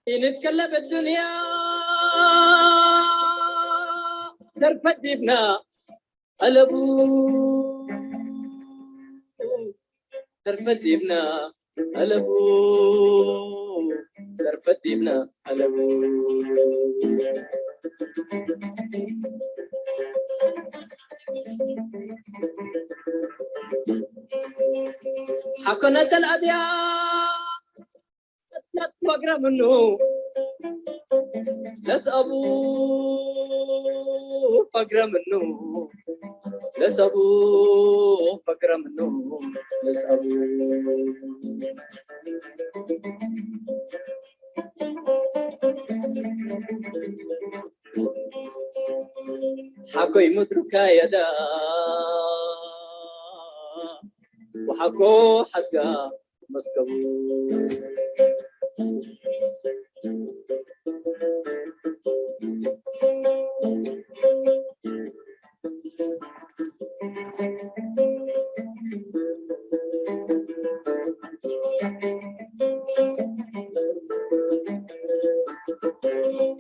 ينتقلب الدنيا درب الدبنة قلبو، درب الدبنة قلبو، درب الدبنة قلبو. حكنا الأديان ستات وقرا منه لسأبو فقرا منه، لسأبو فقرا منه، لسأبو. حكوي مدركا يدا وحكو حقا مسكبو.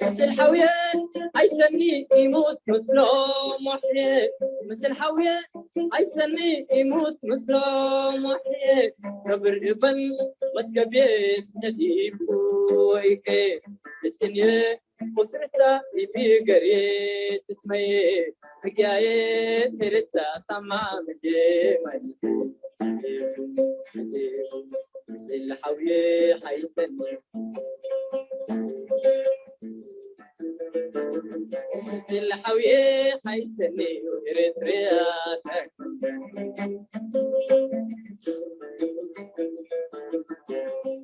ምስል ሓውየ ኣይሰኒ ይሙት ምስሎም ወሕየ፣ ምስል ሓውየ ኣይሰኒ ይሙት ምስሎም ወሕየ፣ ከብር እበን መስከቤት ነዲቡ ወይከ እስትንየ ቁስርታ ይቢገሬ ትትመየ ሕግያየ ተረታ ሳማ ምጀ ማይ ምስል ሓውየ ሓይተኒ ምስል ሓውየ ሓይተኒ ኤርትርያ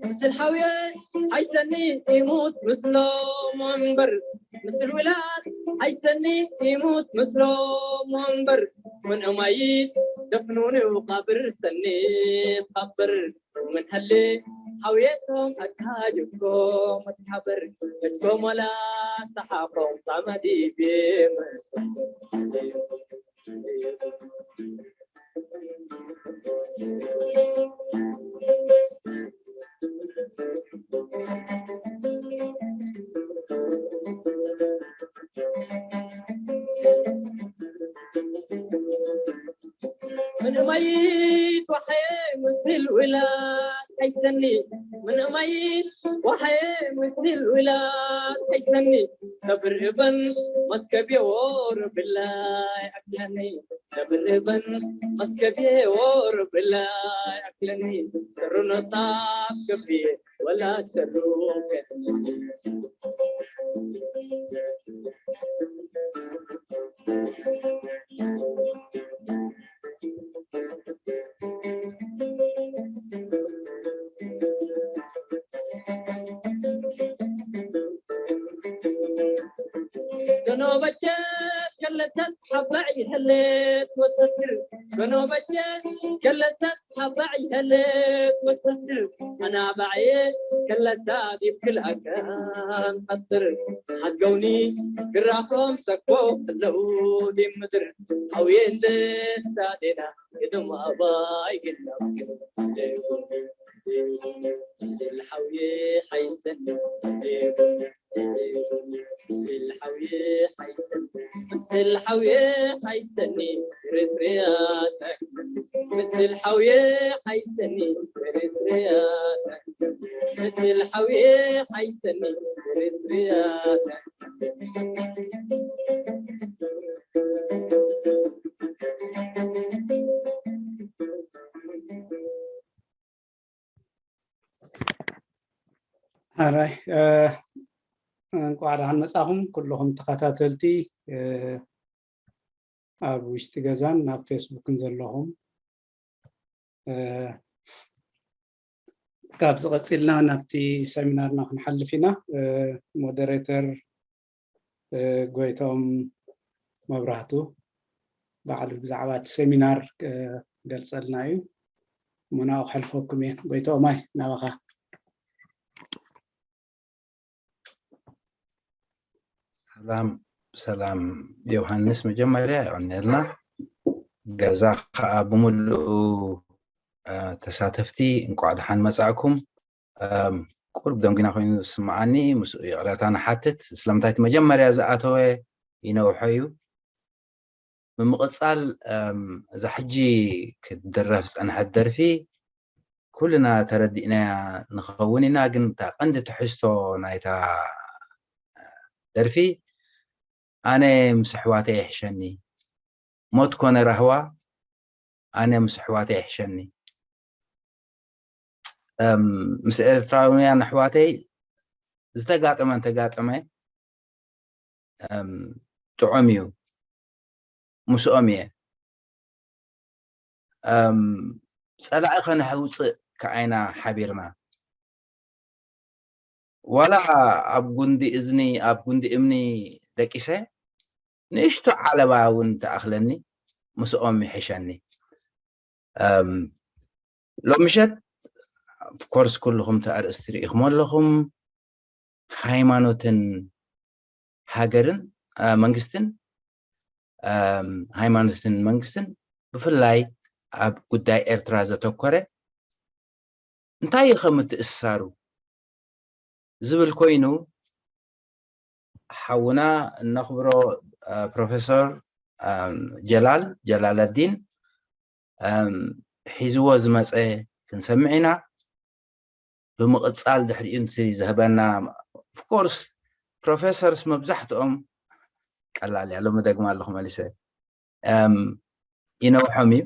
ምስል ሓውየ ሓይሰኒ ይሙት ምስሎም ወንበር ምስል ውላድ ሓይሰኒ ይሙት ምስሎም ወንበር ምን እማይት ደፍኑኒ ቃብር ሰኒ ትኻብር ምን ሀሌ ሓውየቶም ኣካጅኮም ኣትሓበር እጅኮም ወላ ሰሓቆም ጣመዲቤ من أميت وحي مثل ولا حيسني من أميت وحي مثل ولا حيسني تبربن مسكب يور بالله أكلني تبربن مسكب يور بالله أكلني سرنا طاب كبير ولا سروك دنوبة كلتت حبعي هلت وستر دنوبة كلتت ሓባዕ ይሀለት ወሰድር ኣናባዕየ ከለሳ ዲብ ክልኣከን ቀትር ሓገውኒ ግራኾም ሰኮ ከለው ዲብ ምድር ሓውየ እንደ ሳዴና ግድም ኣባይ ግላው ስል ሓውየ ሓይሰኒ ስል ሓውየ ሓይሰኒ ስል ሓውየ ሓይሰኒ ርፍርያታ ስል ሓውየ ሓይሰኒ ርፍርያታ ስል ሓውየ ሓይሰኒ ርፍርያታ ኣራይ እንኳዕ ደሓን መጻኹም ኩልኹም ተኸታተልቲ ኣብ ውሽጢ ገዛን ናብ ፌስቡክን ዘለኹም። ካብዚ ቀጺልና ናብቲ ሰሚናርና ክንሓልፍ ኢና። ሞደሬተር ጎይቶም መብራህቱ ባዕሉ ብዛዕባ እቲ ሰሚናር ክገልጸልና እዩ። እሞ ናብኡ ከሕልፈኩም እየ። ጎይቶማይ ናባኻ። ሰላም ሰላም ዮሃንስ፣ መጀመርያ የቐንየልና። ገዛ ከዓ ብምሉኡ ተሳተፍቲ እንኳዕ ደሓን መጻእኩም። ቁሩብ ደንጉና ኮይኑ ዝስምዓኒ፣ ምስኡ ይቕረታ ንሓትት። ስለምንታይ እቲ መጀመርያ ዝኣተወ ይነውሖ እዩ። ብምቕጻል፣ እም፣ እዛ ሕጂ ክትድረፍ ዝጸንሐት ደርፊ ኩልና ተረዲእናያ ንኸውን ኢና፣ ግን እታ ቀንዲ ትሕዝቶ ናይታ ደርፊ፣ ኣነ ምስ ኣሕዋተይ ይሕሸኒ፣ ሞት ኮነ ራህዋ፣ ኣነ ምስ ኣሕዋተይ ይሕሸኒ። እም፣ ምስ ኤርትራውያን ኣሕዋተይ ዝተጋጠመ እንተጋጠመ፣ እም፣ ጥዑም እዩ፣ ምስኦም እየ። እም፣ ጸላኢ ከነውጽእ ከኣ ኢና ሓቢርና። ዋላ ኣብ ጉንዲ እዝኒ፣ ኣብ ጉንዲ እምኒ ደቂሰ፣ ንእሽቶ ዓለባ እውን ትኣኽለኒ፣ ምስኦም ይሕሸኒ። እም፣ ሎም ምሸት፣ of course፣ ኩልኹም እቲ ኣርእስቲ ርኢኹሞ ኣለኹም። ሃይማኖትን ሃገርን፣ እ፣ መንግስትን፣ እም፣ ሃይማኖትን መንግስትን፣ ብፍላይ ኣብ ጉዳይ ኤርትራ ዘተኮረ፣ እንታይ እዩ ከምትእስሳሩ ዝብል ኮይኑ፣ ሓውና እነኽብሮ፣ እ፣ ፕሮፌሰር፣ እም፣ ጀላል ጀላለዲን፣ እም፣ ሒዝዎ ዝመጸ ክንሰምዕ ኢና። ብምቕጻል ድሕሪኡ እቲ ዝህበና፣ of course፣ ፕሮፌሰርስ መብዛሕትኦም፣ ቀላል እያ፣ ሎሚ ደግማ ኣለኹ መሊሰ፣ እም፣ ይነውሖም እዩ።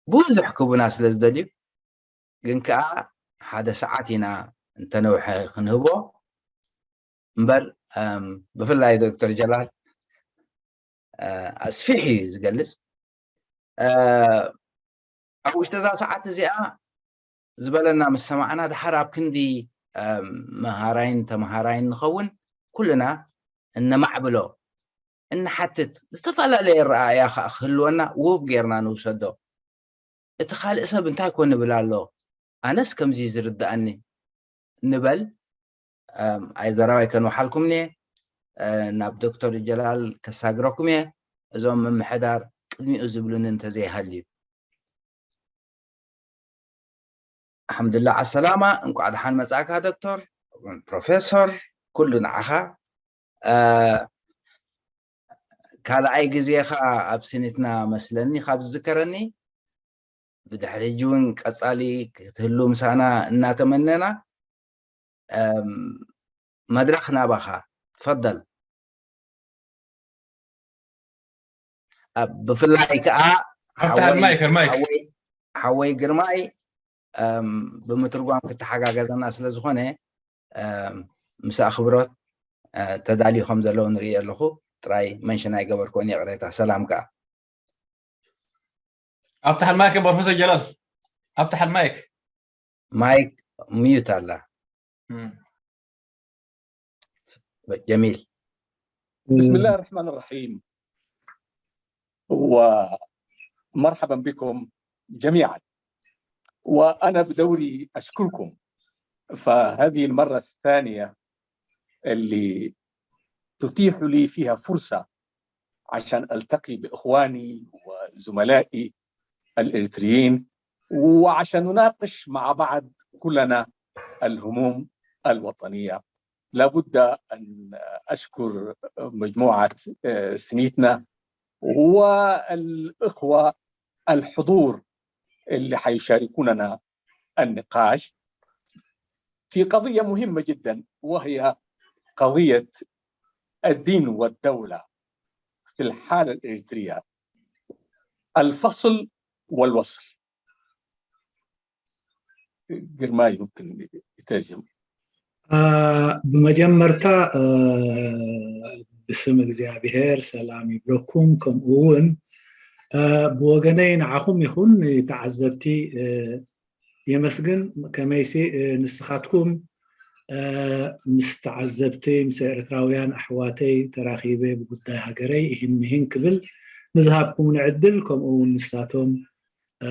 ብዙሕ ክቡና ስለ ዝደልዩ፣ ግን ከኣ ሓደ ሰዓት ኢና እንተነውሐ ክንህቦ እምበር፣ እም፣ ብፍላይ ዶክተር ጀላል፣ እ፣ ኣስፊሑ እዩ ዝገልጽ። እ፣ ኣብ ውሽጢ እዛ ሰዓት እዚኣ ዝበለና ምስ ሰማዕና፣ ድሓር ኣብ ክንዲ፣ እም፣ መሃራይን ተመሃራይን ንኸውን፣ ኩልና እነማዕብሎ፣ እንሓትት፣ ዝተፈላለየ ኣረኣእያ ከኣ ክህልወና ውሁብ ጌርና ንውሰዶ። እቲ ካልእ ሰብ እንታይ ኮን ይብል ኣሎ? ኣነስ ከምዚ ዝርድኣኒ ንበል። እም፣ ኣይ ዘረባይ ከንውሓልኩም እየ። እ፣ ናብ ዶክተር ጀላል ከሳግረኩም እየ። እዞም ምምሕዳር ቅድሚኡ ዝብሉኒ እንተዘይሃልዩ። ኣልሓምዱሊላህ ዓሰላማ፣ እንቋዕ ደሓን መጻእካ ዶክተር፣ ፕሮፌሰር፣ ኩሉ ንዓኻ። እ፣ ካልኣይ ግዜኻ ኣብ ስኒትና መስለኒ ካብ ዝዝከረኒ፣ ብድሕሪ ሕጂ እውን ቀጻሊ ክትህሉ ምሳና እናተመነና፣ እም፣ መድረኽ ናባኻ፣ ትፈደል። ኣብ፣ ብፍላይ ከኣ ኣፍትሓ ሓወይ፣ ማይክ፣ ማይክ። ሓወይ፣ ሓወይ ግርማይ፣ እም፣ ብምትርጓም ክተሓጋገዘና ስለ ዝኾነ፣ እም፣ ምስ ኣኽብሮት፣ እ፣ ተዳልዩ ከም ዘለዉ ንርኢ ኣለኹ። ጥራይ መንሽን ኣይገበርኩን፣ ይቕሬታ። ሰላም ከኣ። ኣፍትሓ ማይክ ፕሮፌሰር ጀላል። ኣፍትሓ ማይክ። ማይክ ሚዩት ኣላ። እም። ጀሚል። بسم الله الرحمن الرحيم، ومرحبا بكم جميعا. وأنا بدوري أشكركم، فهذه المرة الثانية اللي تتيح لي فيها فرصة عشان ألتقي بإخواني وزملائي الإريتريين، وعشان نناقش مع بعض كلنا الهموم الوطنية. لابد أن أشكر مجموعة، آه، سنيتنا والإخوة الحضور اللي حيشاركوننا النقاش في قضية مهمة جدًا، وهي قضية الدين والدولة في الحالة الإريترية، الفصل والوصل. ግርማይ يمكن يترجم. እ፣ ብመጀመርታ፣ እ፣ ብስም እግዚኣብሔር ሰላም ይብለኩም። ከምኡ እውን፣ እ፣ ብወገነይ ንዓኹም ይኹን ንተዓዘብቲ፣ እ፣ የመስግን። ከመይሲ፣ እ፣ ንስኻትኩም፣ እ፣ ምስ ተዓዘብቲ፣ ምስ ኤርትራውያን ኣሕዋተይ ተራኺበ ብጉዳይ ሃገረይ እሂን ምሂን ክብል ንዝሃብኩምኒ ዕድል፣ ከምኡ እውን ንሳቶም፣ እ፣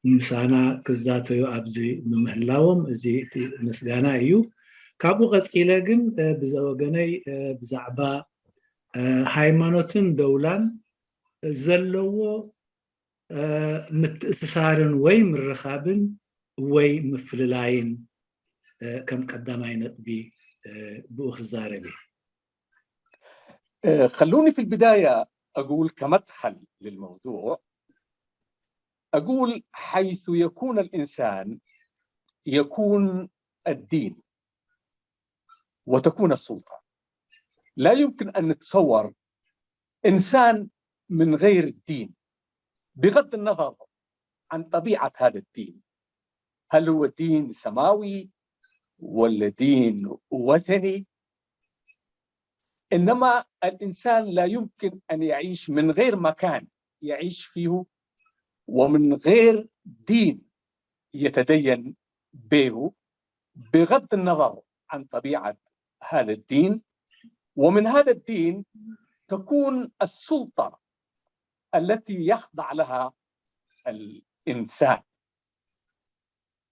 ምሳና ክዛተዩ ኣብዚ ምምህላዎም፣ እዚ እቲ ምስጋና እዩ። ካብኡ ቀጺለ ግን፣ እ፣ ብወገነይ፣ እ፣ ብዛዕባ፣ እ፣ ሃይማኖትን ደውላን ዘለዎ፣ እ፣ ምትእስሳርን ወይ ምርኻብን ወይ ምፍልላይን ከም ቀዳማይ ነጥቢ ብኡ ክዛረብ እየ። خلوني في البداية أقول كمدخل للموضوع، أقول حيث يكون الإنسان يكون الدين وتكون السلطة. لا يمكن أن نتصور إنسان من غير الدين، بغض النظر عن طبيعة هذا الدين، هل هو دين سماوي ولا دين وثني؟ إنما الإنسان لا يمكن أن يعيش من غير مكان يعيش فيه ومن غير دين يتدين به، بغض النظر عن طبيعة هذا الدين. ومن هذا الدين تكون السلطة التي يخضع لها الإنسان.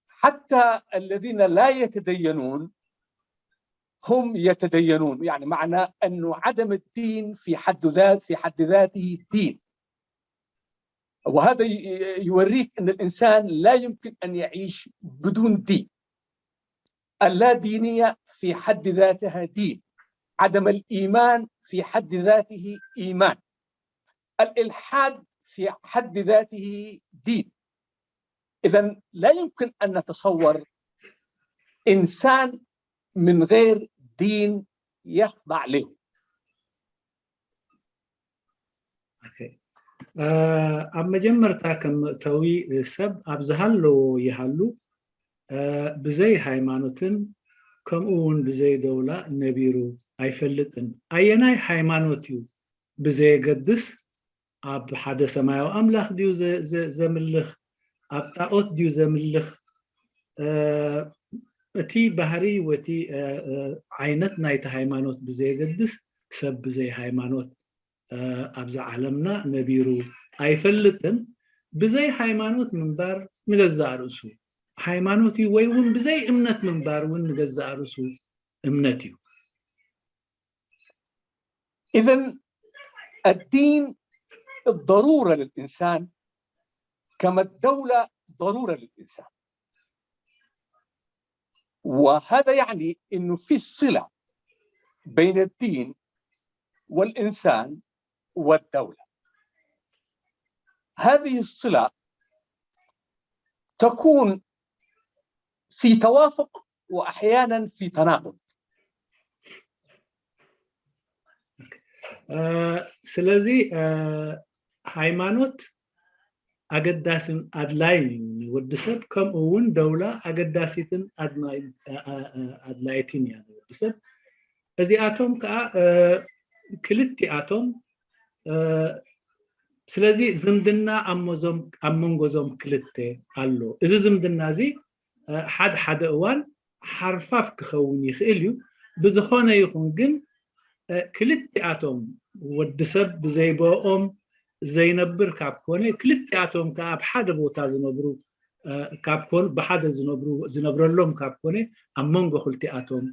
حتى الذين لا يتدينون هم يتدينون، يعني معنى أنه عدم الدين في حد ذات في حد ذاته دين. وهذا يوريك أن الإنسان لا يمكن أن يعيش بدون دين. اللا دينية في حد ذاتها دين، عدم الإيمان في حد ذاته إيمان، الإلحاد في حد ذاته دين. إذا لا يمكن أن نتصور إنسان من غير دين يخضع له. ኣብ መጀመርታ ከም መእተዊ፣ ሰብ ኣብ ዝሃለዎ ይሃሉ፣ ብዘይ ሃይማኖትን ከምኡ እውን ብዘይ ደውላ ነቢሩ ኣይፈልጥን። ኣየናይ ሃይማኖት እዩ ብዘየገድስ ኣብ ሓደ ሰማያዊ ኣምላኽ ድዩ ዘምልኽ፣ ኣብ ጣኦት ድዩ ዘምልኽ? እቲ ባህሪ ወቲ ዓይነት ናይቲ ሃይማኖት ብዘየገድስ ሰብ ብዘይ ሃይማኖት ኣብዚ ዓለምና ነቢሩ ኣይፈልጥን። ብዘይ ሃይማኖት ምንባር ንገዛእ ርእሱ ሃይማኖት እዩ፣ ወይ እውን ብዘይ እምነት ምንባር እውን ንገዛእ ርእሱ እምነት እዩ። إذا الدين ضرورة للإنسان كما الدولة ضرورة للإنسان. وهذا يعني أنه في صلة بين الدين والإنسان والدولة. هذه الصلة تكون في توافق وأحيانا في تناقض. ስለዚ ሃይማኖት ኣገዳስን ኣድላይን እዩ ንወዲ ሰብ፣ ከምኡ እውን ደውላ ኣገዳሲትን ኣድላይትን እያ ንወዲ ሰብ። እዚኣቶም ከዓ ክልቲኣቶም ስለዚ ዝምድና ኣብ መንጎ እዞም ክልተ ኣሎ። እዚ ዝምድና እዚ ሓደ ሓደ እዋን ሓርፋፍ ክኸውን ይኽእል እዩ። ብዝኾነ ይኹን ግን ክልቲኣቶም ወዲ ሰብ ብዘይ ብኦም ዘይነብር ካብ ኮነ፣ ክልቲኣቶም ከዓ ኣብ ሓደ ቦታ ዝነብሩ ካብ ኮኑ፣ ብሓደ ዝነብሩ ዝነብረሎም ካብ ኮነ፣ ኣብ መንጎ ክልቲኣቶም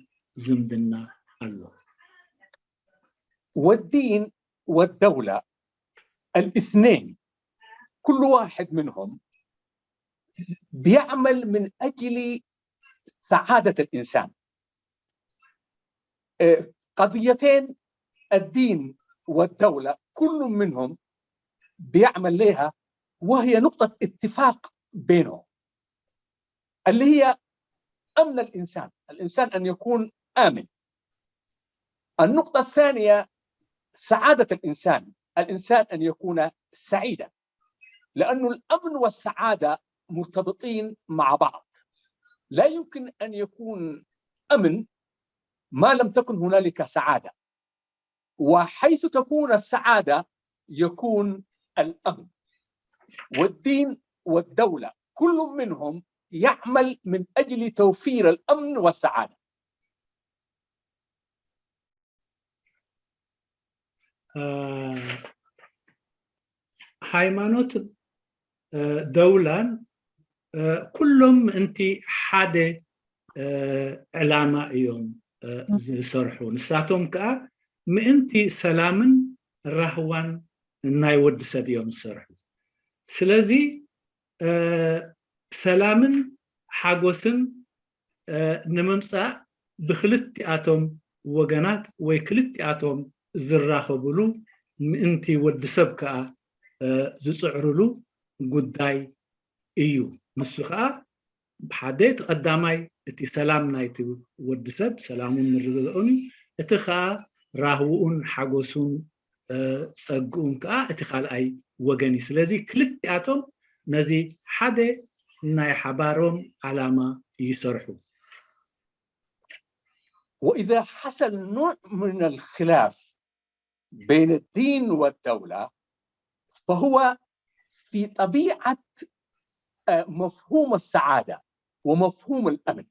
ዝምድና ኣሎ። والدين والدولة الاثنين كل واحد منهم بيعمل من أجل سعادة الإنسان. قضيتين، الدين والدولة، كل منهم بيعمل لها، وهي نقطة اتفاق بينهم، اللي هي أمن الإنسان، الإنسان أن يكون آمن. النقطة الثانية سعادة الإنسان، الإنسان أن يكون سعيدا، لأن الأمن والسعادة مرتبطين مع بعض. لا يمكن أن يكون أمن ما لم تكن هنالك سعادة، وحيث تكون السعادة يكون الأمن. والدين والدولة كل منهم يعمل من أجل توفير الأمن والسعادة. ሃይማኖት፣ ደውላን ኩሎም ምእንቲ ሓደ ዕላማ እዮም ዝሰርሑ። ንሳቶም ከዓ ምእንቲ ሰላምን ራህዋን ናይ ወዲ ሰብ እዮም ዝሰርሑ። ስለዚ ሰላምን ሓጎስን ንምምፃእ ብክልቲኣቶም ወገናት ወይ ክልቲኣቶም ዝራኸብሉ ምእንቲ ወዲ ሰብ ከዓ ዝፅዕርሉ ጉዳይ እዩ። ንሱ ከዓ ሓደ እቲ ቀዳማይ እቲ ሰላም ናይቲ ወዲ ሰብ ሰላሙን ምርግጋኡን እዩ። እቲ ከዓ ራህውኡን ሓጎሱን ፀግኡን ከዓ እቲ ካልኣይ ወገን እዩ። ስለዚ ክልቲኣቶም ነዚ ሓደ ናይ ሓባሮም ዓላማ ይሰርሑ። وإذا حصل نوع من الخلاف بين الدين والدولة فهو في طبيعة مفهوم السعادة ومفهوم الأمن.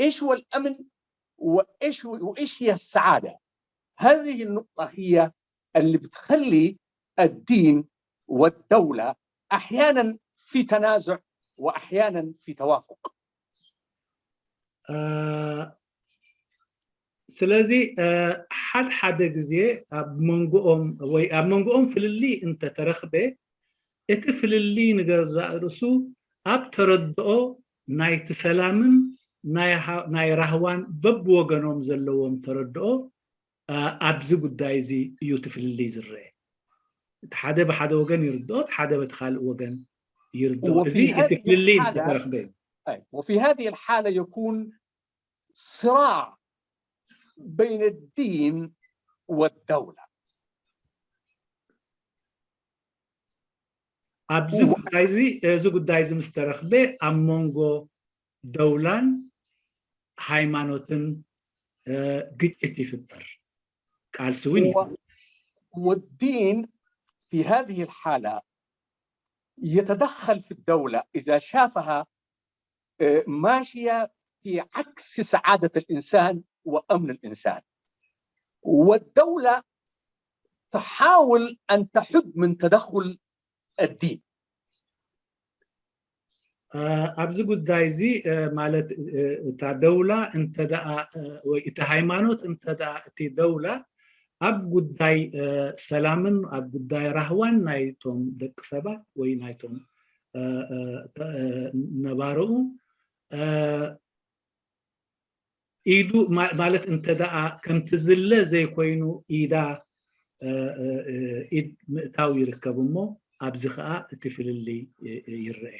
إيش هو الأمن وإيش وإيش هي السعادة؟ هذه النقطة هي اللي بتخلي الدين والدولة أحيانا في تنازع وأحيانا في توافق. ስለዚ ሓደ ሓደ ግዜ ኣብ መንጎኦም ወይ ኣብ መንጎኦም ፍልልይ እንተተረኽበ እቲ ፍልልይ ንገዛእ ርእሱ ኣብ ተረድኦ ናይቲ ሰላምን ናይ ራህዋን በብወገኖም ዘለዎም ተረድኦ ኣብዚ ጉዳይ እዚ እዩ እቲ ፍልልይ ዝረአ። እቲ ሓደ ብሓደ ወገን ይርድኦ፣ እቲ ሓደ በቲ ካልእ ወገን ይርድኦ። እዚ እቲ ፍልልይ እንተተረኽበ እዩ። وفي هذه الحالة يكون صراع بين الدين والدولة. ኣብዚ ጉዳይ እዚ እዚ ጉዳይ እዚ ምስ ተረኽበ ኣብ መንጎ ደውላን ሃይማኖትን ግጭት ይፍጠር፣ ቃልሲ እውን ይፍጠር። والدين في هذه الحالة يتدخل في الدولة إذا شافها ماشية في عكس سعادة الإنسان وأمن الإنسان. والدولة تحاول أن تحد من تدخل الدين. ኣብዚ ጉዳይ እዚ ማለት እታ ደውላ እንተ ደኣ ወይ እቲ ሃይማኖት እንተ ደኣ እቲ ደውላ ኣብ ጉዳይ ሰላምን ኣብ ጉዳይ ራህዋን ናይቶም ደቂ ሰባት ወይ ናይቶም ነባርኡ ኢዱ ማለት እንተ ደኣ ከምቲ ዝለ ዘይኮይኑ ኢዳ ኢድ ምእታው ይርከብ እሞ ኣብዚ ከዓ እቲ ፍልልይ ይረአ።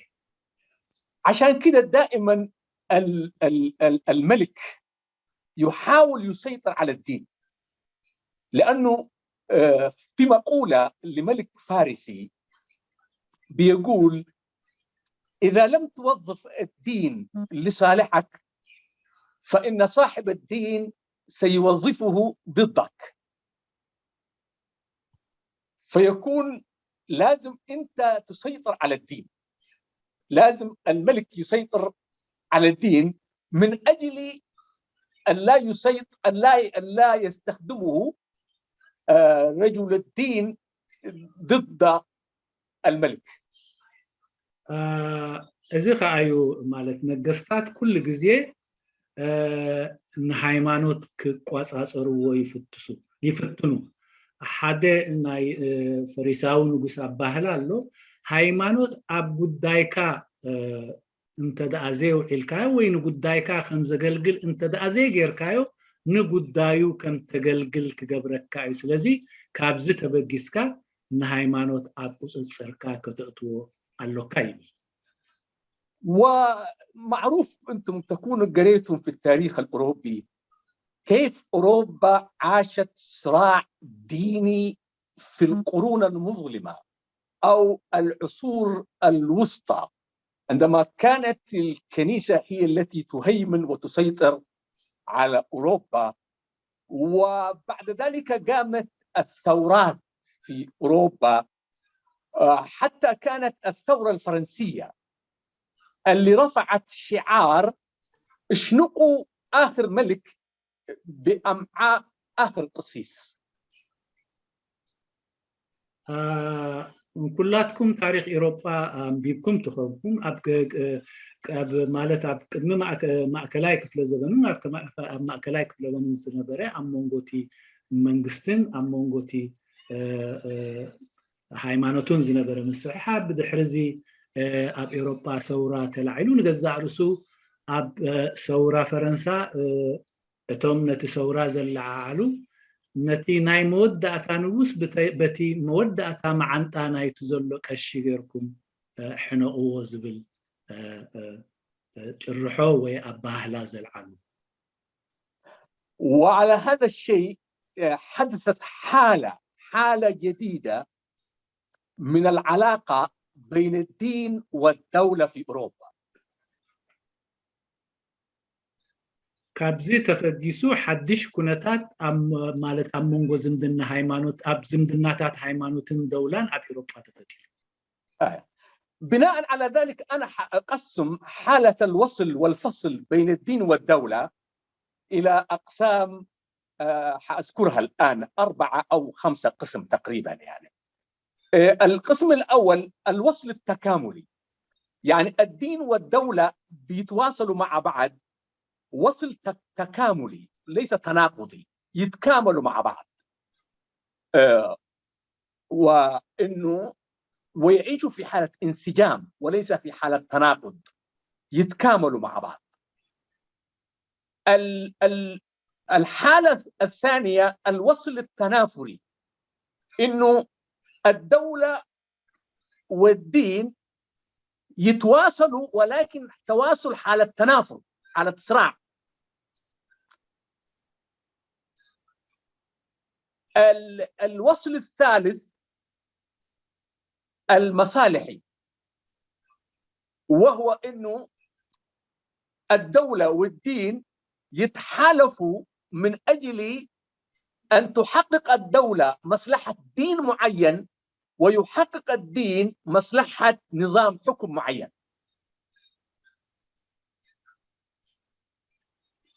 عشان كده دائما الملك يحاول يسيطر على الدين لأنه في مقولة لملك فارسي بيقول إذا لم توظف الدين لصالحك فإن صاحب الدين سيوظفه ضدك. فيكون لازم أنت تسيطر على الدين. لازم الملك يسيطر على الدين من أجل أن لا يسيطر أن لا أن لا يستخدمه رجل الدين ضد الملك. እዚ ከዓ እዩ ማለት ነገስታት ኩሉ ግዜ ንሃይማኖት ክቋፃፀርዎ ይፍትሱ ይፍትኑ። ሓደ ናይ ፈሪሳዊ ንጉስ ኣባህላ ኣሎ። ሃይማኖት ኣብ ጉዳይካ እንተ ደኣ ዘየውዒልካዮ ወይ ንጉዳይካ ከም ዘገልግል እንተ ደኣ ዘይጌርካዮ ንጉዳዩ ከም ተገልግል ክገብረካ እዩ። ስለዚ ካብዚ ተበጊስካ ንሃይማኖት ኣብ ቁፅፅርካ ከተእትዎ ኣሎካ ይብል። ومعروف أنتم تكونوا قريتم في التاريخ الأوروبي كيف أوروبا عاشت صراع ديني في القرون المظلمة أو العصور الوسطى عندما كانت الكنيسة هي التي تهيمن وتسيطر على أوروبا وبعد ذلك قامت الثورات في أوروبا حتى كانت الثورة الفرنسية اللي رفعت شعار اشنقوا آخر ملك بأمعاء آخر قسيس. ኩላትኩም ታሪክ ኤሮጳ ኣንቢብኩም ትኸውን ኣብ ማለት ኣብ ቅድሚ ማእከላይ ክፍለ ዘበንን ኣብ ማእከላይ ክፍለ ዘበንን ዝነበረ ኣብ መንጎቲ መንግስትን ኣብ መንጎቲ ሃይማኖቱን ዝነበረ ምስሕሓብ ብድሕርዚ ኣብ ኤሮጳ ሰውራ ተላዒሉ ንገዛእ ርእሱ ኣብ ሰውራ ፈረንሳ እቶም ነቲ ሰውራ ዘለዓዓሉ ነቲ ናይ መወዳእታ ንጉስ በቲ መወዳእታ መዓንጣ ናይቲ ዘሎ ቀሺ ጌርኩም ሕነቕዎ ዝብል ጭርሖ ወይ ኣባህላ ዘልዓሉ። وعلى هذا الشيء حدثت حالة حالة جديدة من العلاقة بين الدين والدولة في أوروبا. ካብዚ ተፈጊሱ ሓድሽ ኩነታት ማለት ኣብ መንጎ ዝምድና ሃይማኖት ኣብ ዝምድናታት ሃይማኖትን ደውላን ኣብ ኤሮጳ ተፈጢሩ። بناء على ذلك أنا حأقسم حالة الوصل والفصل بين الدين والدولة إلى أقسام حأذكرها الآن أربعة أو خمسة قسم تقريبا يعني. القسم الأول الوصل التكاملي، يعني الدين والدولة بيتواصلوا مع بعض وصل تكاملي ليس تناقضي، يتكاملوا مع بعض. وإنه ويعيشوا في حالة انسجام وليس في حالة تناقض، يتكاملوا مع بعض. الحالة الثانية الوصل التنافري، إنه الدولة والدين يتواصلوا ولكن تواصل حالة تنافر، حالة صراع. الوصل الثالث المصالحي، وهو إنه الدولة والدين يتحالفوا من أجل أن تحقق الدولة مصلحة دين معين ويحقق الدين مصلحة نظام حكم معين.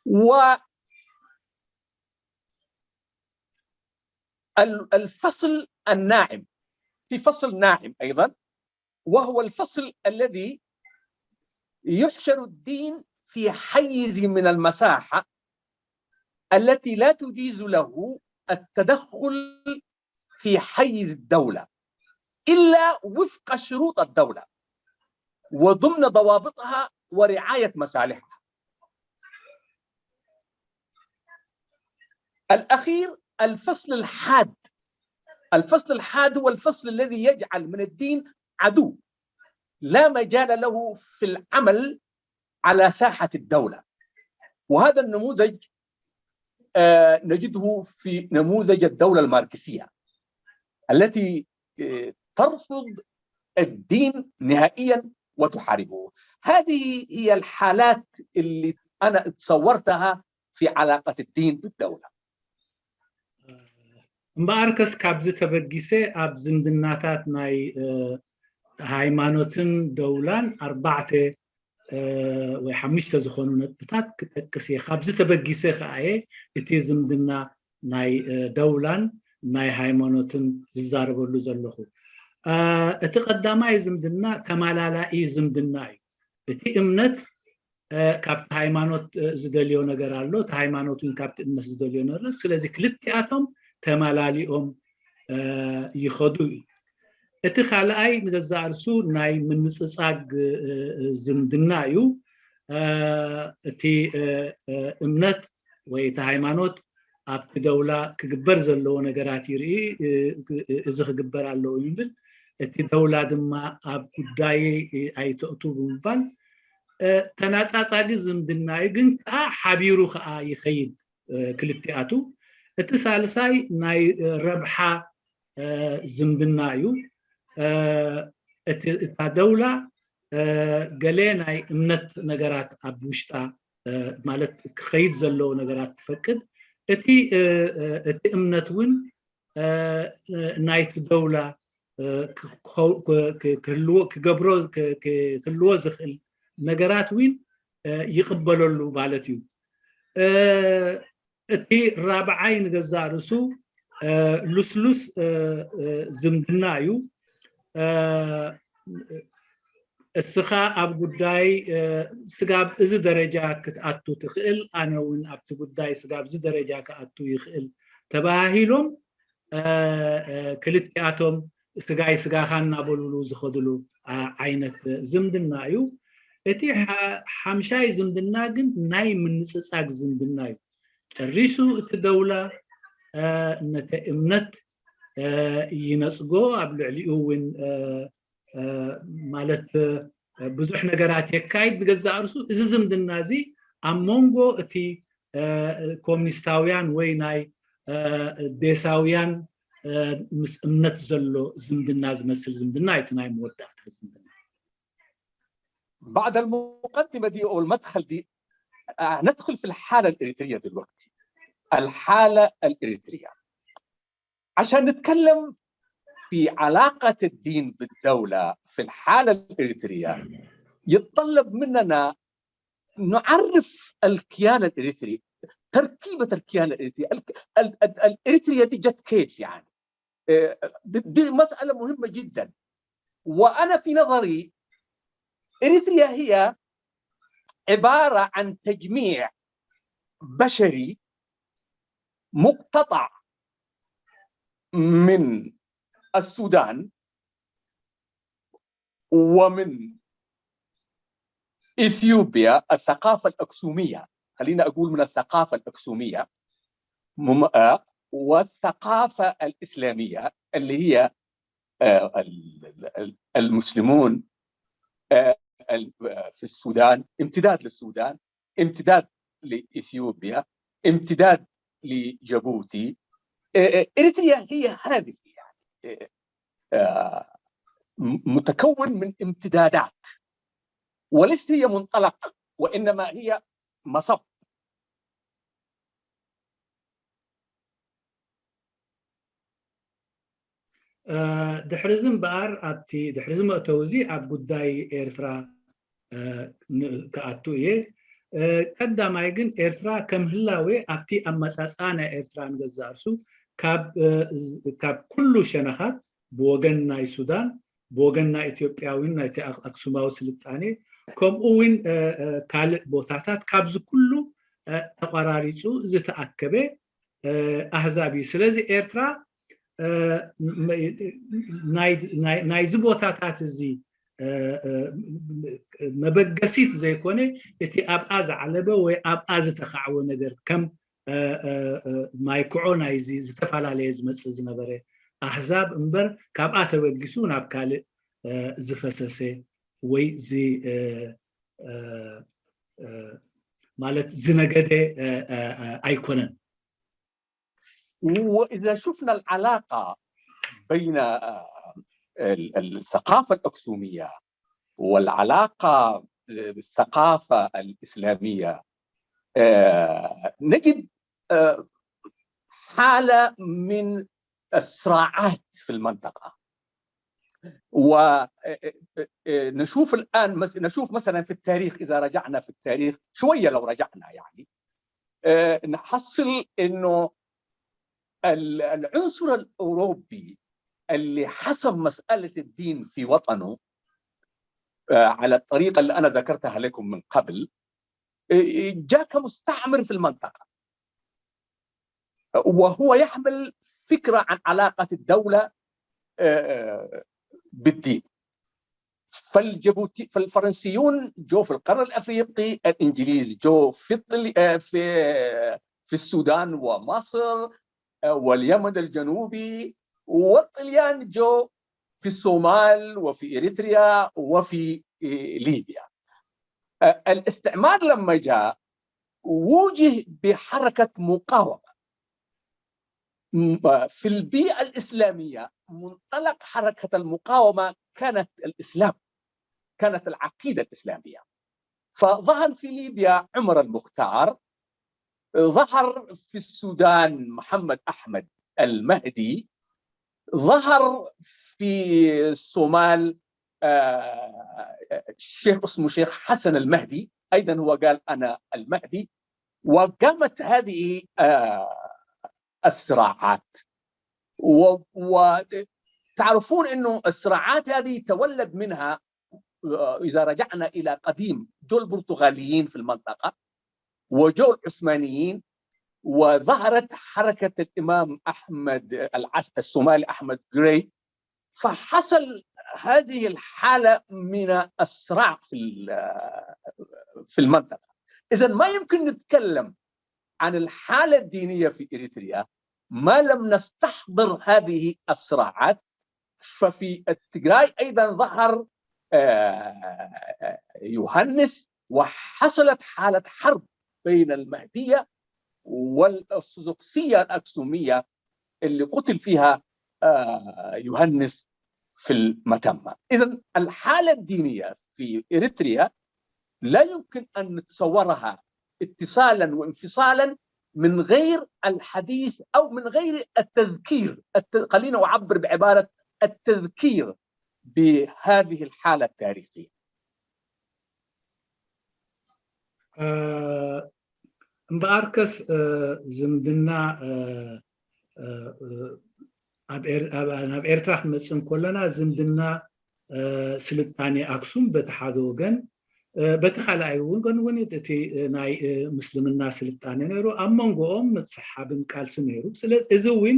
و الفصل الناعم، في فصل ناعم أيضا، وهو الفصل الذي يحشر الدين في حيز من المساحة التي لا تجيز له التدخل في حيز الدولة إلا وفق شروط الدولة وضمن ضوابطها ورعاية مصالحها. الأخير الفصل الحاد. الفصل الحاد هو الفصل الذي يجعل من الدين عدو لا مجال له في العمل على ساحة الدولة. وهذا النموذج نجده في نموذج الدولة الماركسية التي ترفض الدين نهائيا وتحاربه. هذه هي الحالات اللي أنا تصورتها في علاقة الدين بالدولة. እምበኣርከስ ካብዚ ተበጊሰ ኣብ ዝምድናታት ናይ ሃይማኖትን ደውላን ኣርባዕተ ወይ ሓሙሽተ ዝኾኑ ነጥብታት ክጠቅስ እየ። ካብዚ ተበጊሰ ከኣ እየ እቲ ዝምድና ናይ ደውላን ናይ ሃይማኖትን ዝዛረበሉ ዘለኹ። እቲ ቀዳማይ ዝምድና ተማላላኢ ዝምድና እዩ። እቲ እምነት ካብቲ ሃይማኖት ዝደልዮ ነገር ኣሎ፣ እቲ ሃይማኖት እውን ካብቲ እምነት ዝደልዮ ነገር ኣሎ። ስለዚ ክልቲኣቶም ተማላሊኦም ይኸዱ እዩ። እቲ ካልኣይ ንገዛእ ርሱ ናይ ምንጽጻግ ዝምድና እዩ። እቲ እምነት ወይ እቲ ሃይማኖት ኣብቲ ደውላ ክግበር ዘለዎ ነገራት ይርኢ፣ እዚ ክግበር ኣለዎ ይብል። እቲ ደውላ ድማ ኣብ ጉዳየይ ኣይተእቱ ብምባል ተናጻጻጊ ዝምድና እዩ፣ ግን ከዓ ሓቢሩ ከዓ ይኸይድ ክልቲኣቱ። እቲ ሳልሳይ ናይ ረብሓ ዝምድና እዩ። እታ ደውላ ገለ ናይ እምነት ነገራት ኣብ ውሽጣ ማለት ክኸይድ ዘለዎ ነገራት ትፈቅድ። እቲ እቲ እምነት እውን ናይቲ ደውላ ክገብሮ ክህልዎ ዝኽእል ነገራት እውን ይቕበለሉ ማለት እዩ። እቲ ራብዓይ ንገዛእ ርእሱ ልስሉስ ዝምድና እዩ። እስኻ ኣብ ጉዳይ ስጋብ እዚ ደረጃ ክትኣቱ ትኽእል፣ ኣነ እውን ኣብቲ ጉዳይ ስጋብ እዚ ደረጃ ክኣቱ ይኽእል ተባሂሎም ክልቲኣቶም ስጋይ ስጋኻ እናበሉሉ ዝኸድሉ ዓይነት ዝምድና እዩ። እቲ ሓምሻይ ዝምድና ግን ናይ ምንጽጻግ ዝምድና እዩ። ጨሪሱ እቲ ደውላ ነቲ እምነት ይነጽጎ፣ ኣብ ልዕሊኡ እውን ማለት ብዙሕ ነገራት የካይድ። ንገዛእ ርእሱ እዚ ዝምድና እዚ ኣብ መንጎ እቲ ኮሚኒስታውያን ወይ ናይ ዴሳውያን ምስ እምነት ዘሎ ዝምድና ዝመስል ዝምድና እዩ፣ እቲ ናይ መወዳእታ ዝምድና። بعد المقدمة دي أو المدخل دي، آه، ندخل في الحالة الإريترية دلوقتي. الحالة الإريترية. عشان نتكلم في علاقة الدين بالدولة في الحالة الإريترية، يتطلب مننا نعرف الكيان الإريتري، تركيبة الكيان الإريتري. ال-، ال-، ال-، الإريتريا دي جت كيف يعني؟ إيه، دي، دي مسألة مهمة جدًا. وأنا في نظري إريتريا هي عبارة عن تجميع بشري مقتطع من السودان ومن إثيوبيا، الثقافة الأكسومية، خلينا أقول من الثقافة الأكسومية، مم-، آه، والثقافة الإسلامية اللي هي، آه، ال-، ال-، المسلمون، آه، ال-، في السودان، امتداد للسودان، امتداد لإثيوبيا، امتداد لجيبوتي. آه، آه، إريتريا هي هذه، يعني، آه، آه، م-، متكون من امتدادات، وليست هي منطلق، وإنما هي مصب. ድሕሪ እዚ እምበኣር፣ ኣብቲ ድሕሪ እዚ መእተዊ እዚ ኣብ ጉዳይ ኤርትራ ክኣቱ እየ። ቀዳማይ ግን፣ ኤርትራ ከም ህላዌ ኣብቲ ኣመጻጽኣ ናይ ኤርትራ ንገዛእ ርእሱ ካብ ኩሉ ሸነኻት፣ ብወገን ናይ ሱዳን፣ ብወገን ናይ ኢትዮጵያ እውን፣ ናይቲ ኣክሱማዊ ስልጣኔ፣ ከምኡ እውን ካልእ ቦታታት፣ ካብዚ ኩሉ ተቋራሪጹ ዝተኣከበ ኣህዛብ እዩ። ስለዚ ኤርትራ ናይዚ ቦታታት እዚ መበገሲት ዘይኮነ፣ እቲ ኣብኣ ዝዓለበ ወይ ኣብኣ ዝተኻዕወ ነገር፣ ከም ማይክዖ ናይዚ ዝተፈላለየ ዝመጽእ ዝነበረ ኣህዛብ እምበር፣ ካብኣ ተበጊሱ ናብ ካልእ ዝፈሰሰ ወይ ዚ-፣ ማለት ዝነገደ ኣይኮነን። وإذا شفنا العلاقة بين، آه، ال-، الثقافة الأكسومية والعلاقة بالثقافة الإسلامية، آه، نجد، آه، حالة من الصراعات في المنطقة. ونشوف الآن مس-، نشوف مثلًا في التاريخ، إذا رجعنا في التاريخ شوية، لو رجعنا يعني، آه، نحصل إنه ال-، العنصر الأوروبي اللي حسم مسألة الدين في وطنه، آه، على الطريقة اللي أنا ذكرتها لكم من قبل، آه، جاء كمستعمر في المنطقة، وهو يحمل فكرة عن علاقة الدولة، آه، آه، بالدين. فالجيبوتي-، فالفرنسيون جو في القرن الأفريقي، الإنجليز جو في الطل-، آه، في، في السودان ومصر، آه، واليمن الجنوبي، والطليان جو في الصومال وفي إريتريا وفي، آه، ليبيا. آه، الاستعمار لما جاء وجه بحركة مقاومة. م-، في البيئة الإسلامية، منطلق حركة المقاومة كانت الإسلام، كانت العقيدة الإسلامية. فظهر في ليبيا عمر المختار، ظهر في السودان محمد أحمد المهدي، ظهر في الصومال، آه، الشيخ اسمه شيخ حسن المهدي، أيضًا هو قال: "أنا المهدي". وقامت هذه، آه، الصراعات. و-، وتعرفون إنه الصراعات هذه تولد منها، آه، إذا رجعنا إلى قديم، جو البرتغاليين في المنطقة، وجو العثمانيين، وظهرت حركة الإمام أحمد العس-، الصومالي أحمد جراي، فحصل هذه الحالة من الصراع في في المنطقة. إذا ما يمكن نتكلم عن الحالة الدينية في إريتريا ما لم نستحضر هذه الصراعات. ففي التجراي أيضا ظهر يوهانس، وحصلت حالة حرب بين المهدية والأرثوذكسية الأكسومية اللي قتل فيها يوهانس في المتمة. إذا الحالة الدينية في إريتريا لا يمكن أن نتصورها اتصالا وانفصالا من غير الحديث أو من غير التذكير، خلينا أعبر بعبارة التذكير بهذه الحالة التاريخية. እምበኣርከስ ዝምድና ናብ ኤርትራ ክንመፅእ እንከለና ዝምድና ስልጣኔ ኣክሱም በቲ ሓደ ወገን፣ በቲ ካልኣይ ወገን እውን እቲ ናይ ምስልምና ስልጣኔ ነይሩ። ኣብ መንጎኦም ምጽሓብን ቃልሲ ነይሩ። ስለዚ እዚ እውን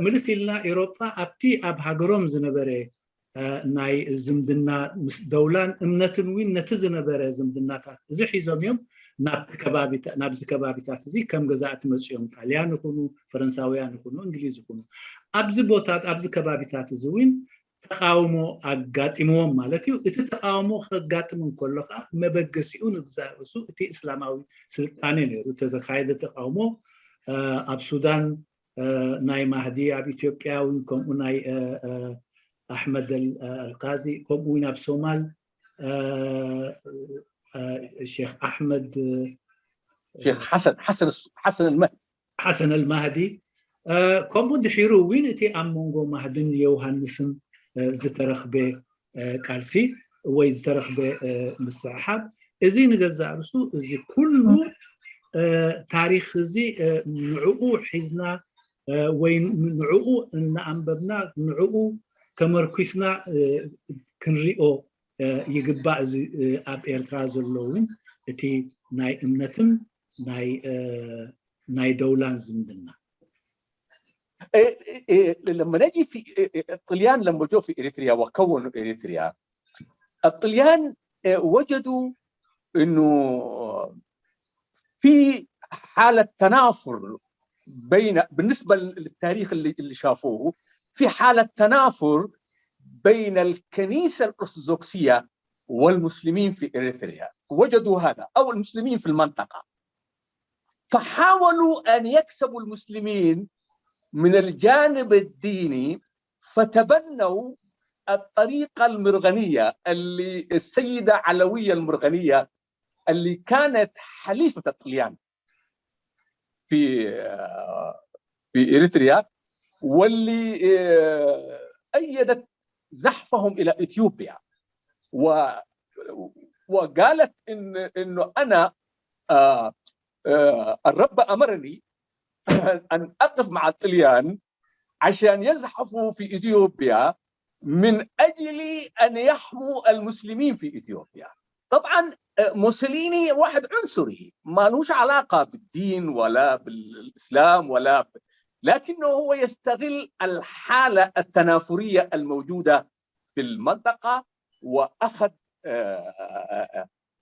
ምልስ ኢልና ኤሮጳ ኣብቲ ኣብ ሃገሮም ዝነበረ ናይ ዝምድና ምስ ደውላን እምነትን እውን ነቲ ዝነበረ ዝምድናታት እዚ ሒዞም እዮም ናብዚ ከባቢታት እዚ ከም ገዛእቲ መፅኦም፣ ጣልያን ይኹኑ ፈረንሳውያን ይኹኑ እንግሊዝ ይኹኑ ኣብዚ ቦታት ኣብዚ ከባቢታት እዚ እውን ተቃውሞ ኣጋጢምዎም ማለት እዩ። እቲ ተቃውሞ ከጋጥም እንከሎ ከዓ መበገሲኡ ንግዛእ ርእሱ እቲ እስላማዊ ስልጣኔ ነይሩ። እቲ ዘካየደ ተቃውሞ ኣብ ሱዳን ናይ ማህዲ፣ ኣብ ኢትዮጵያ እውን ከምኡ ናይ ኣሕመድ ኣልቃዚ፣ ከምኡ እውን ኣብ ሶማል ሼክ ኣሕመድ ሼክ ሓሰን ሓሰን ሓሰን ኣልማህዲ ሓሰን ኣልማህዲ ከምኡ ድሒሩ እውን እቲ ኣብ መንጎ ማህድን ዮውሃንስን ዝተረኽበ ቃልሲ ወይ ዝተረኽበ ምስሕሓብ እዚ ንገዛእ ርእሱ እዚ ኩሉ ታሪኽ እዚ ንዕኡ ሒዝና ወይ ንዕኡ እናኣንበብና ንዕኡ ተመርኲስና ክንሪኦ ይግባእ። እዚ ኣብ ኤርትራ ዘሎ እውን እቲ ናይ እምነትን ናይ ናይ ደውላን ዝምድና لما نجي في الطليان لما جو في إريتريا وكونوا إريتريا، الطليان وجدوا إنه في حالة تنافر بين، بالنسبة للتاريخ اللي اللي شافوه، في حالة تنافر بين الكنيسة الأرثوذكسية والمسلمين في إريتريا. وجدوا هذا، أو المسلمين في المنطقة، فحاولوا أن يكسبوا المسلمين من الجانب الديني، فتبنوا الطريقة المرغنية اللي السيدة علوية المرغنية اللي كانت حليفة الطليان في في إريتريا، واللي أيدت زحفهم إلى إثيوبيا، و وقالت إن إنه أنا آه، آه، الرب أمرني أن أقف مع الطليان عشان يزحفوا في إثيوبيا من أجل أن يحموا المسلمين في إثيوبيا. طبعا موسوليني واحد عنصري، ما لهوش علاقة بالدين ولا بالإسلام ولا ب... لكنه هو يستغل الحالة التنافرية الموجودة في المنطقة، وأخذ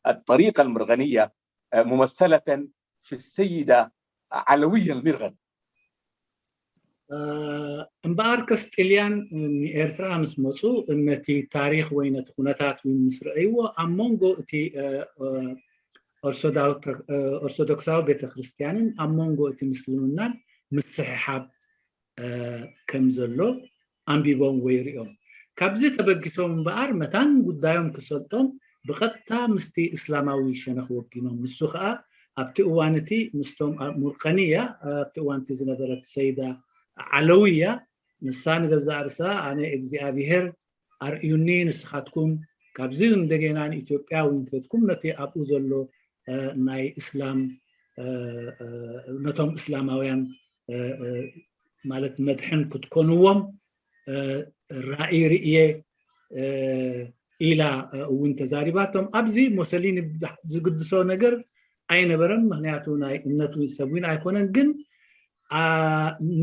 الطريقة المرغنية ممثلة في السيدة علوية المرغني. እምበኣር ከስጢልያን ንኤርትራ ምስ መፁ ነቲ ታሪኽ ወይ ነቲ ኩነታት እውን ምስ ረኣይዎ ኣብ መንጎ እቲ ኦርቶዶክሳዊ ቤተክርስትያንን ኣብ መንጎ እቲ ምስልምናን ምስሕሓብ ከም ዘሎ ኣንቢቦም ወይ ሪኦም። ካብዚ ተበጊሶም እምበኣር መታን ጉዳዮም ክሰልጦም ብቐጥታ ምስቲ እስላማዊ ሸነኽ ወጊኖም። ንሱ ኸኣ ኣብቲ እዋን እቲ ምስቶም ሙርቀንያ ኣብቲ እዋን እቲ ዝነበረት ሰይዳ ዓለውያ ንሳ ንገዛእ ርእሳ ኣነ እግዚኣብሄር ኣርእዩኒ ንስኻትኩም ካብዚ እንደገና ንኢትዮጵያ እውን ከድኩም ነቲ ኣብኡ ዘሎ ናይ እስላም ነቶም እስላማውያን ማለት መድሕን ክትኮንዎም ራእይ ርእየ ኢላ እውን ተዛሪባቶም። ኣብዚ ሞሰሊኒ ዝግድሶ ነገር ኣይነበረን፣ ምክንያቱ ናይ እምነት እውን ሰብ እውን ኣይኮነን። ግን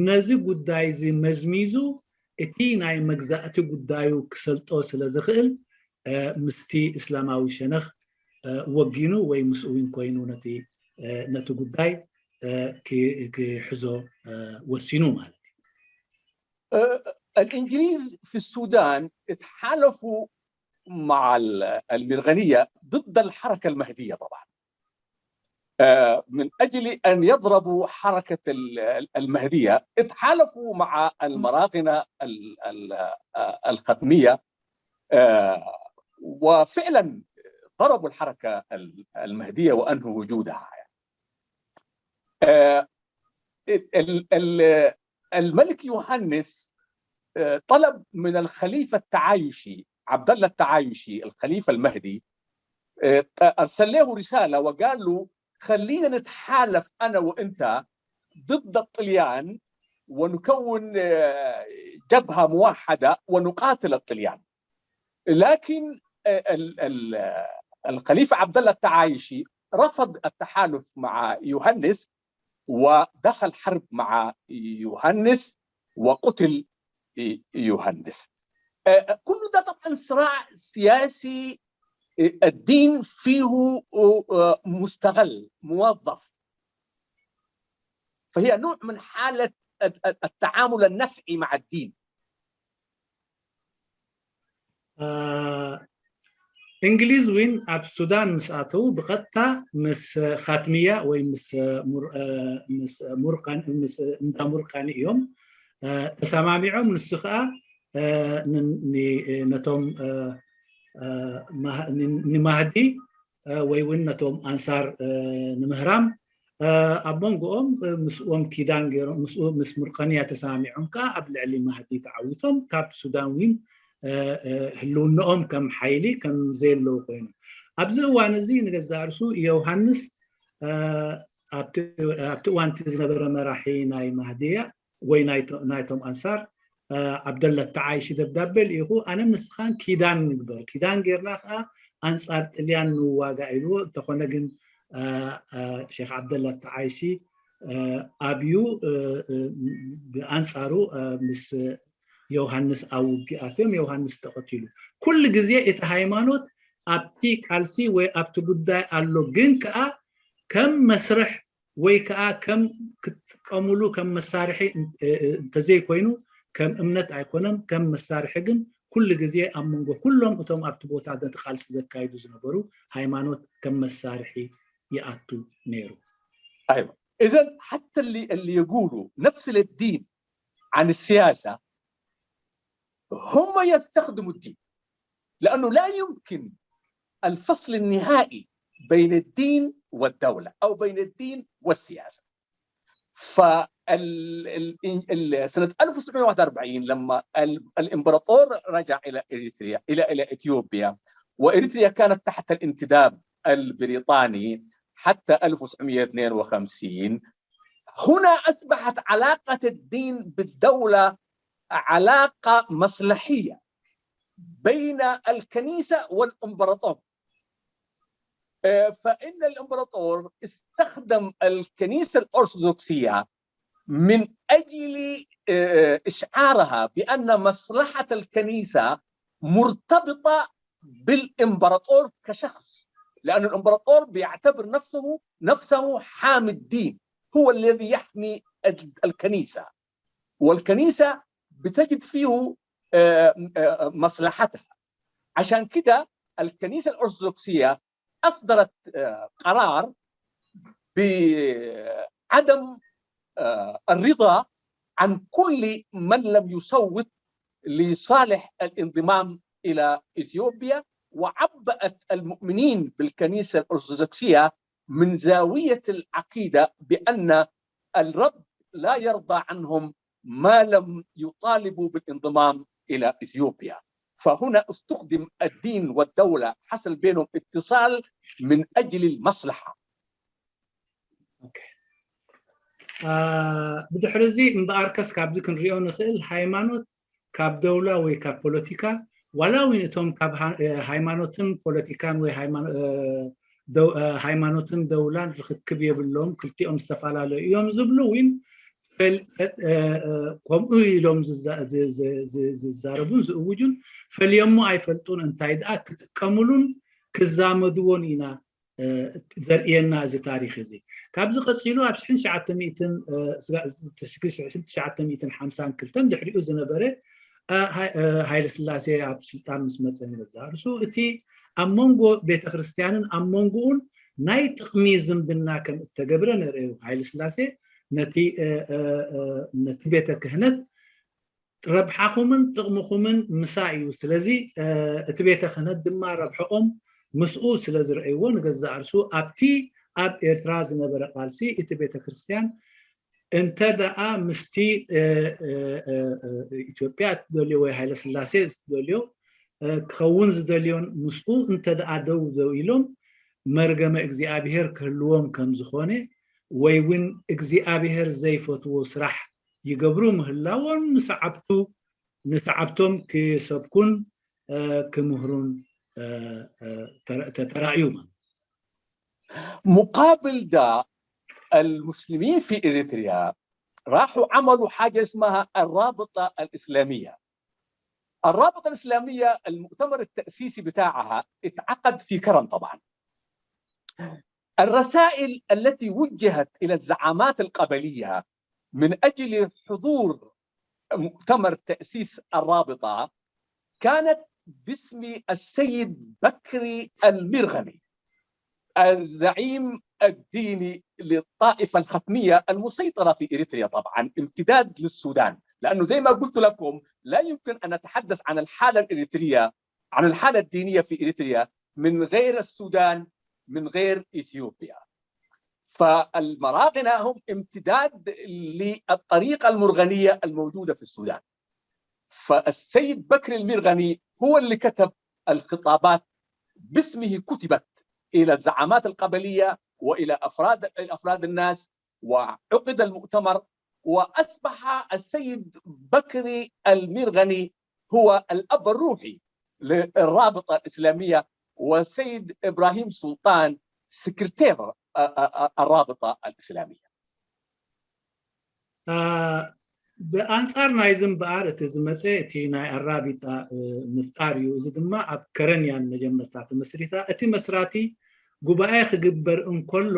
ነዚ ጉዳይ እዚ መዝሚዙ እቲ ናይ መግዛእቲ ጉዳዩ ክሰልጦ ስለ ዝኽእል ምስቲ እስላማዊ ሸነኽ ወጊኑ ወይ ምስኡ እውን ኮይኑ ነቲ ነቲ ጉዳይ ክሕዞ ወሲኑ ማለት እዩ። الإنجليز في السودان اتحالفوا مع المرغنية ضد الحركة المهدية طبعا من أجل أن يضربوا حركة المهدية اتحالفوا مع المراغنة الختمية وفعلا ضربوا الحركة المهدية وأنهوا وجودها الملك يوهانس طلب من الخليفة التعايشي عبد الله التعايشي الخليفة المهدي أرسل له رسالة وقال له خلينا نتحالف أنا وأنت ضد الطليان ونكون جبهة موحدة ونقاتل الطليان لكن الخليفة عبد الله التعايشي رفض التحالف مع يوهانس ودخل حرب مع يوهانس وقتل يوهانس كل ده طبعا صراع سياسي الدين فيه مستغل موظف فهي نوع من حالة التعامل النفعي مع الدين እንግሊዝ እውን ኣብ ሱዳን ምስ ኣተዉ ብቐጥታ ምስ ኻትሚያ ወይ ምስ እንዳ ሙርቃኒ እዮም ተሰማሚዖም። ንሱ ከዓ ነቶም ንማህዲ ወይ እውን ነቶም ኣንሳር ንምህራም ኣብ መንጎኦም ምስኦም ኪዳን ገይሮም ምስ ሙርቀንያ ተሰማሚዖም ከዓ ኣብ ልዕሊ ማህዲ ተዓዊቶም ካብ ሱዳን እውን ህልውንኦም ከም ሓይሊ ከም ዘየለዉ ኮይኖም ኣብዚ እዋን እዚ ንገዛእ ርሱ ዮሃንስ ኣብቲ እዋን እቲ ዝነበረ መራሒ ናይ ማህድያ ወይ ናይቶም ኣንሳር ዓብደላ ተዓይሺ ደብዳቤ ልኢኹ ኣነ ንስኻን ኪዳን ንግበር ኪዳን ጌርና ከዓ ኣንፃር ጥልያን ንዋጋእ ኢልዎ እንተኾነ ግን ሼክ ዓብደላ ተዓይሺ ኣብዩ ብኣንፃሩ ምስ ዮሃንስ ኣብ ውግእ ኣትዮም ዮሃንስ ተቐቲሉ ኩሉ ግዜ እቲ ሃይማኖት ኣብቲ ቃልሲ ወይ ኣብቲ ጉዳይ ኣሎ ግን ከዓ ከም መስርሕ ወይ ከዓ ከም ክትጥቀምሉ ከም መሳርሒ እንተዘይኮይኑ ከም እምነት ኣይኮነን ከም መሳርሒ ግን ኩሉ ግዜ ኣብ መንጎ ኩሎም እቶም ኣብቲ ቦታ ነቲ ቃልሲ ዘካይዱ ዝነበሩ ሃይማኖት ከም መሳርሒ ይኣቱ ነይሩ። أيوة إذا حتى اللي اللي يقولوا نفصل الدين عن السياسة هم يستخدموا الدين لأنه لا يمكن الفصل النهائي بين الدين والدولة أو بين الدين والسياسة. فال سنة ألف وتسعمية وواحد وأربعين لما الإمبراطور رجع إلى إريتريا إلى إلى إثيوبيا وإريتريا كانت تحت الانتداب البريطاني حتى ألف وتسعمية واثنين وخمسين هنا أصبحت علاقة الدين بالدولة علاقة مصلحية بين الكنيسة والإمبراطور فإن الإمبراطور استخدم الكنيسة الأرثوذكسية من أجل إشعارها بأن مصلحة الكنيسة مرتبطة بالإمبراطور كشخص لأن الإمبراطور بيعتبر نفسه نفسه حامي الدين هو الذي يحمي الكنيسة والكنيسة بتجد فيه مصلحتها عشان كده الكنيسة الأرثوذكسية أصدرت قرار بعدم الرضا عن كل من لم يصوت لصالح الانضمام إلى إثيوبيا وعبأت المؤمنين بالكنيسة الأرثوذكسية من زاوية العقيدة بأن الرب لا يرضى عنهم ما لم يطالبوا بالانضمام إلى إثيوبيا فهنا استخدم الدين والدولة حصل بينهم اتصال من أجل المصلحة ብድሕሪ እዚ እምበኣርከስ ካብዚ ክንሪኦ ንኽእል ሃይማኖት ካብ ደውላ ወይ ካብ ፖለቲካ ዋላ እውን እቶም ካብ ሃይማኖትን ፖለቲካን ወይ ሃይማኖትን ደውላን ርክክብ የብሎም ክልቲኦም ዝተፈላለዩ እዮም ዝብሉ እውን ከምኡ ኢሎም ዝዛረቡን ዝእውጁን ፈልዮሞ ኣይፈልጡን፣ እንታይ ደኣ ክጥቀምሉን ክዛመድዎን ኢና ዘርእየና እዚ ታሪኽ እዚ። ካብዚ ቀፂሉ ኣብ ሽሕን ትሽዓተ ሚእትን ሓምሳን ክልተን ድሕሪኡ ዝነበረ ሃይለ ስላሴ ኣብ ስልጣን ምስ መፀ ንገዛ ርእሱ እቲ ኣብ መንጎ ቤተክርስትያንን ኣብ መንጎኡን ናይ ጥቕሚ ዝምድና ከም እተገብረ ነርእዩ። ሃይለ ስላሴ ነቲ ነቲ ቤተ ክህነት ረብሓኹምን ጥቕምኹምን ምሳ እዩ። ስለዚ እቲ ቤተ ክህነት ድማ ረብሐኦም ምስኡ ስለ ዝረእይዎ ንገዛእ ርእሱ ኣብቲ ኣብ ኤርትራ ዝነበረ ቃልሲ እቲ ቤተ ክርስቲያን እንተ ደኣ ምስቲ ኢትዮጵያ እትደልዮ ወይ ሃይለ ስላሴ ዝደልዮ ክኸውን ዝደልዮን ምስኡ እንተ ደኣ ደው ዘው ኢሎም መርገመ እግዚኣብሔር ክህልዎም ከም ዝኾነ ወይ እውን እግዚኣብሔር ዘይፈትዎ ስራሕ ይገብሩ ምህላዎም ንሰዓብቱ ንሰዓብቶም ክሰብኩን ክምህሩን ተራእዩ። مقابل ده المسلمين في إريتريا راحوا عملوا حاجة اسمها الرابطة الإسلامية. الرابطة الإسلامية المؤتمر التأسيسي بتاعها اتعقد في كرم طبعا. الرسائل التي وجهت إلى الزعامات القبلية من أجل حضور مؤتمر تأسيس الرابطة كانت باسم السيد بكري المرغني، الزعيم الديني للطائفة الختمية المسيطرة في إريتريا، طبعا امتداد للسودان، لأنه زي ما قلت لكم لا يمكن أن نتحدث عن الحالة الإريترية، عن الحالة الدينية في إريتريا من غير السودان، من غير إثيوبيا. فالمراغنة هم امتداد للطريقة المرغنية الموجودة في السودان. فالسيد بكري المرغني هو اللي كتب الخطابات باسمه، كتبت إلى الزعامات القبلية وإلى أفراد أفراد الناس، وعقد المؤتمر، وأصبح السيد بكري المرغني هو الأب الروحي للرابطة الإسلامية، والسيد إبراهيم سلطان سكرتير الرابطة الإسلامية. ብኣንጻር ናይዚ እምበኣር እቲ ዝመፀ እቲ ናይ ኣራቢጣ ምፍጣር እዩ። እዚ ድማ ኣብ ከረንያን መጀመርታ ተመስሪታ። እቲ መስራቲ ጉባኤ ክግበር እንከሎ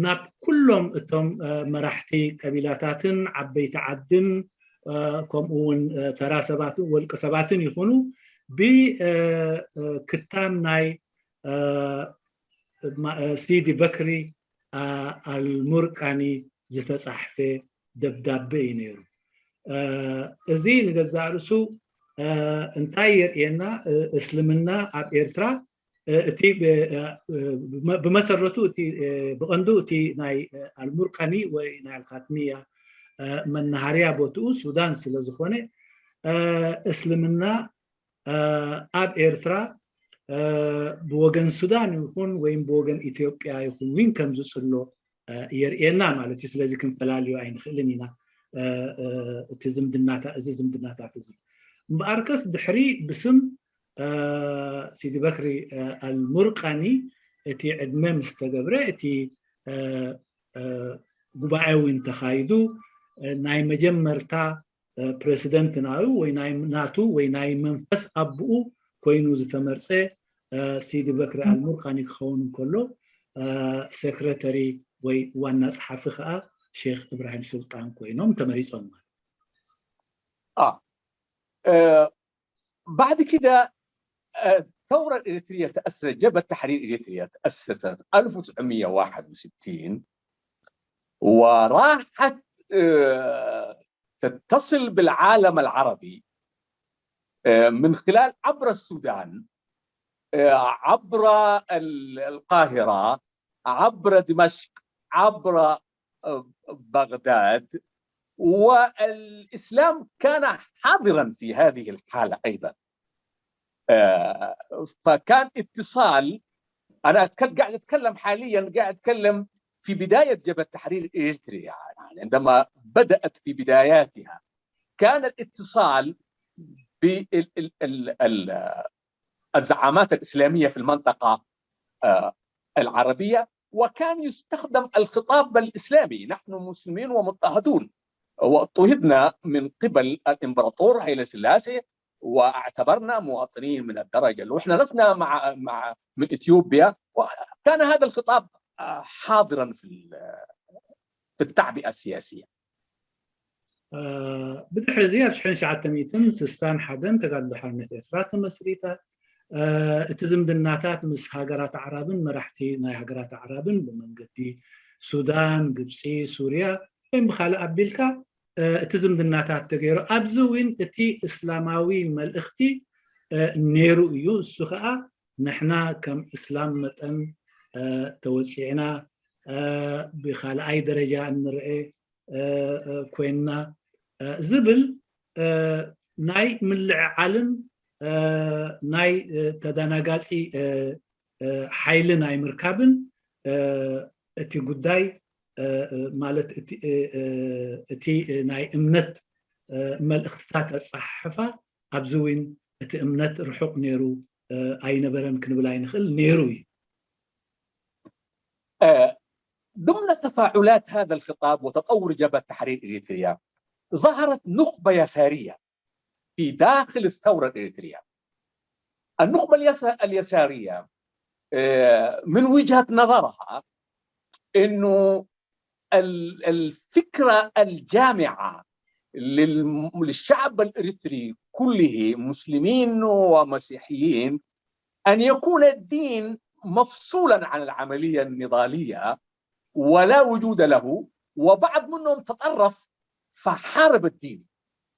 ናብ ኩሎም እቶም መራሕቲ ቀቢላታትን ዓበይቲ ዓድን ከምኡ እውን ተራ ሰባትን ወልቂ ሰባትን ይኹኑ ብክታም ናይ ሲዲ በክሪ ኣልሙርቃኒ ዝተፃሕፈ ደብዳበ እዩ ነይሩ። እዚ ንገዛእ ርእሱ እንታይ የርእየና? እስልምና ኣብ ኤርትራ እቲ ብመሰረቱ እቲ ብቐንዱ እቲ ናይ ኣልሙርቀኒ ወይ ናይ ኣልካትሚያ መናሃርያ ቦትኡ ሱዳን ስለ ዝኾነ እስልምና ኣብ ኤርትራ ብወገን ሱዳን ይኹን ወይም ብወገን ኢትዮጵያ ይኹን ዊን ከም ዝጽሎ የርእየና ማለት እዩ። ስለዚ ክንፈላልዮ ኣይንኽእልን ኢና እቲ ዝምድናታ እዚ ዝምድናታት እዚ እምበኣርከስ ድሕሪ ብስም ሲዲ በክሪ ኣልሙርቃኒ እቲ ዕድመ ምስ ተገብረ እቲ ጉባኤ እውን ተኻይዱ ናይ መጀመርታ ፕሬዚደንት ናዩ ወይ ናይ ናቱ ወይ ናይ መንፈስ ኣቦኡ ኮይኑ ዝተመርፀ ሲዲ በክሪ ኣልሙርቃኒ ክኸውን እንከሎ ሴክሬተሪ ወይ ዋና ፀሓፊ ከዓ ሼክ እብራሂም ሱልጣን ኮይኖም ተመሪፆም ማለት آه. آه. بعد كده الثورة الإريترية تأسست، جبهة تحرير إريتريا تأسست ألف وتسعمية وواحد وستين وراحت تتصل بالعالم العربي من خلال عبر السودان، عبر القاهرة، عبر دمشق، عبر بغداد، والإسلام كان حاضرا في هذه الحالة أيضا. فكان اتصال، أنا قاعد أتكلم حاليا، قاعد أتكلم في بداية جبهة تحرير إريتريا، يعني عندما بدأت في بداياتها كان الاتصال بالزعامات الإسلامية في المنطقة العربية، وكان يستخدم الخطاب الإسلامي، نحن مسلمين واضطهدنا من قبل الإمبراطور هيلي سلاسي، واعتبرنا مواطنين من الدرجة الأولى، وإحنا لسنا مع مع من إثيوبيا. كان هذا الخطاب حاضرا في في التعبئة السياسية. ብድሕሪ እዚ ኣብ ሽሕን ትሽዓተ ሚእትን ስሳን ሓደን ተጋድሎ ሓርነት ኤርትራ ተመስሪተ። እቲ ዝምድናታት ምስ ሃገራት ኣዕራብን መራሕቲ ናይ ሃገራት ኣዕራብን ብመንገዲ ሱዳን፣ ግብፂ፣ ሱርያ ወይም ብካልእ ኣቢልካ እቲ ዝምድናታት ተገይሩ። ኣብዚ እውን እቲ እስላማዊ መልእኽቲ ነይሩ እዩ። እሱ ከዓ ንሕና ከም እስላም መጠን ተወፂዕና ብካልኣይ ደረጃ እንርአ ኮይንና ዝብል ናይ ምልዕዓልን ናይ ተደናጋፂ ሓይሊ ናይ ምርካብን እቲ ጉዳይ ማለት እቲ ናይ እምነት መልእኽትታት ኣፀሓሕፋ ኣብዚ እውን እቲ እምነት ርሑቕ ነይሩ ኣይነበረን ክንብል ኣይንኽእል፣ ነይሩ እዩ። ضمن تفاعلات هذا الخطاب وتطور جبهة تحرير إريتريا ظهرت نخبة يسارية في داخل الثورة الإريترية. النخبة اليسارية من وجهة نظرها أنه الفكرة الجامعة للشعب الإريتري كله، مسلمين ومسيحيين، أن يكون الدين مفصولا عن العملية النضالية ولا وجود له، وبعض منهم تطرف فحارب الدين.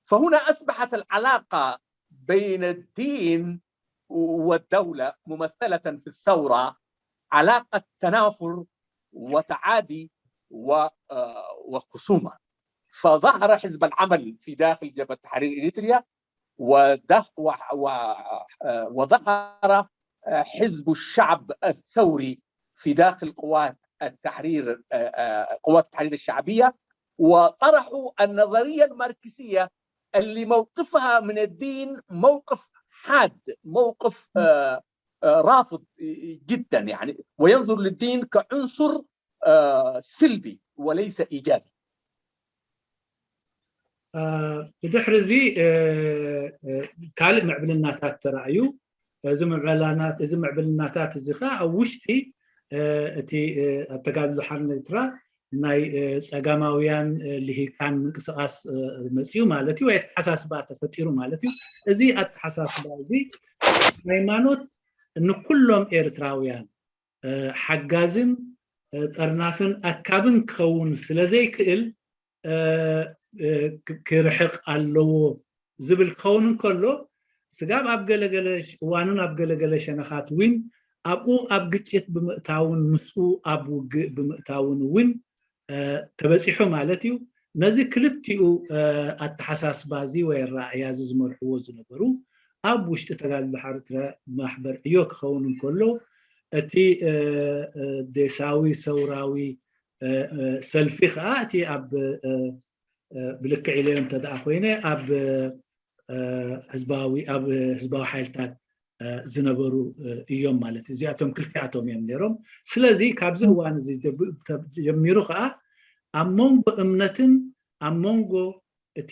فهنا أصبحت العلاقة بين الدين والدولة ممثلة في الثورة علاقة تنافر وتعادي وخصومة. فظهر حزب العمل في داخل جبهة تحرير إريتريا، وظهر حزب الشعب الثوري في داخل قوات التحرير، قوات التحرير الشعبية، وطرحوا النظرية الماركسية اللي موقفها من الدين موقف حاد، موقف رافض جدا، يعني، وينظر للدين كعنصر سلبي وليس إيجابي. ብድሕሪ እዚ ካልእ ምዕብልናታት ተራእዩ። እዚ ምዕብልናታት እዚ ከዓ ኣብ ውሽጢ እቲ ኣብ ተጋድሎ ሓርነት ኤርትራ ናይ ጸጋማውያን ልሂቃን ምንቅስቃስ መፅኡ ማለት እዩ፣ ወይ ኣተሓሳስባ ተፈጢሩ ማለት እዩ። እዚ ኣተሓሳስባ እዚ ሃይማኖት ንኩሎም ኤርትራውያን ሓጋዝን ጠርናፍን ኣካብን ክኸውን ስለዘይክእል ክርሕቕ ኣለዎ ዝብል ክኸውን እንከሎ፣ ስጋብ ኣብ ገለገለ እዋንን ኣብ ገለገለ ሸነኻት እውን ኣብኡ ኣብ ግጭት ብምእታውን ምስኡ ኣብ ውግእ ብምእታውን እውን ተበፂሑ ማለት እዩ። ነዚ ክልቲኡ ኣተሓሳስባ እዚ ወይ ኣረኣእያ እዚ ዝመርሕዎ ዝነበሩ ኣብ ውሽጢ ተጋድሎ ሓርነት ኤርትራ ማሕበር ዕዮ ክኸውን እንከሎ፣ እቲ ዴሳዊ ሰውራዊ ሰልፊ ከዓ እቲ ኣብ ብልክዕ ኢለዮ እንተ ደኣ ኮይነ ኣብ ህዝባዊ ኣብ ህዝባዊ ሓይልታት ዝነበሩ እዮም ማለት እዩ። እዚኣቶም ክልቲኣቶም እዮም ነይሮም። ስለዚ ካብዚ እዋን እዚ ጀሚሩ ከዓ ኣብ መንጎ እምነትን ኣብ መንጎ እቲ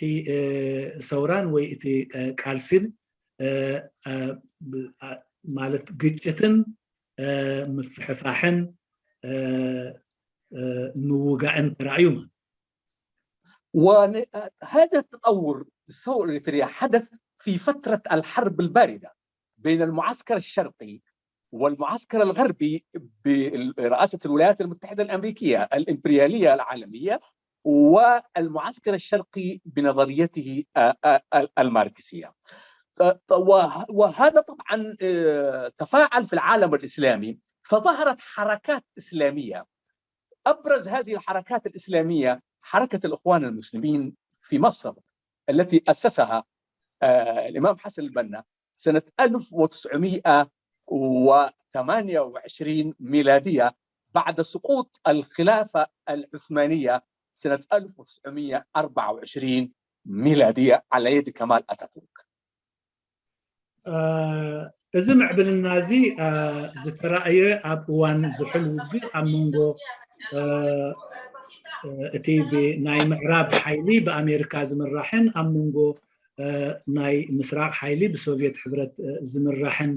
ሰውራን ወይ እቲ ቃልሲን ማለት ግጭትን ምፍሕፋሕን ምውጋእን ተራእዩ ማለት። وهذا التطور الثوري الإريتري حدث في فترة الحرب الباردة بين المعسكر الشرقي والمعسكر الغربي برئاسة الولايات المتحدة الأمريكية الإمبريالية العالمية والمعسكر الشرقي بنظريته الماركسية. وهذا طبعا تفاعل في العالم الإسلامي، فظهرت حركات إسلامية. أبرز هذه الحركات الإسلامية حركة الإخوان المسلمين في مصر، التي أسسها الإمام حسن البنا سنة ألف وتسعمائة وثمانية وعشرين ميلادية بعد سقوط الخلافة العثمانية سنة ألف وتسعمائة وأربعة وعشرين ميلادية على يد كمال أتاتورك. እዚ ምዕብልና እዚ ዝተራእየ ኣብ እዋን ዝሑል ውግእ ኣብ መንጎ እቲ ብናይ ምዕራብ ሓይሊ ብኣሜሪካ ዝምራሕን ኣብ መንጎ ናይ ምስራቕ ሓይሊ ብሶቪየት ሕብረት ዝምራሕን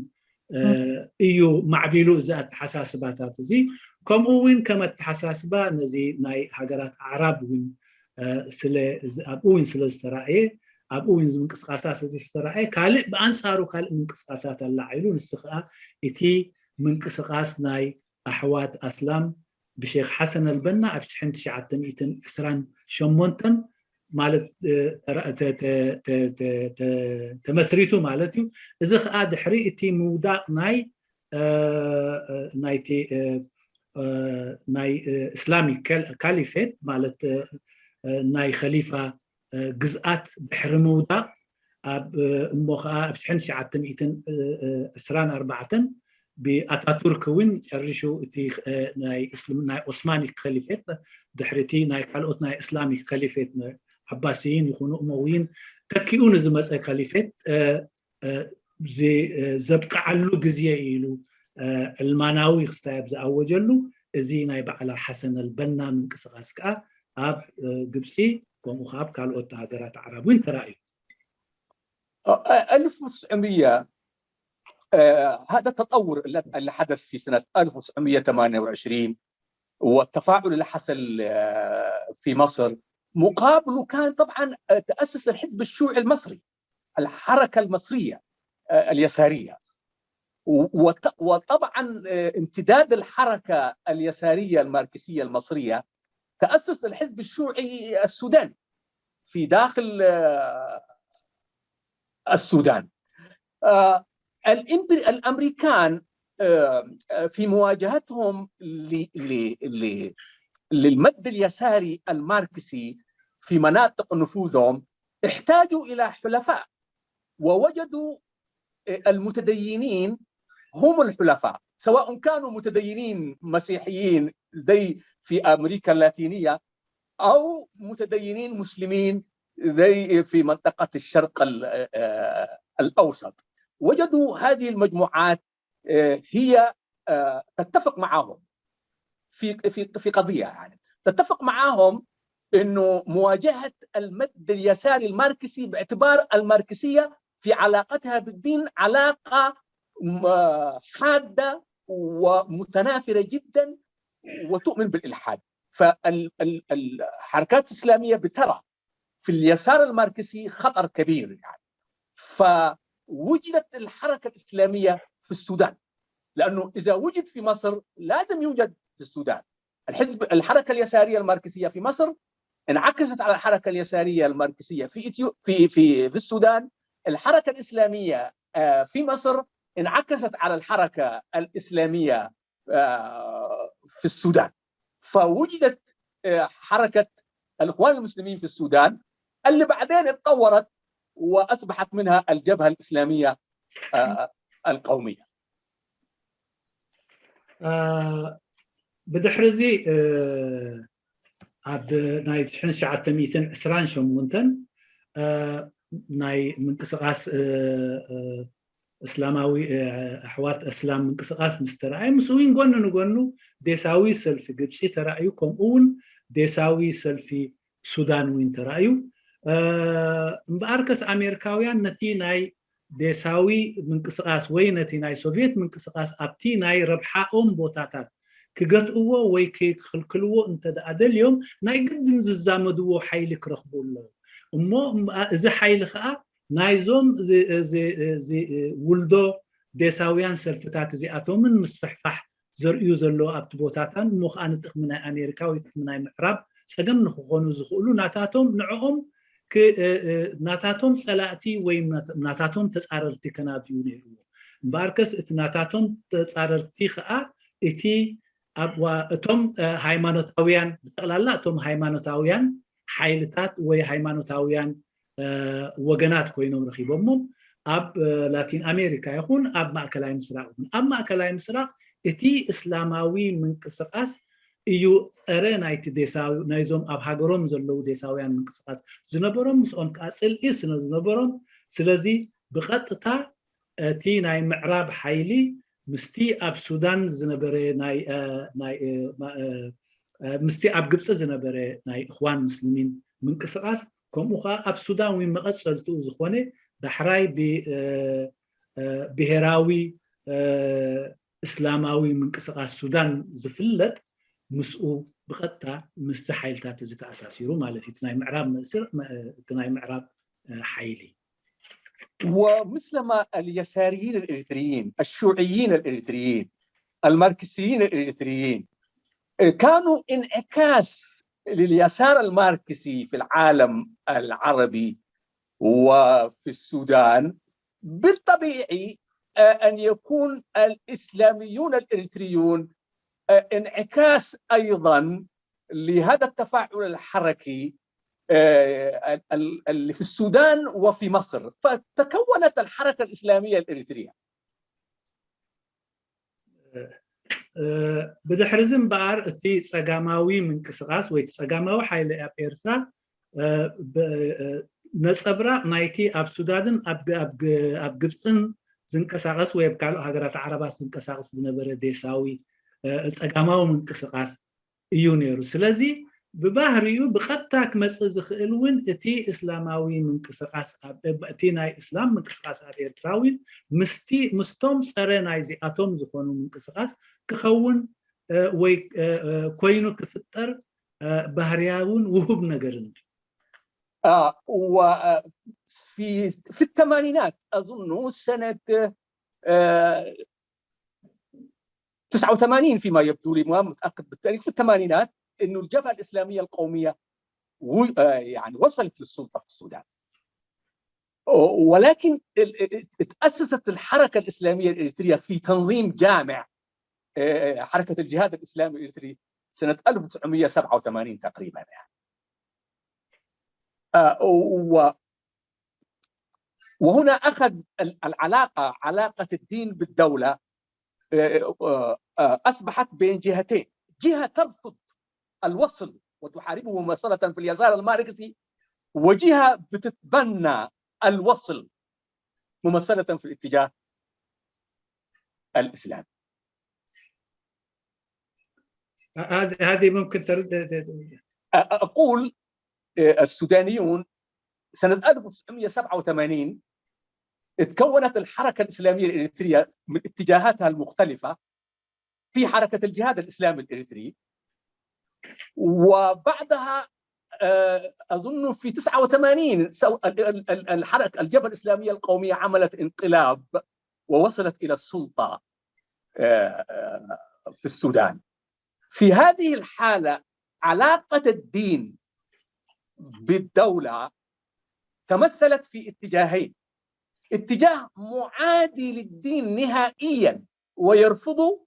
እዩ ማዕቢሉ እዚ ኣተሓሳስባታት እዚ። ከምኡ እውን ከም ኣተሓሳስባ ነዚ ናይ ሃገራት ኣዕራብ እውን ስለ ኣብኡ እውን ስለ ዝተራእየ ኣብኡ እውን ምንቅስቃሳት ስለ ዝተራእየ ካልእ ብኣንፃሩ ካልእ ምንቅስቃሳት ኣላዒሉ። ንሱ ከዓ እቲ ምንቅስቃስ ናይ ኣሕዋት ኣስላም ብሼክ ሓሰን ኣልበና ኣብ ሽሕን ትሽዓተ ሚእትን ዕስራን ሸሞንተን ማለት ተመስሪቱ ማለት እዩ። እዚ ከዓ ድሕሪ እቲ ምውዳቅ ናይ ናይቲ ናይ እስላሚክ ካሊፌት ማለት ናይ ከሊፋ ግዝኣት ድሕሪ ምውዳቅ ኣብ እሞ ከዓ ኣብ ሽሕን ትሽዓተ ሚእትን ዕስራን ኣርባዕተን ብኣታቱርክ እውን ጨሪሹ እቲ ናይ እስልምና ናይ ኦስማኒክ ከሊፌት ድሕሪቲ ናይ ካልኦት ናይ እስላሚክ ከሊፌት ዓባስይን ይኹኑ እመውይን ተኪኡ ንዝመፀ ከሊፌት ዘብቅዓሉ ግዜ ኢሉ ዕልማናዊ ክስታይ ኣብ ዝኣወጀሉ እዚ ናይ በዓላ ሓሰን ኣልበና ምንቅስቃስ ከዓ ኣብ ግብፂ ከምኡ ከዓ ኣብ ካልኦት ሃገራት ኣዕራብ እውን ተራእዩ። ألف وتسعمية هذا التطور الذي حدث في سنة ألف وتسعمية وثمانية وعشرين والتفاعل اللي حصل في مصر مقابله كان طبعا تأسس الحزب الشيوعي المصري، الحركة المصرية اليسارية. وطبعا امتداد الحركة اليسارية الماركسية المصرية تأسس الحزب الشيوعي السوداني في داخل السودان. الأمريكان في مواجهتهم للمد اليساري الماركسي في مناطق نفوذهم احتاجوا إلى حلفاء، ووجدوا المتدينين هم الحلفاء، سواء كانوا متدينين مسيحيين زي في أمريكا اللاتينية أو متدينين مسلمين زي في منطقة الشرق الأوسط. وجدوا هذه المجموعات هي تتفق معهم في في في قضيه، يعني تتفق معهم انه مواجهه المد اليساري الماركسي، باعتبار الماركسيه في علاقتها بالدين علاقه حاده ومتنافره جدا وتؤمن بالالحاد. فالحركات الاسلاميه بترى في اليسار الماركسي خطر كبير، يعني. فوجدت الحركه الاسلاميه في السودان، لانه اذا وجد في مصر لازم يوجد في السودان. الحزب الحركه اليساريه الماركسيه في مصر انعكست على الحركه اليساريه الماركسيه في إتيو... في في في السودان. الحركه الاسلاميه في مصر انعكست على الحركه الاسلاميه في السودان. فوجدت حركه الاخوان المسلمين في السودان اللي بعدين اتطورت واصبحت منها الجبهه الاسلاميه القوميه. ብድሕሪ እዚ ኣብ ናይ ሽሕን ትሽዓተ ሚእትን ዕስራን ሸሞንተን ናይ ምንቅስቃስ እስላማዊ ኣሕዋት እስላም ምንቅስቃስ ምስ ተረኣየ ምስኡ እውን ጎኒ ንጎኑ ዴሳዊ ሰልፊ ግብፂ ተራእዩ፣ ከምኡ እውን ዴሳዊ ሰልፊ ሱዳን እውን ተራእዩ። እምበኣርከስ ኣሜሪካውያን ነቲ ናይ ዴሳዊ ምንቅስቃስ ወይ ነቲ ናይ ሶቪየት ምንቅስቃስ ኣብቲ ናይ ረብሓኦም ቦታታት ክገትእዎ ወይ ክኽልክልዎ እንተ ደኣ ደልዮም ናይ ግድን ዝዛመድዎ ሓይሊ ክረኽቡ ኣለዎም። እሞ እዚ ሓይሊ ከዓ ናይዞም ውልዶ ዴሳውያን ሰልፍታት እዚኣቶምን ምስፍሕፋሕ ዘርእዩ ዘለዉ ኣብቲ ቦታታን እሞ ከዓ ንጥቕሚ ናይ ኣሜሪካ ወይ ጥቕሚ ናይ ምዕራብ ፀገም ንክኾኑ ዝኽእሉ ናታቶም ንዕኦም ናታቶም ፀላእቲ ወይ ናታቶም ተፃረርቲ ከናድዩ ነይርዎ። እምበኣርከስ እቲ ናታቶም ተፃረርቲ ከዓ እቲ እቶም ሃይማኖታውያን ብጠቕላላ እቶም ሃይማኖታውያን ሓይልታት ወይ ሃይማኖታውያን ወገናት ኮይኖም ረኺቦሞም ኣብ ላቲን ኣሜሪካ ይኹን ኣብ ማእከላይ ምስራቅ ይኹን ኣብ ማእከላይ ምስራቅ እቲ እስላማዊ ምንቅስቃስ እዩ ጸረ ናይቲ ዴሳዊ ናይዞም ኣብ ሃገሮም ዘለዉ ዴሳውያን ምንቅስቃስ ዝነበሮም ምስኦም ከዓ ጽልኢ ስለ ዝነበሮም ስለዚ ብቐጥታ እቲ ናይ ምዕራብ ሓይሊ ምስቲ ኣብ ሱዳን ዝነበረ ናይ ናይ ምስቲ ኣብ ግብፂ ዝነበረ ናይ እኽዋን ሙስሊሚን ምንቅስቃስ፣ ከምኡ ከዓ ኣብ ሱዳን እውን መቐፀልትኡ ዝኾነ ዳሕራይ ብሄራዊ እስላማዊ ምንቅስቃስ ሱዳን ዝፍለጥ ምስኡ ብቐጥታ ምስዚ ሓይልታት እዚ ተኣሳሲሩ ማለት እዩ። እቲ ናይ ምዕራብ ምእስር እቲ ናይ ምዕራብ ሓይሊ ومثلما اليساريين الإريتريين، الشيوعيين الإريتريين، الماركسيين الإريتريين، كانوا انعكاس لليسار الماركسي في العالم العربي وفي السودان. بالطبيعي أن يكون الإسلاميون الإريتريون انعكاس أيضا لهذا التفاعل الحركي اللي في السودان وفي مصر، فتكونت الحركة الإسلامية الإريترية. ብድሕሪ እዚ እምበኣር እቲ ጸጋማዊ ምንቅስቃስ ወይ እቲ ጸጋማዊ ሓይሊ ኣብ ኤርትራ ነጸብራቕ ናይቲ ኣብ ሱዳንን ኣብ ግብፅን ዝንቀሳቀስ ወይ ኣብ ካልኦ ሃገራት ዓረባት ዝንቀሳቀስ ዝነበረ ዴሳዊ ጸጋማዊ ምንቅስቃስ እዩ ነይሩ። ስለዚ ብባህሪኡ ብቐጥታ ክመፅእ ዝኽእል እውን እቲ እስላማዊ ምንቅስቃስ እቲ ናይ እስላም ምንቅስቃስ ኣብ ኤርትራ እውን ምስቲ ምስቶም ፀረ ናይዚኣቶም ዝኾኑ ምንቅስቃስ ክኸውን ወይ ኮይኑ ክፍጠር ባህርያውን ውሁብ ነገርን እዩ። وفي في الثمانينات أظن سنة تسعة وثمانين فيما يبدو لي، ما متأكد بالتاريخ، في الثمانينات إنه الجبهة الإسلامية القومية يعني وصلت للسلطة في السودان. ولكن تأسست الحركة الإسلامية الإريترية في تنظيم جامع، حركة الجهاد الإسلامي الإريتري، سنة ألف وتسعمية وسبعة وثمانين تقريبا يعني. وهنا أخذ العلاقة، علاقة الدين بالدولة، أصبحت بين جهتين، جهة ترفض الوصل وتحاربه ممثلة في اليسار الماركسي، وجهة بتتبنى الوصل ممثلة في الاتجاه الإسلامي. هذه هذه ممكن ترد. أقول السودانيون سنة ألف وتسعمية وسبعة وثمانين تكونت الحركة الإسلامية الإريترية من اتجاهاتها المختلفة في حركة الجهاد الإسلامي الإريتري، وبعدها أظن في تسعة وثمانين الحركة الجبهة الإسلامية القومية عملت انقلاب ووصلت إلى السلطة في السودان. في هذه الحالة علاقة الدين بالدولة تمثلت في اتجاهين، اتجاه معادي للدين نهائيا ويرفضه،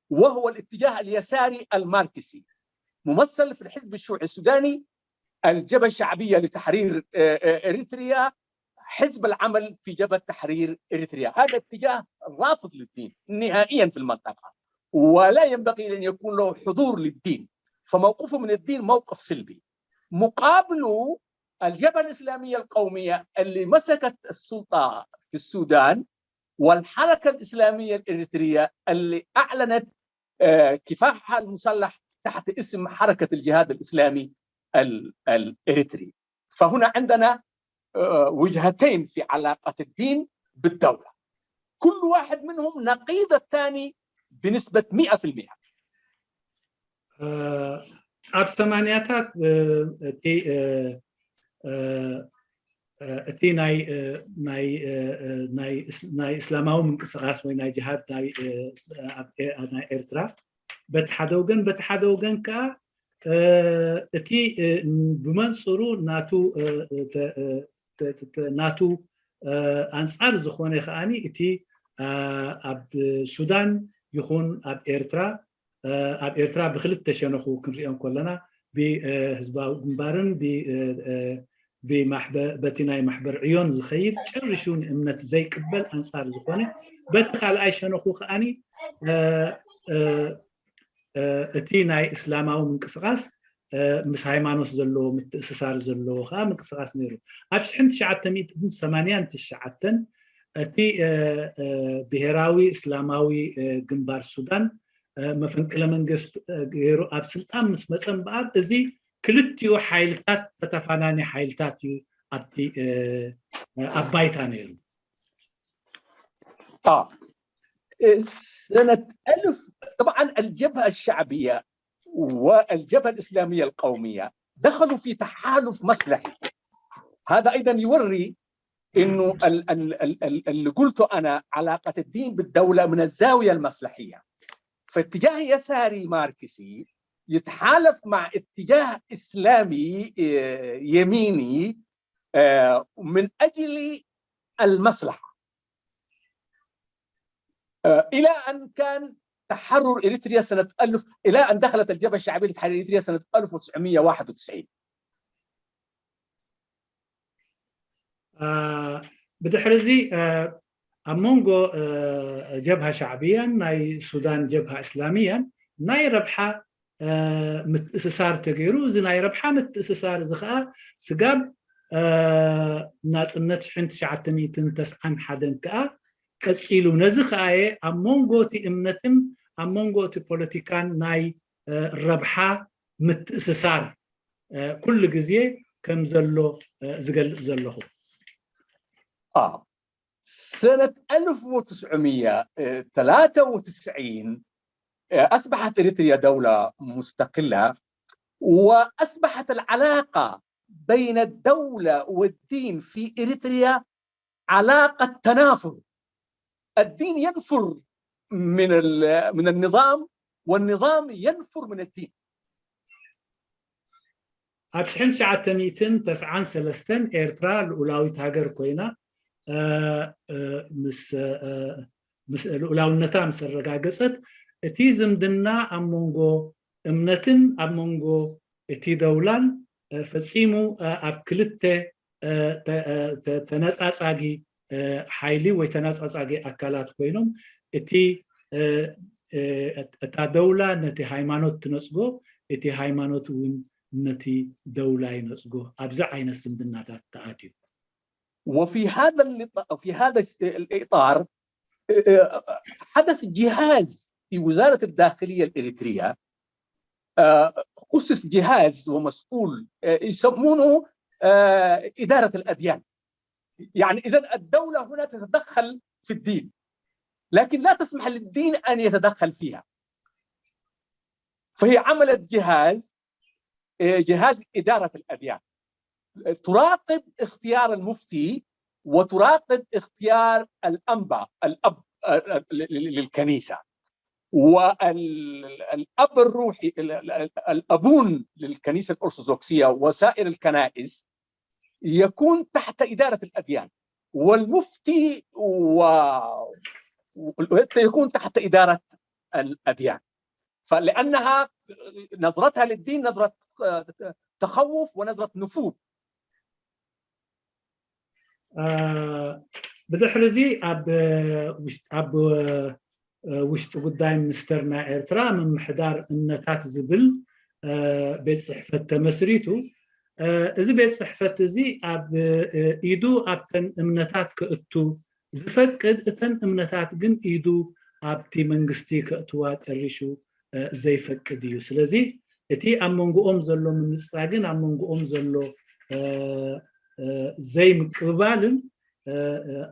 وهو الاتجاه اليساري الماركسي ممثل في الحزب الشيوعي السوداني، الجبهة الشعبية لتحرير إريتريا، حزب العمل في جبهة تحرير إريتريا. هذا اتجاه رافض للدين نهائيا في المنطقة، ولا ينبغي أن يكون له حضور للدين، فموقفه من الدين موقف سلبي. مقابله الجبهة الإسلامية القومية اللي مسكت السلطة في السودان، والحركة الإسلامية الإريترية اللي أعلنت كفاحها المسلح تحت اسم حركة الجهاد الإسلامي الإريتري. فهنا عندنا وجهتين في علاقة الدين بالدولة، كل واحد منهم نقيض الثاني بنسبة مئة في المئة. ኣብ ሰማንያታት እቲ እቲ ናይ ናይ ናይ እስላማዊ ምንቅስቃስ ወይ ናይ ጅሃድ ናይ ኤርትራ በቲ ሓደ ወገን፣ በቲ ሓደ ወገን ከዓ እቲ ብመንፅሩ ናቱ ናቱ ኣንፃር ዝኾነ ከዓኒ እቲ ኣብ ሱዳን ይኹን ኣብ ኤርትራ ኣብ ኤርትራ ብክልተ ሸነኹ ክንሪኦ እንከለና ብህዝባዊ ግንባርን በቲ ናይ ማሕበር ዕዮን ዝኸይድ ጨርሹ ንእምነት ዘይቅበል ኣንፃር ዝኾነ በቲ ካልኣይ ሸነኹ ከዓኒ እቲ ናይ እስላማዊ ምንቅስቃስ ምስ ሃይማኖት ዘለዎ ምትእስሳር ዘለዎ ከዓ ምንቅስቃስ ነይሩ። ኣብ ሽሕን ትሽዓተ ሚእትን ሰማንያን ትሽዓተን እቲ ብሄራዊ እስላማዊ ግንባር ሱዳን መፈንቅለ መንግስት ገይሩ ኣብ ስልጣን ምስ መፀ እምበኣር፣ እዚ ክልቲኡ ሓይልታት ተተፋናኒ ሓይልታት እዩ ኣብቲ ኣብ ባይታ ነይሩ። آه سنة ألف طبعا الجبهة الشعبية والجبهة الإسلامية القومية دخلوا في تحالف مصلحي. هذا أيضا يوري انه اللي قلته انا علاقه الدين بالدوله من الزاويه المصلحيه. فاتجاه يساري ماركسي يتحالف مع اتجاه اسلامي يميني من اجل المصلحه. الى ان كان تحرر اريتريا سنه ألف، الى ان دخلت الجبهه الشعبيه لتحرير اريتريا سنه ألف وتسعمية وواحد وتسعين. ብድሕሪ እዚ ኣብ መንጎ ጀብሃ ሻዕብያን ናይ ሱዳን ጀብሃ እስላምያን ናይ ረብሓ ምትእስሳር ተገይሩ። እዚ ናይ ረብሓ ምትእስሳር እዚ ከዓ ስጋብ ናፅነት ሽሕን ትሽዓተ ሚእትን ተስዓን ሓደን ከዓ ቀፂሉ። ነዚ ከዓ እየ ኣብ መንጎ እቲ እምነትን ኣብ መንጎ እቲ ፖለቲካን ናይ ረብሓ ምትእስሳር ኩሉ ግዜ ከም ዘሎ ዝገልፅ ዘለኹ። آه سنة ألف وتسعمية وتلاتة وتسعين أصبحت إريتريا دولة مستقلة، وأصبحت العلاقة بين الدولة والدين في إريتريا علاقة تنافر. الدين ينفر من من النظام، والنظام ينفر من الدين. ኣብ ሽሕን ትሽዓተ ሚእትን ተስዓን ሰለስተን ኤርትራ ልኡላዊት ሃገር ኮይና ምስ ልኡላውነታ ምስ ኣረጋገጸት፣ እቲ ዝምድና ኣብ መንጎ እምነትን ኣብ መንጎ እቲ ደውላን ፈጺሙ ኣብ ክልተ ተነጻጻጊ ሓይሊ ወይ ተነጻጻጊ ኣካላት ኮይኖም፣ እቲ እታ ደውላ ነቲ ሃይማኖት ትነጽጎ፣ እቲ ሃይማኖት እውን ነቲ ደውላ ይነጽጎ። ኣብዚ ዓይነት ዝምድናታት ተኣትዩ። وفي هذا في هذا الإطار حدث جهاز في وزارة الداخلية الإريترية، خصص جهاز ومسؤول يسمونه إدارة الأديان. يعني إذا الدولة هنا تتدخل في الدين، لكن لا تسمح للدين أن يتدخل فيها. فهي عملت جهاز، جهاز إدارة الأديان، تراقب اختيار المفتي وتراقب اختيار الأنبا، الأب للكنيسة، والأب الروحي، الأبون للكنيسة الأرثوذكسية وسائر الكنائس يكون تحت إدارة الأديان، والمفتي و... يكون تحت إدارة الأديان. فلأنها نظرتها للدين نظرة تخوف ونظرة نفوذ. ብድሕሪ እዚ ኣብ ውሽጢ ጉዳይ ሚኒስተር ናይ ኤርትራ ምምሕዳር እምነታት ዝብል ቤት ጽሕፈት ተመስሪቱ። እዚ ቤት ጽሕፈት እዚ ኣብ ኢዱ ኣብተን እምነታት ክእቱ ዝፈቅድ፣ እተን እምነታት ግን ኢዱ ኣብቲ መንግስቲ ከእትዋ ጠሪሹ ዘይፈቅድ እዩ። ስለዚ እቲ ኣብ መንጎኦም ዘሎ ምምጽጻግን ኣብ መንጎኦም ዘሎ ዘይምቅብባልን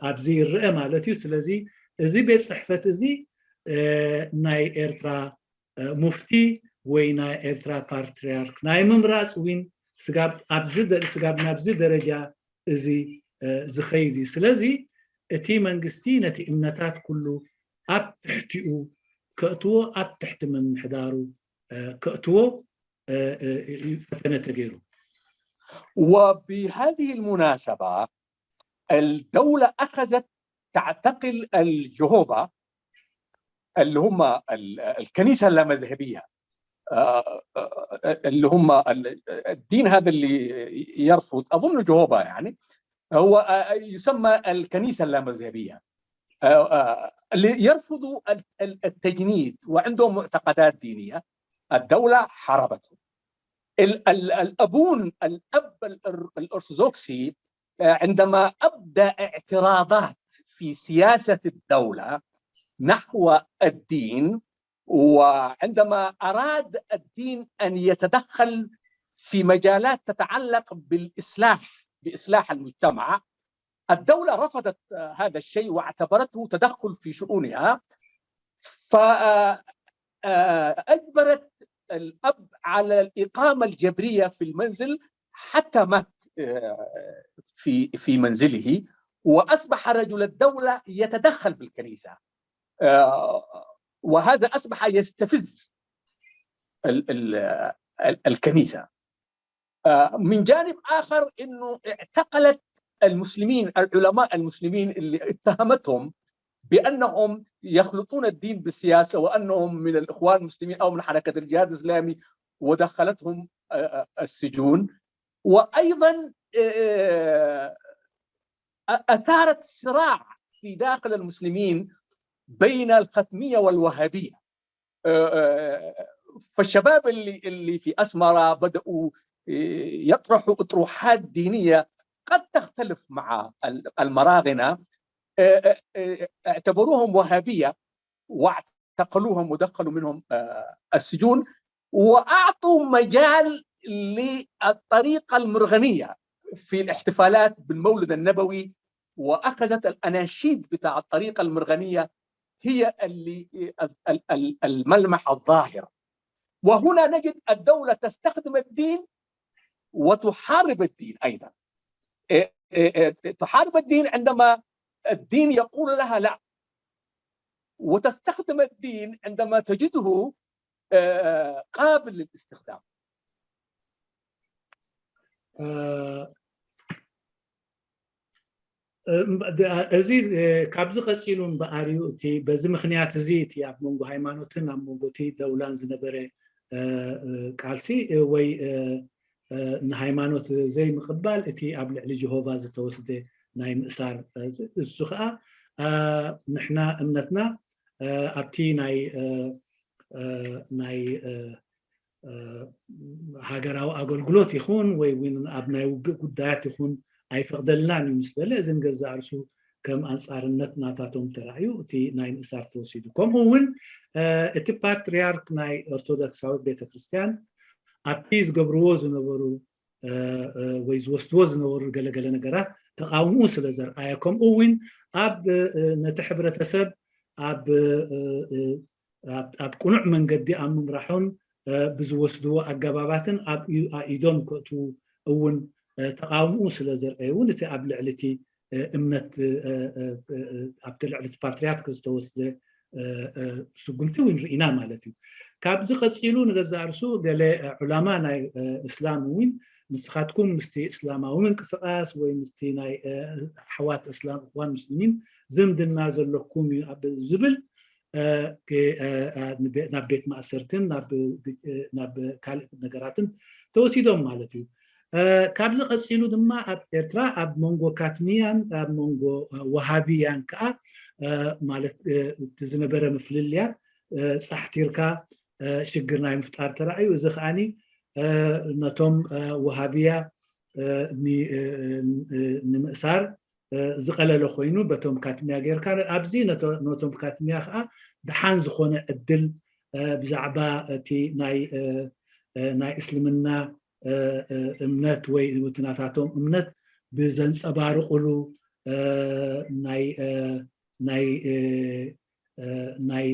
ኣብዚ ይረአ ማለት እዩ። ስለዚ እዚ ቤት ጽሕፈት እዚ ናይ ኤርትራ ሙፍቲ ወይ ናይ ኤርትራ ፓትርያርክ ናይ ምምራፅ እውን ስጋብ ኣብዚ ስጋብ ናብዚ ደረጃ እዚ ዝኸይድ እዩ። ስለዚ እቲ መንግስቲ ነቲ እምነታት ኩሉ ኣብ ትሕቲኡ ከእትዎ፣ ኣብ ትሕቲ ምምሕዳሩ ከእትዎ ፈተነ ተገይሩ። وبهذه المناسبة الدولة أخذت تعتقل الجهوفا اللي هم الكنيسة اللامذهبية، اللي هم الدين هذا اللي يرفض، أظن جهوفا يعني هو يسمى الكنيسة اللامذهبية، اللي يرفضوا التجنيد وعندهم معتقدات دينية. الدولة حاربتهم. الأبون، الأب الأرثوذكسي عندما أبدى اعتراضات في سياسة الدولة نحو الدين، وعندما أراد الدين أن يتدخل في مجالات تتعلق بالإصلاح، بإصلاح المجتمع، الدولة رفضت هذا الشيء واعتبرته تدخل في شؤونها، فأجبرت الأب على الإقامة الجبرية في المنزل حتى مات في في منزله، وأصبح رجل الدولة يتدخل في الكنيسة، وهذا أصبح يستفز الكنيسة. من جانب آخر أنه اعتقلت المسلمين، العلماء المسلمين اللي اتهمتهم بأنهم يخلطون الدين بالسياسة، وأنهم من الإخوان المسلمين أو من حركة الجهاد الإسلامي، ودخلتهم السجون. وأيضا أثارت صراع في داخل المسلمين بين الختمية والوهابية. فالشباب اللي اللي في أسمرة بدأوا يطرحوا أطروحات دينية قد تختلف مع المراغنة، اعتبروهم وهابية واعتقلوهم ودخلوا منهم السجون، وأعطوا مجال للطريقة المرغنية في الاحتفالات بالمولد النبوي، وأخذت الأناشيد بتاع الطريقة المرغنية هي اللي الملمح الظاهر. وهنا نجد الدولة تستخدم الدين وتحارب الدين أيضا. تحارب الدين عندما الدين يقول لها لا، وتستخدم الدين عندما تجده قابل للاستخدام. እዚ ካብዚ ቀፂሉ እምበኣር እዩ እቲ በዚ ምክንያት እዚ እቲ ኣብ መንጎ ሃይማኖትን ኣብ መንጎ እቲ ደውላን ዝነበረ ቃልሲ ወይ ንሃይማኖት ዘይምቕባል እቲ ኣብ ልዕሊ ጀሆቫ ዝተወስደ ናይ ምእሳር እሱ ከዓ ንሕና እምነትና ኣብቲ ናይ ናይ ሃገራዊ ኣገልግሎት ይኹን ወይ እውን ኣብ ናይ ውግእ ጉዳያት ይኹን ኣይፈቕደልናን እዩ ምስ በለ፣ እዚ ንገዛእ ርእሱ ከም ኣንጻርነት ናታቶም ተራእዩ እቲ ናይ ምእሳር ተወሲዱ። ከምኡ እውን እቲ ፓትርያርክ ናይ ኦርቶዶክሳዊት ቤተክርስትያን ኣብቲ ዝገብርዎ ዝነበሩ ወይ ዝወስድዎ ዝነበሩ ገለገለ ነገራት ተቃውምኡ ስለ ዘርኣየ፣ ከምኡ እውን ኣብ ነቲ ሕብረተሰብ ኣብ ኣብ ቅኑዕ መንገዲ ኣብ ምምራሑን ብዝወስድዎ ኣገባባትን ኣብ ኣኢዶም ከእትዉ እውን ተቃውምኡ ስለ ዘርኣየ እውን እቲ ኣብ ልዕሊ እቲ እምነት ኣብቲ ልዕሊ እቲ ፓትርያርክ ዝተወስደ ስጉምቲ እውን ርኢና ማለት እዩ። ካብዚ ቀፂሉ ንገዛእ ርእሱ ገለ ዑላማ ናይ እስላም እውን ንስኻትኩም ምስቲ እስላማዊ ምንቅስቃስ ወይ ምስቲ ናይ ኣሕዋት እስላም እኽዋን ሙስሊሚን ዝምድና ዘለኩም እዩ ዝብል ናብ ቤት ማእሰርትን ናብ ካልእ ነገራትን ተወሲዶም ማለት እዩ። ካብዚ ቀፂሉ ድማ ኣብ ኤርትራ ኣብ መንጎ ካትሚያን ኣብ መንጎ ወሃቢያን ከዓ ማለት እቲ ዝነበረ ምፍልልያት ፃሕቲርካ ሽግር ናይ ምፍጣር ተራእዩ። እዚ ከዓኒ ነቶም ወሃቢያ ንምእሳር ዝቐለለ ኮይኑ በቶም ካትሚያ ጌርካ ኣብዚ ነቶም ካትሚያ ከዓ ደሓን ዝኾነ ዕድል ብዛዕባ እቲ ናይ ናይ እስልምና እምነት ወይ እቲ ናታቶም እምነት ብዘንፀባርቑሉ ናይ ናይ ናይ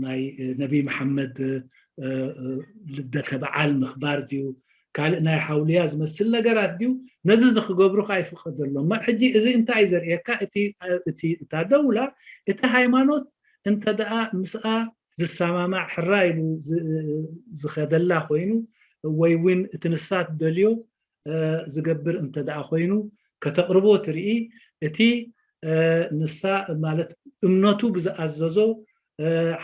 ናይ ነቢይ መሓመድ ልደተ በዓል ምኽባር ድዩ ካልእ ናይ ሓውልያ ዝመስል ነገራት ድዩ ነዚ ንክገብሩ ከዓ ይፍቀደሎም። ሕጂ እዚ እንታይ እዩ ዘርእየካ? እቲ እታ ደውላ እቲ ሃይማኖት እንተ ደኣ ምስኣ ዝሰማማዕ ሕራ ኢሉ ዝኸደላ ኮይኑ ወይ እውን እቲ ንሳ ትደልዮ ዝገብር እንተ ደኣ ኮይኑ ከተቕርቦ ትርኢ። እቲ ንሳ ማለት እምነቱ ብዝኣዘዞ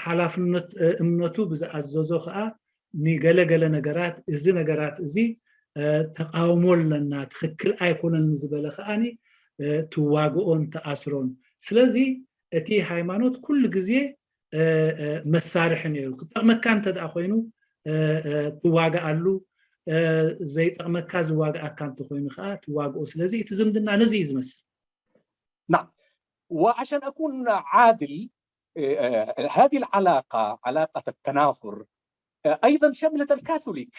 ሓላፍነት እምነቱ ብዝኣዘዞ ከዓ ንገለገለ ነገራት እዚ ነገራት እዚ ተቃውሞ ኣለና ትኽክል ኣይኮነን ዝበለ ከዓኒ ትዋግኦን ትኣስሮን። ስለዚ እቲ ሃይማኖት ኩሉ ግዜ መሳርሒ ነይሩ። ክጠቕመካ እንተ ደኣ ኮይኑ ትዋግኣሉ፣ ዘይጠቕመካ ዝዋግኣካ እንተኮይኑ ከዓ ትዋግኦ። ስለዚ እቲ ዝምድና ነዚ እዩ ዝመስል። نعم. وعشان أكون عادل، آه، هذه العلاقة، علاقة التنافر، آه، أيضًا شملت الكاثوليك،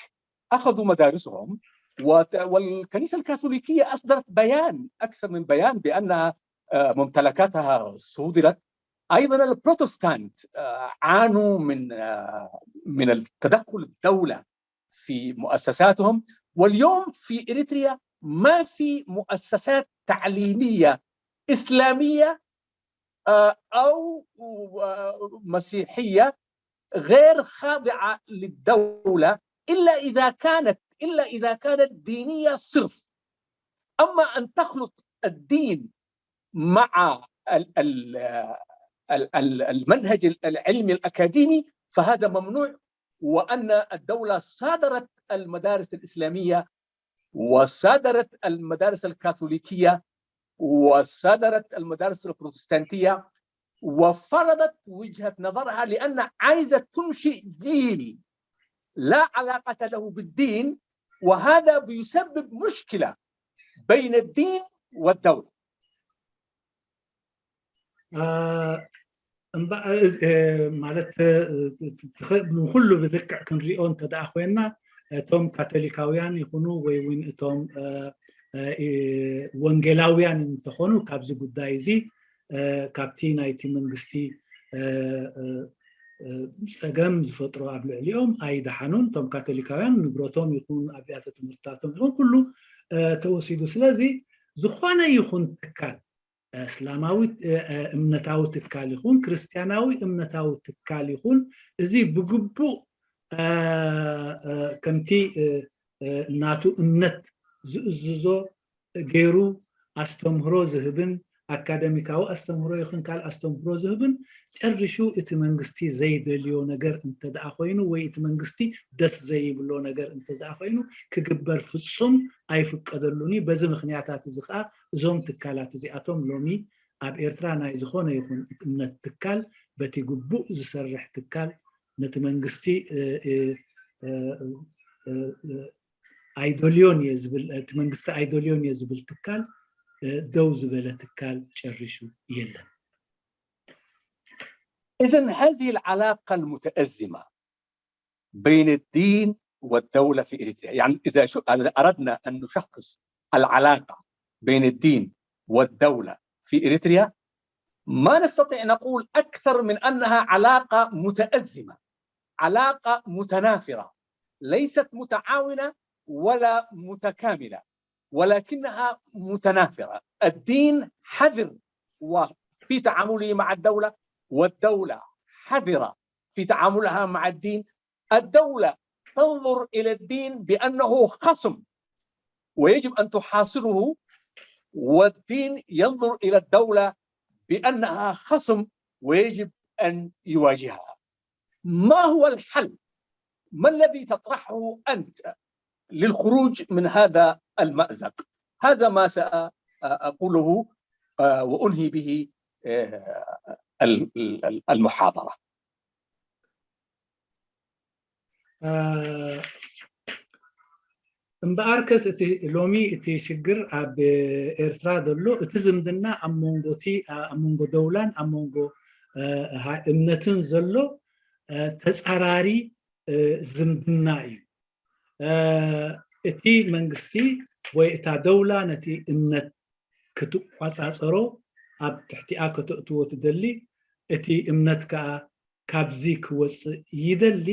أخذوا مدارسهم، وت-، والكنيسة الكاثوليكية أصدرت بيان، أكثر من بيان، بأنها، آه، ممتلكاتها صودرت. أيضًا البروتستانت، آه، عانوا من، آه، من التدخل الدولة في مؤسساتهم. واليوم في إريتريا ما في مؤسسات تعليمية إسلامية، آه، أو، آه، مسيحية غير خاضعة للدولة، إلا إذا كانت، إلا إذا كانت دينية صرف. أما أن تخلط الدين مع ال-، ال-، ال-، ال-، المنهج العلمي الأكاديمي، فهذا ممنوع. وأن الدولة صادرت المدارس الإسلامية، وصادرت المدارس الكاثوليكية، وصادرت المدارس البروتستانتية، وفرضت وجهة نظرها، لأن عايزة تنشئ جيل لا علاقة له بالدين، وهذا بيسبب مشكلة بين الدين والدولة. እምበ-፣ እ-፣ ማለት፣ እ፣ ትኸ-፣ ንኹሉ ብልክዕ ክንሪኦ እንተ ደኣ ኮይንና፣ እቶም ካቶሊካውያን ይኹኑ ወይ እውን እቶም፣ እ፣ እ፣ ወንጌላውያን እንተኾኑ፣ ካብዚ ጉዳይ እዚ፣ እ፣ ካብቲ ናይቲ መንግስቲ፣ እ፣ እ፣ እ፣ ጸገም ዝፈጥሮ ኣብ ልዕሊኦም ኣይደሓኑን። እቶም ካቶሊካውያን ንብረቶም ይኹን ኣብያተ ትምህርትታቶም ይኹን ኩሉ፣ እ፣ ተወሲዱ። ስለዚ ዝኾነ ይኹን ትካል፣ እስላማዊ፣ እ፣ እ፣ እምነታዊ ትካል ይኹን ክርስትያናዊ እምነታዊ ትካል ይኹን፣ እዚ ብግቡእ፣ እ፣ እ፣ ከምቲ፣ እ፣ እ፣ ናቱ እምነት ዝእዝዞ ገይሩ ኣስተምህሮ ዝህብን ኣካደሚካዊ ኣስተምህሮ ይኹን ካልእ ኣስተምህሮ ዝህብን፣ ጨሪሹ እቲ መንግስቲ ዘይደልዮ ነገር እንተ ደኣ ኮይኑ ወይ እቲ መንግስቲ ደስ ዘይብሎ ነገር እንተ ደኣ ኮይኑ ክግበር ፍጹም ኣይፍቀደሉን እዩ። በዚ ምኽንያታት እዚ ከኣ እዞም ትካላት እዚኣቶም ሎሚ ኣብ ኤርትራ ናይ ዝኾነ ይኹን እምነት ትካል በቲ ግቡእ ዝሰርሕ ትካል ነቲ መንግስቲ፣ እ፣ እ፣ እ፣ እ፣ እ፣ ኣይደልዮን እየ ዝብል፣ እቲ መንግስቲ ኣይደልዮን እየ ዝብል ትካል፣ እ፣ ደው ዝበለ ትካል ጨሪሹ የለን። إذن هذه العلاقة المتأزمة بين الدين والدولة في إريتريا، يعني إذا شو، إذا أردنا أن نشخص العلاقة بين الدين والدولة في إريتريا، ما نستطيع نقول أكثر من أنها علاقة متأزمة، علاقة متنافرة، ليست متعاونة ولا متكاملة، ولكنها متنافرة. الدين حذر وفي تعامله مع الدولة، والدولة حذرة في تعاملها مع الدين. الدولة تنظر إلى الدين بأنه خصم ويجب أن تحاصره، والدين ينظر إلى الدولة بأنها خصم ويجب أن يواجهها. ما هو الحل؟ ما الذي تطرحه أنت للخروج من هذا المأزق؟ هذا ما سأقوله، آه، وأنهي به، آه، ال-، ال-، ال-، المحاضرة. እ፣ እምበኣርከስ እቲ ሎሚ እቲ ሽግር ኣብ ኤርትራ ዘሎ እቲ ዝምድና ኣብ መንጎ እቲ፣ ኣብ መንጎ ደውላን ኣብ መንጎ፣ እ፣ ሃ-፣ እምነትን ዘሎ፣ እ፣ ተጻራሪ፣ እ፣ ዝምድና እዩ። እ፣ እቲ መንግስቲ ወይ እታ ደውላ ነቲ እምነት ክትቋጻጸሮ ኣብ ትሕቲኣ ከተእትዎ ትደሊ፣ እቲ እምነት ከኣ ካብዚ ክወጽእ ይደሊ።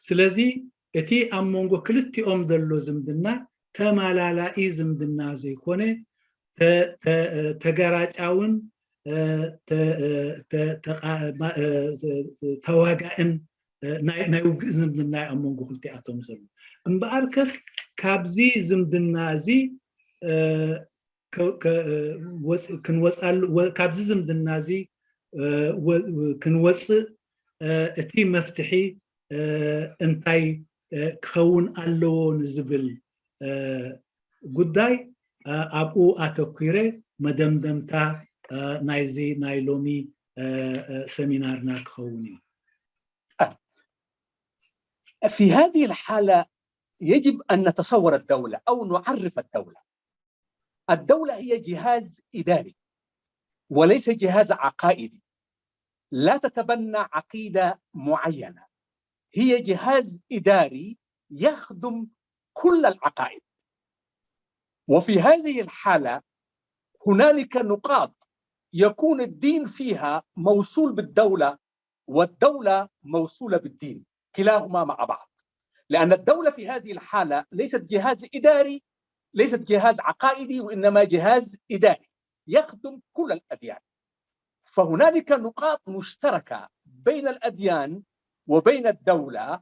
ስለዚ እቲ ኣብ መንጎ ክልቲኦም ዘሎ ዝምድና ተማላላኢ ዝምድና ዘይኮነ፣ ተ-፣ ተ-፣ ተገራጫውን፣ እ፣ ተ-፣ እ፣ ተ-፣ ተቓ-፣ ማ-፣ እ፣ ተ-፣ ተዋጋእን፣ እ፣ ናይ፣ ናይ ውግእ ዝምድና እዩ ኣብ መንጎ ክልቲኣቶም ዘሎ። እምበኣርከስ ካብዚ ዝምድና እዚ፣ እ፣ ከ-፣ ከ-፣ ወፅ-፣ ክንወፃሉ፣ ወ-፣ ካብዚ ዝምድና እዚ፣ እ፣ ወ-፣ ክንወፅእ፣ እ፣ እቲ መፍትሒ፣ እ፣ እንታይ፣ እ፣ ክኸውን ኣለዎ ንዝብል፣ እ፣ ጉዳይ፣ እ፣ ኣብኡ ኣተኲረ መደምደምታ፣ እ፣ ናይዚ ናይ ሎሚ፣ እ፣ እ፣ ሰሚናርና ክኸውን እዩ። في هذه الحالة يجب أن نتصور الدولة أو نعرف الدولة. الدولة هي جهاز إداري وليس جهاز عقائدي. لا تتبنى عقيدة معينة، هي جهاز إداري يخدم كل العقائد. وفي هذه الحالة هنالك نقاط يكون الدين فيها موصول بالدولة، والدولة موصولة بالدين، كلاهما مع بعض، لأن الدولة في هذه الحالة ليست جهاز إداري، ليست جهاز عقائدي، وإنما جهاز إداري يخدم كل الأديان. فهنالك نقاط مشتركة بين الأديان وبين الدولة،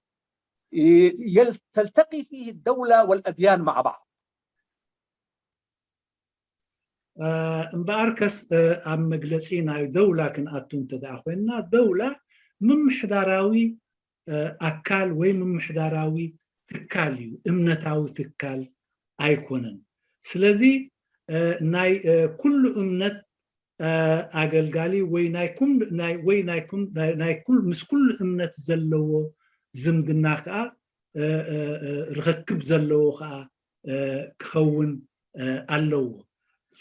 ي- يل- تلتقي فيه الدولة والأديان مع بعض. እምበኣርከስ ኣብ መግለፂ ናይ ደውላ ክንኣቱ እንተ ደኣ ኮይንና፣ ደውላ ምምሕዳራዊ ኣካል ወይ ምምሕዳራዊ ትካል እዩ፣ እምነታዊ ትካል ኣይኮነን። ስለዚ ናይ ኩሉ እምነት ኣገልጋሊ ወይ ናይ ኩሉ ናይ ወይ ናይ ኩሉ ናይ ኩሉ ምስ ኩሉ እምነት ዘለዎ ዝምድና ከዓ ርኽክብ ዘለዎ ከዓ ክኸውን ኣለዎ።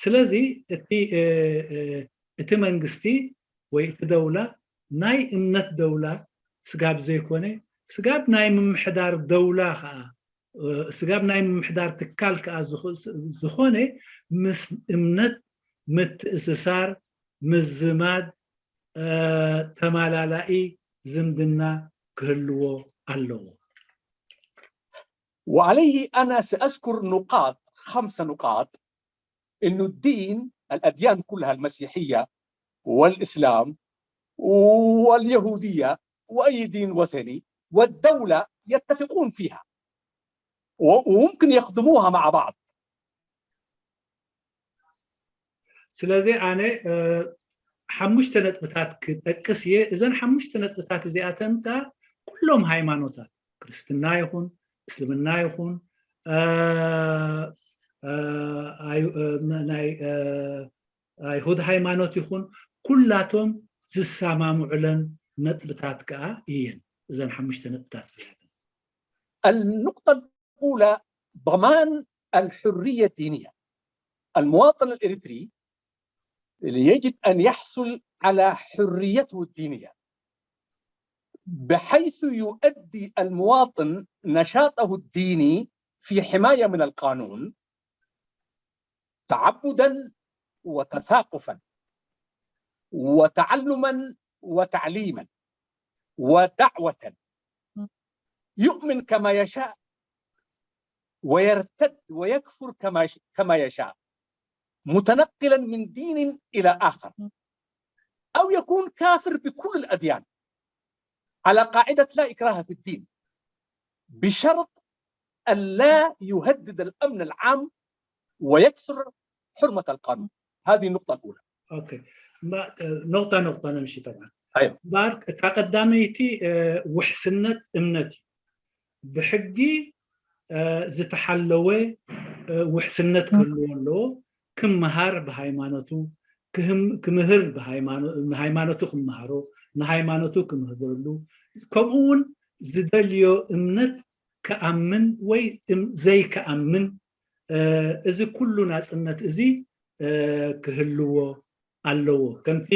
ስለዚ እቲ እቲ መንግስቲ ወይ እቲ ደውላ ናይ እምነት ደውላ ስጋብ ዘይኮነ ስጋብ ናይ ምምሕዳር ደውላ ከዓ ስጋብ ናይ ምምሕዳር ትካል ከዓ ዝኾነ ምስ እምነት ምትእስሳር ምዝማድ ተማላላኢ ዝምድና ክህልዎ ኣለዎ። وعليه أنا سأذكر نقاط، خمس نقاط، إنه الدين، الأديان كلها، المسيحية والإسلام واليهودية وأي دين وثني والدولة يتفقون فيها وممكن يخدموها مع بعض. ስለዚ ኣነ ሓሙሽተ ነጥብታት ክጠቅስ እየ። እዘን ሓሙሽተ ነጥብታት እዚኣተን ከኣ ኩሎም ሃይማኖታት ክርስትና ይኹን እስልምና ይኹን ናይ ኣይሁድ ሃይማኖት ይኹን ኩላቶም ዝሰማምዑለን ነጥብታት ከኣ እየን እዘን ሓሙሽተ ነጥብታት እዚኣተን። النقطة الأولى ضمان الحرية الدينية. المواطن الإريتري يجب أن يحصل على حريته الدينية، بحيث يؤدي المواطن نشاطه الديني في حماية من القانون، تعبدا وتثاقفا وتعلما وتعليما ودعوة، يؤمن كما يشاء ويرتد ويكفر كما كما يشاء، متنقلا من دين إلى آخر، أو يكون كافر بكل الأديان على قاعدة لا إكراه في الدين، بشرط أن لا يهدد الأمن العام ويكسر حرمة القانون. هذه النقطة الأولى. ኦኬ፣ ነቑጣ ነቑጣ ነምሺ። ጠብዓ أيوة. እታ ቀዳመይቲ ውሕስነት እምነት እዩ። ብሕጊ ዝተሓለወ ውሕስነት ክህልዎ ኣለዎ። ክምሃር ብሃይማኖቱ ክምህር ንሃይማኖቱ ክምሃሮ፣ ንሃይማኖቱ ክምህረሉ፣ ከምኡ እውን ዝደልዮ እምነት ክኣምን ወይ ዘይክኣምን፣ እዚ ኩሉ ናፅነት እዚ ክህልዎ ኣለዎ። ከምቲ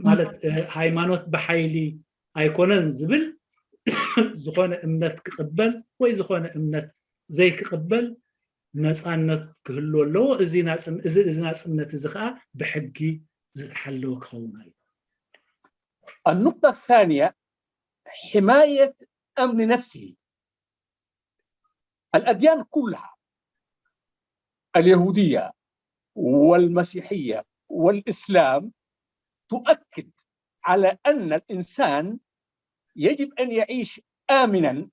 ማለት ሃይማኖት ብሓይሊ ኣይኮነን ዝብል ዝኾነ እምነት ክቕበል ወይ ዝኾነ እምነት ዘይክቕበል ነፃነት ክህልዎ ኣለዎ። እዚ ናፅነት እዚ ከዓ ብሕጊ ዝተሓለወ ክኸውን ኣለዎ። النقطة الثانية حماية أمن نفسه. الأديان كلها اليهودية والمسيحية والإسلام تؤكد على أن الإنسان يجب أن يعيش آمنا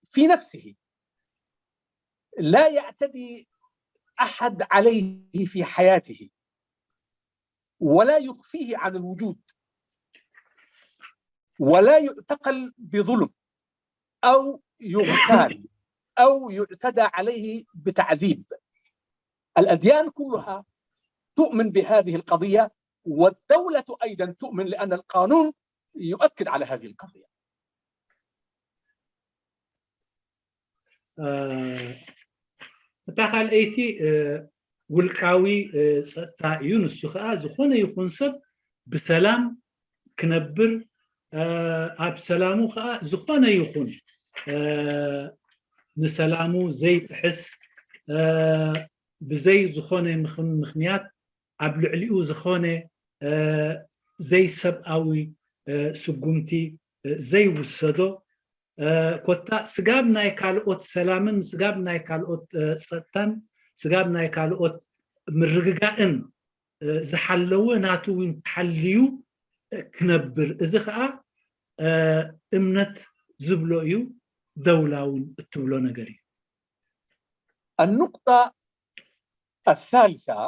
في نفسه، لا يعتدي أحد عليه في حياته، ولا يخفيه عن الوجود، ولا يعتقل بظلم أو يغتال أو يعتدى عليه بتعذيب. الأديان كلها تؤمن بهذه القضية، والدولة أيضا تؤمن، لأن القانون يؤكد على هذه القضية. እታ ካልኣይቲ ውልቃዊ ፀጥታ እዩ። ንሱ ከዓ ዝኾነ ይኹን ሰብ ብሰላም ክነብር፣ ኣብ ሰላሙ ከዓ ዝኾነ ይኹን ንሰላሙ ዘይጥሕስ፣ ብዘይ ዝኾነ ምኽንያት ኣብ ልዕሊኡ ዝኾነ ዘይሰብኣዊ ስጉምቲ ዘይውሰዶ፣ ኮታ ስጋብ ናይ ካልኦት ሰላምን ስጋብ ናይ ካልኦት ፀጥታን ስጋብ ናይ ካልኦት ምርግጋእን ዝሓለወ ናቱ እውን ተሓልዩ ክነብር፣ እዚ ከዓ እምነት ዝብሎ እዩ፣ ደውላ እውን እትብሎ ነገር እዩ። النقطة الثالثة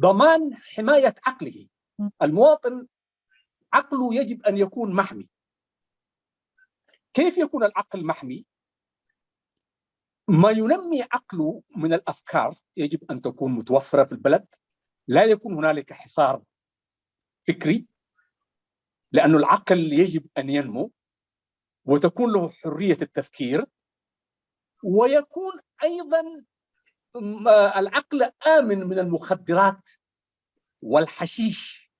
ضمان حماية عقله. المواطن عقله يجب أن يكون محمي. كيف يكون العقل محمي؟ ما ينمي عقله من الأفكار يجب أن تكون متوفرة في البلد، لا يكون هنالك حصار فكري، لأن العقل يجب أن ينمو وتكون له حرية التفكير، ويكون أيضا العقل آمن من المخدرات والحشيش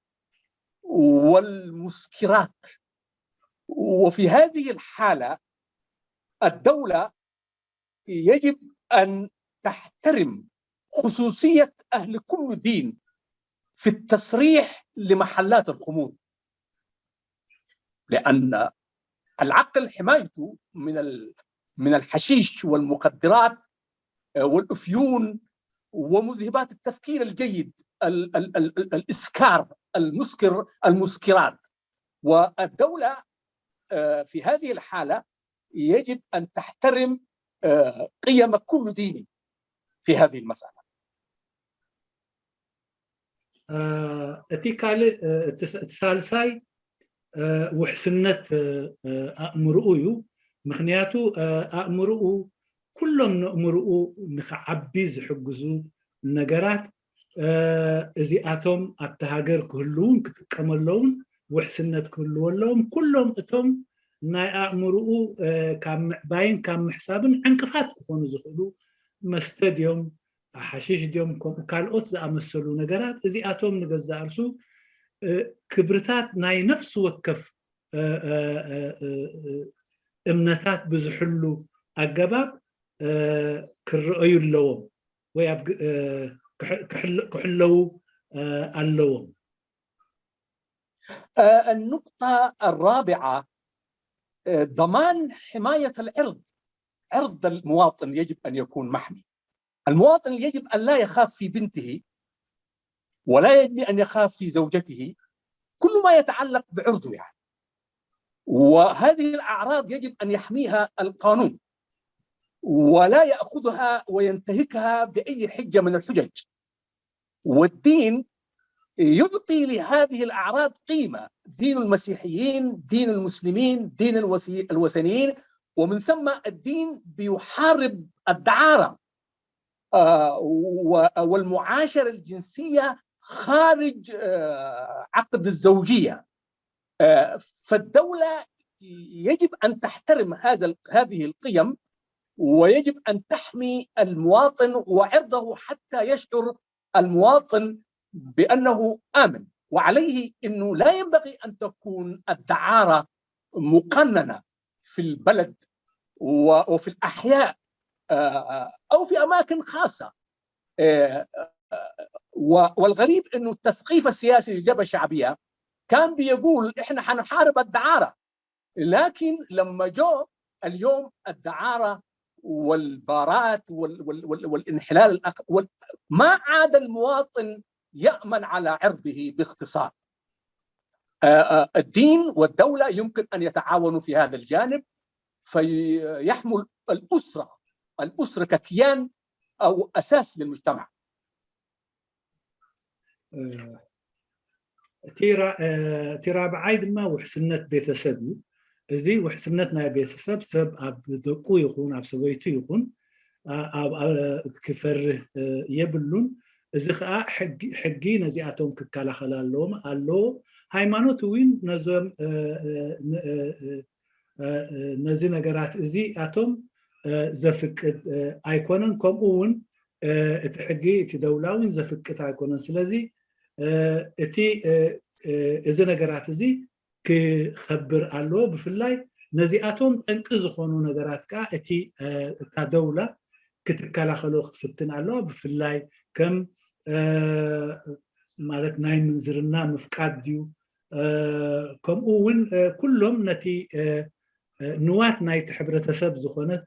والمسكرات. وفي هذه الحالة الدولة يجب أن تحترم خصوصية أهل كل دين في التصريح لمحلات الخمور، لأن العقل حمايته من من الحشيش والمخدرات والأفيون ومذهبات التفكير الجيد، الإسكار، المسكر، المسكرات. والدولة في هذه الحالة يجب أن تحترم قيم كل دين في هذه المسألة. እቲ ካልእ እቲ ሳልሳይ ውሕስነት ኣእምርኡ እዩ። ምኽንያቱ ኣእምርኡ ኩሎም ንእምርኡ ንክዓቢ ዝሕግዙ ነገራት እዚኣቶም ኣብቲ ሃገር ክህልውን ክጥቀመለውን ውሕስነት ክህልወለዎም ኩሎም እቶም ናይ ኣእምርኡ ካብ ምዕባይን ካብ ምሕሳብን ዕንቅፋት ክኾኑ ዝኽእሉ መስተ ድዮም፣ ሓሽሽ ድዮም፣ ከምኡ ካልኦት ዝኣመሰሉ ነገራት እዚኣቶም ንገዛእ ርእሱ ክብርታት ናይ ነፍሲ ወከፍ እምነታት ብዝሕሉ ኣገባብ ክረኣዩ ኣለዎም ወይ ክሕለዉ ኣለዎም። النقطة الرابعة ضمان حماية العرض. عرض المواطن يجب أن يكون محمي. المواطن يجب أن لا يخاف في بنته ولا يجب أن يخاف في زوجته، كل ما يتعلق بعرضه يعني. وهذه الأعراض يجب أن يحميها القانون ولا يأخذها وينتهكها بأي حجة من الحجج. والدين يعطي لهذه الأعراض قيمة، دين المسيحيين، دين المسلمين، دين الوثنيين، ومن ثم الدين بيحارب الدعارة والمعاشرة الجنسية خارج عقد الزوجية. فالدولة يجب أن تحترم هذا هذه القيم، ويجب أن تحمي المواطن وعرضه حتى يشعر المواطن بأنه آمن، وعليه أنه لا ينبغي أن تكون الدعارة مقننة في البلد وفي الأحياء أو في أماكن خاصة. والغريب أنه التثقيف السياسي للجبهة الشعبية كان بيقول: إحنا حنحارب الدعارة، لكن لما جو اليوم الدعارة والبارات وال وال وال والانحلال الأق... وال... ما عاد المواطن يأمن على عرضه. باختصار، الدين والدولة يمكن أن يتعاونوا في هذا الجانب، فيحمل الأسرة، الأسرة ككيان أو أساس للمجتمع. እቲ ራብዓይ ድማ ውሕስነት ቤተሰብ እዩ። እዚ ውሕስነት ናይ ቤተሰብ፣ ሰብ ኣብ ደቁ ይኹን ኣብ ሰበይቱ ይኹን ክፈርህ የብሉን። እዚ ከዓ ሕጊ ነዚኣቶም ክከላኸል ኣለዎም ኣለዎ። ሃይማኖት እውን ነዞም ነዚ ነገራት እዚኣቶም ዘፍቅድ ኣይኮነን። ከምኡ እውን እቲ ሕጊ እቲ ደውላ እውን ዘፍቅድ ኣይኮነን። ስለዚ እቲ እዚ ነገራት እዚ ክኸብር ኣለዎ። ብፍላይ ነዚኣቶም ጠንቂ ዝኾኑ ነገራት ከዓ እቲ እታ ደውላ ክትከላኸሎ ክትፍትን ኣለዋ። ብፍላይ ከም ማለት ናይ ምንዝርና ምፍቃድ ድዩ፣ ከምኡ እውን ኩሎም ነቲ ንዋት ናይቲ ሕብረተሰብ ዝኾነት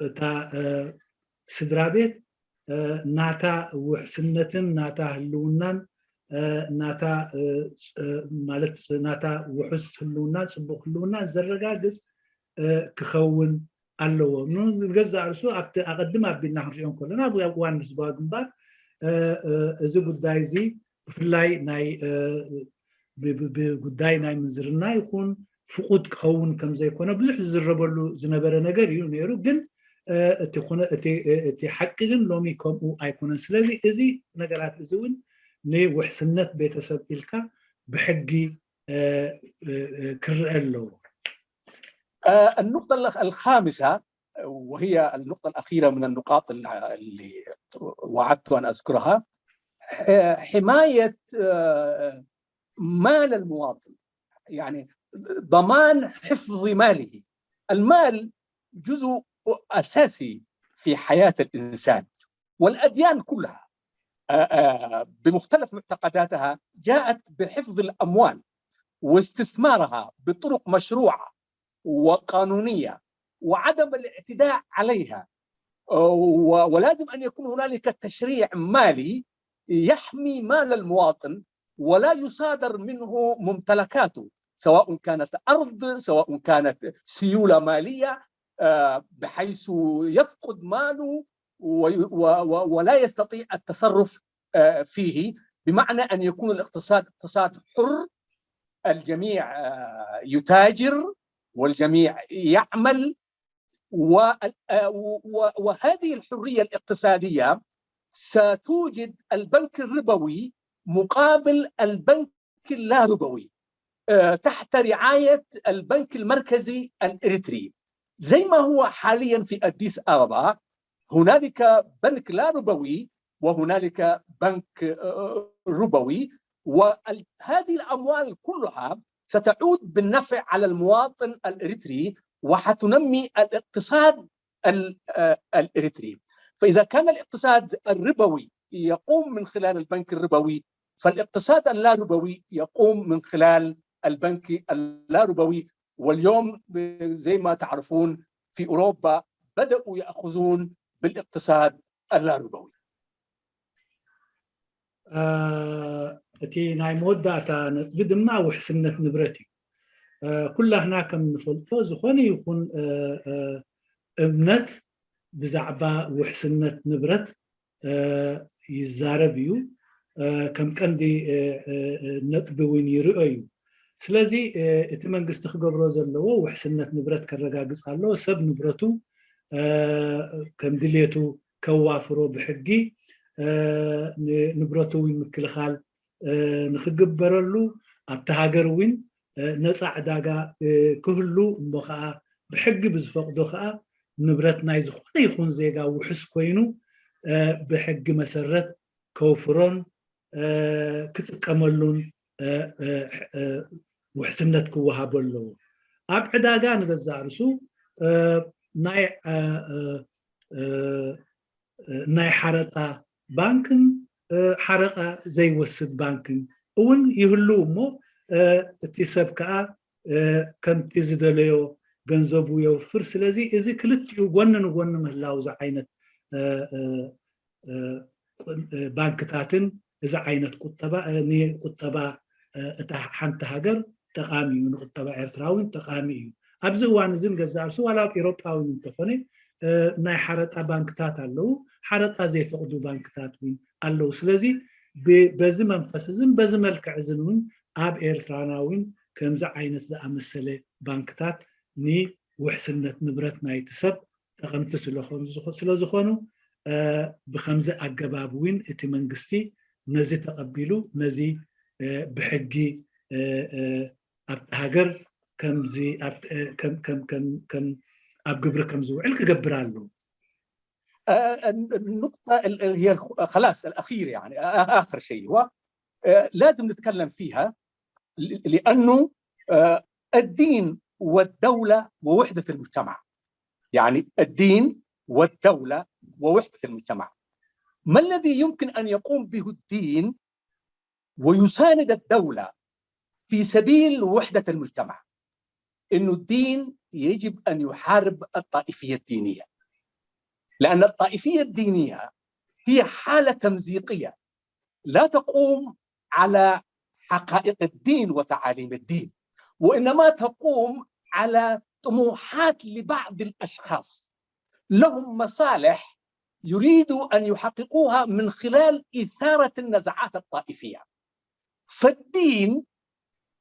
እታ ስድራ ቤት ናታ ውሕስነትን ናታ ህልውናን ናታ ማለት ናታ ውሑስ ህልውና፣ ፅቡቅ ህልውና ዘረጋግፅ ክኸውን ኣለዎ። ንገዛእ ርእሱ ኣብቲ ኣቐድም ኣቢልና ክንሪኦ እንከለና ኣብ እዋን ህዝባዊ ግንባር እዚ ጉዳይ እዚ ብፍላይ ናይ ብጉዳይ ናይ ምንዝርና ይኹን ፍቁድ ክኸውን ከም ዘይኮነ ብዙሕ ዝዝረበሉ ዝነበረ ነገር እዩ ነይሩ። ግን እቲ ሓቂ ግን ሎሚ ከምኡ ኣይኮነን። ስለዚ እዚ ነገራት እዚ እውን ንውሕስነት ቤተሰብ ኢልካ ብሕጊ ክረአ ኣለዎ። النقطة الخامسة وهي النقطة الأخيرة من النقاط اللي وعدت أن أذكرها، حماية مال المواطن، يعني ضمان حفظ ماله. المال جزء أساسي في حياة الإنسان، والأديان كلها بمختلف معتقداتها جاءت بحفظ الأموال واستثمارها بطرق مشروعة وقانونية وعدم الاعتداء عليها، ولازم أن يكون هنالك تشريع مالي يحمي مال المواطن ولا يصادر منه ممتلكاته، سواء كانت أرض، سواء كانت سيولة مالية، بحيث يفقد ماله ولا يستطيع التصرف فيه، بمعنى أن يكون الاقتصاد اقتصاد حر، الجميع يتاجر والجميع يعمل، وهذه الحرية الاقتصادية ستوجد البنك الربوي مقابل البنك اللا ربوي تحت رعاية البنك المركزي الإريتري، زي ما هو حاليا في أديس أبابا هنالك بنك لا ربوي وهنالك بنك ربوي، وهذه الأموال كلها ستعود بالنفع على المواطن الإريتري وحتنمي الاقتصاد الإريتري. فإذا كان الاقتصاد الربوي يقوم من خلال البنك الربوي، فالاقتصاد اللا ربوي يقوم من خلال البنك اللا ربوي. واليوم زي ما تعرفون في أوروبا بدأوا يأخذون بالاقتصاد اللا ربوي. እቲ ናይ መወዳእታ ነጥቢ ድማ ውሕስነት ንብረት እዩ። ኩላህና ከም ንፈልጦ ዝኾነ ይኹን እምነት ብዛዕባ ውሕስነት ንብረት ይዛረብ እዩ። ከም ቀንዲ ነጥቢ እውን ይርኦ እዩ። ስለዚ እቲ መንግስቲ ክገብሮ ዘለዎ ውሕስነት ንብረት ከረጋግፅ ኣለዎ። ሰብ ንብረቱ ከም ድሌቱ ከዋፍሮ ብሕጊ ንብረቱ እውን ምክልኻል ንክግበረሉ ኣብቲ ሃገር እውን ነፃ ዕዳጋ ክህሉ እሞ ከዓ ብሕጊ ብዝፈቅዶ ከዓ ንብረት ናይ ዝኾነ ይኹን ዜጋ ውሕስ ኮይኑ ብሕጊ መሰረት ከውፍሮን ክጥቀመሉን ውሕስነት ክወሃቦ ኣለዎ። ኣብ ዕዳጋ ንገዛእ ርእሱ ናይ ናይ ሓረጣ ባንክን ሓረጣ ዘይወስድ ባንክን እውን ይህልው እሞ እቲ ሰብ ከዓ ከምቲ ዝደለዮ ገንዘቡ የውፍር። ስለዚ እዚ ክልቲኡ ጎኒ ንጎኒ ምህላው ዝዓይነት ባንክታትን እዚ ዓይነት ቁጠባ ንቁጠባ እታ ሓንቲ ሃገር ጠቃሚ እዩ፣ ንቁጠባ ኤርትራ እውን ጠቃሚ እዩ። ኣብዚ እዋን እዚ ንገዛእ ርእሱ ዋላ ኣብ ኤሮጳ እውን እንተኾነ ናይ ሓረጣ ባንክታት ኣለዉ፣ ሓረጣ ዘይፈቅዱ ባንክታት እውን ኣለዉ። ስለዚ በዚ መንፈስ እዝን በዚ መልክዕ እዝን እውን ኣብ ኤርትራና እውን ከምዚ ዓይነት ዝኣመሰለ ባንክታት ንውሕስነት ንብረት ናይቲ ሰብ ጠቐምቲ ስለዝኾኑ ብከምዚ ኣገባብ እውን እቲ መንግስቲ ነዚ ተቐቢሉ ነዚ ብሕጊ ኣብቲ ሃገር ከምዚ ኣብ ግብሪ ከም ዝውዕል ክገብር ኣለዎ። آه، النقطة ال- ال- هي الخ- خلاص الأخير، يعني آ- آخر شيء هو آه، لازم نتكلم فيها، ل- لأنه آه، الدين والدولة ووحدة المجتمع، يعني الدين والدولة ووحدة المجتمع. ما الذي يمكن أن يقوم به الدين ويساند الدولة في سبيل وحدة المجتمع؟ إنه الدين يجب أن يحارب الطائفية الدينية، لأن الطائفية الدينية هي حالة تمزيقية لا تقوم على حقائق الدين وتعاليم الدين، وإنما تقوم على طموحات لبعض الأشخاص لهم مصالح يريدوا أن يحققوها من خلال إثارة النزعات الطائفية. فالدين،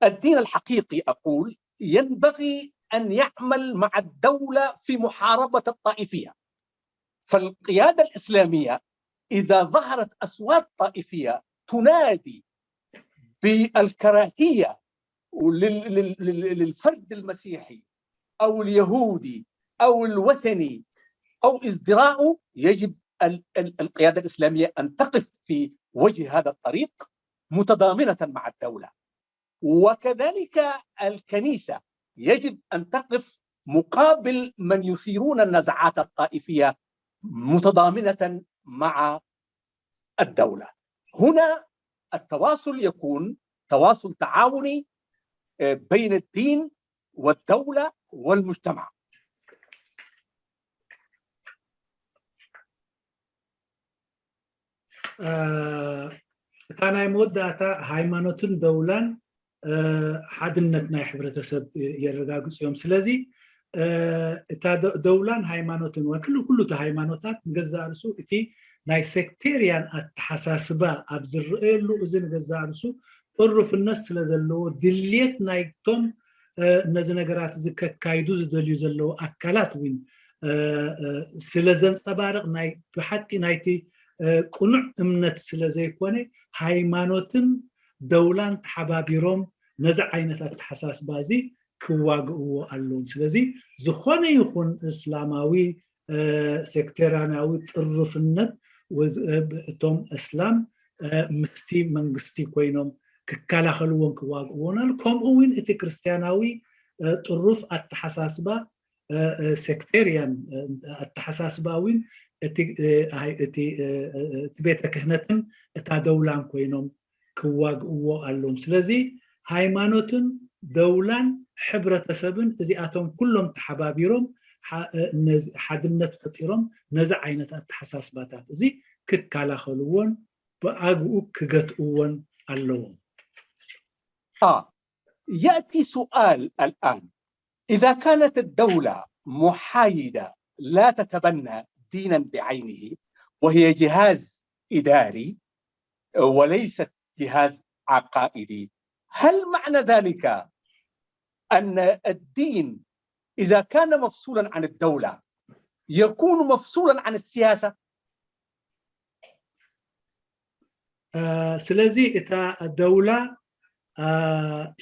الدين الحقيقي أقول، ينبغي أن يعمل مع الدولة في محاربة الطائفية. فالقيادة الإسلامية إذا ظهرت أصوات طائفية تنادي بالكراهية لل- لل- لل- للفرد المسيحي أو اليهودي أو الوثني أو ازدراءه، يجب ال- ال- القيادة الإسلامية أن تقف في وجه هذا الطريق متضامنة مع الدولة. وكذلك الكنيسة يجب أن تقف مقابل من يثيرون النزعات الطائفية متضامنة مع الدولة. هنا التواصل يكون تواصل تعاوني آه، بين الدين والدولة والمجتمع. እታ ናይ መወዳእታ ሃይማኖትን ደውላን ሓድነት ናይ ሕብረተሰብ የረጋግፁ እዮም። ስለዚ እታ ደውላን ሃይማኖትን ወይ ኩሉ ኩሉ እቲ ሃይማኖታት ንገዛእ ርእሱ እቲ ናይ ሴክቴርያን ኣተሓሳስባ ኣብ ዝረኣየሉ እዚ ንገዛእ ርእሱ ጥሩፍነት ስለ ዘለዎ ድልየት ናይቶም ነዚ ነገራት እዚ ከካይዱ ዝደልዩ ዘለዉ ኣካላት እውን ስለ ዘንፀባርቕ ናይ ብሓቂ ናይቲ ቅኑዕ እምነት ስለ ዘይኮነ ሃይማኖትን ደውላን ተሓባቢሮም ነዚ ዓይነት ኣተሓሳስባ እዚ ክዋግእዎ ኣለዎም። ስለዚ ዝኾነ ይኹን እስላማዊ ሴክቴራናዊ ጥሩፍነት እቶም እስላም ምስቲ መንግስቲ ኮይኖም ክከላኸልዎን ክዋግእዎን ኣሎ። ከምኡ እውን እቲ ክርስትያናዊ ጥሩፍ ኣተሓሳስባ ሴክቴርያን ኣተሓሳስባ እውን እቲ ቤተ ክህነትን እታ ደውላን ኮይኖም ክዋግእዎ ኣለዎም። ስለዚ ሃይማኖትን ደውላን ሕብረተሰብን እዚኣቶም ኩሎም ተሓባቢሮም ሓድነት ፈጢሮም ነዚ ዓይነት ኣተሓሳስባታት እዚ ክከላኸልዎን ብኣግኡ ክገትእዎን ኣለዎም። آه يأتي سؤال الآن، إذا كانت الدولة محايدة لا تتبنى دينا بعينه وهي جهاز إداري وليست جهاز عقائدي، هل معنى ذلك أن الدين إذا كان مفصولا عن الدولة يكون مفصولا عن السياسة؟ ስለዚ እታ ደውላ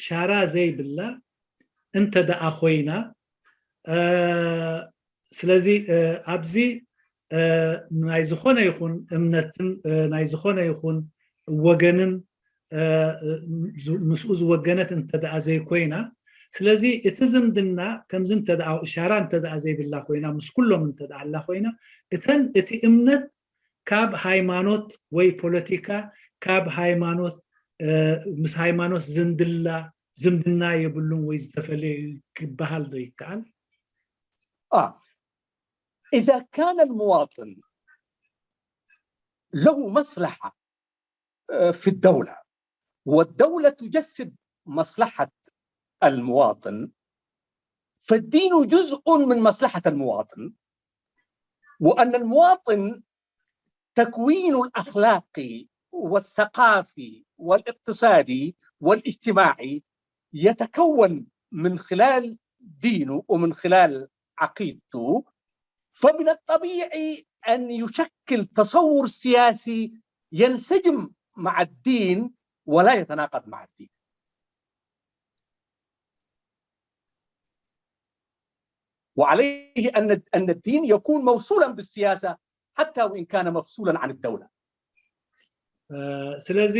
ሻራ ዘይብላ እንተ ደኣ ኮይና ስለዚ ኣብዚ ናይ ዝኾነ ይኹን እምነትን ናይ ዝኾነ ይኹን ወገንን ምስኡ ዝወገነት እንተ ደኣ ዘይኮይና ስለዚ እቲ ዝምድና ከምዚ እንተ ደኣ እሻራ እንተ ደኣ ዘይብላ ኮይና ምስ ኩሎም እንተ ደኣ ኣላ ኮይና እተን እቲ እምነት ካብ ሃይማኖት ወይ ፖለቲካ ካብ ሃይማኖት ምስ ሃይማኖት ዝምድላ ዝምድና የብሉን ወይ ዝተፈለየ ክበሃል ዶ ይከኣል? آه إذا كان المواطن له مصلحة في الدولة والدولة تجسد مصلحة المواطن فالدين جزء من مصلحة المواطن وأن المواطن تكوينه الأخلاقي والثقافي والاقتصادي والاجتماعي يتكون من خلال دينه ومن خلال عقيدته فمن الطبيعي أن يشكل تصور سياسي ينسجم مع الدين ولا يتناقض مع الدين. وعليه أن أن الدين يكون موصولا بالسياسة حتى وإن كان مفصولا عن الدولة. ስለዚ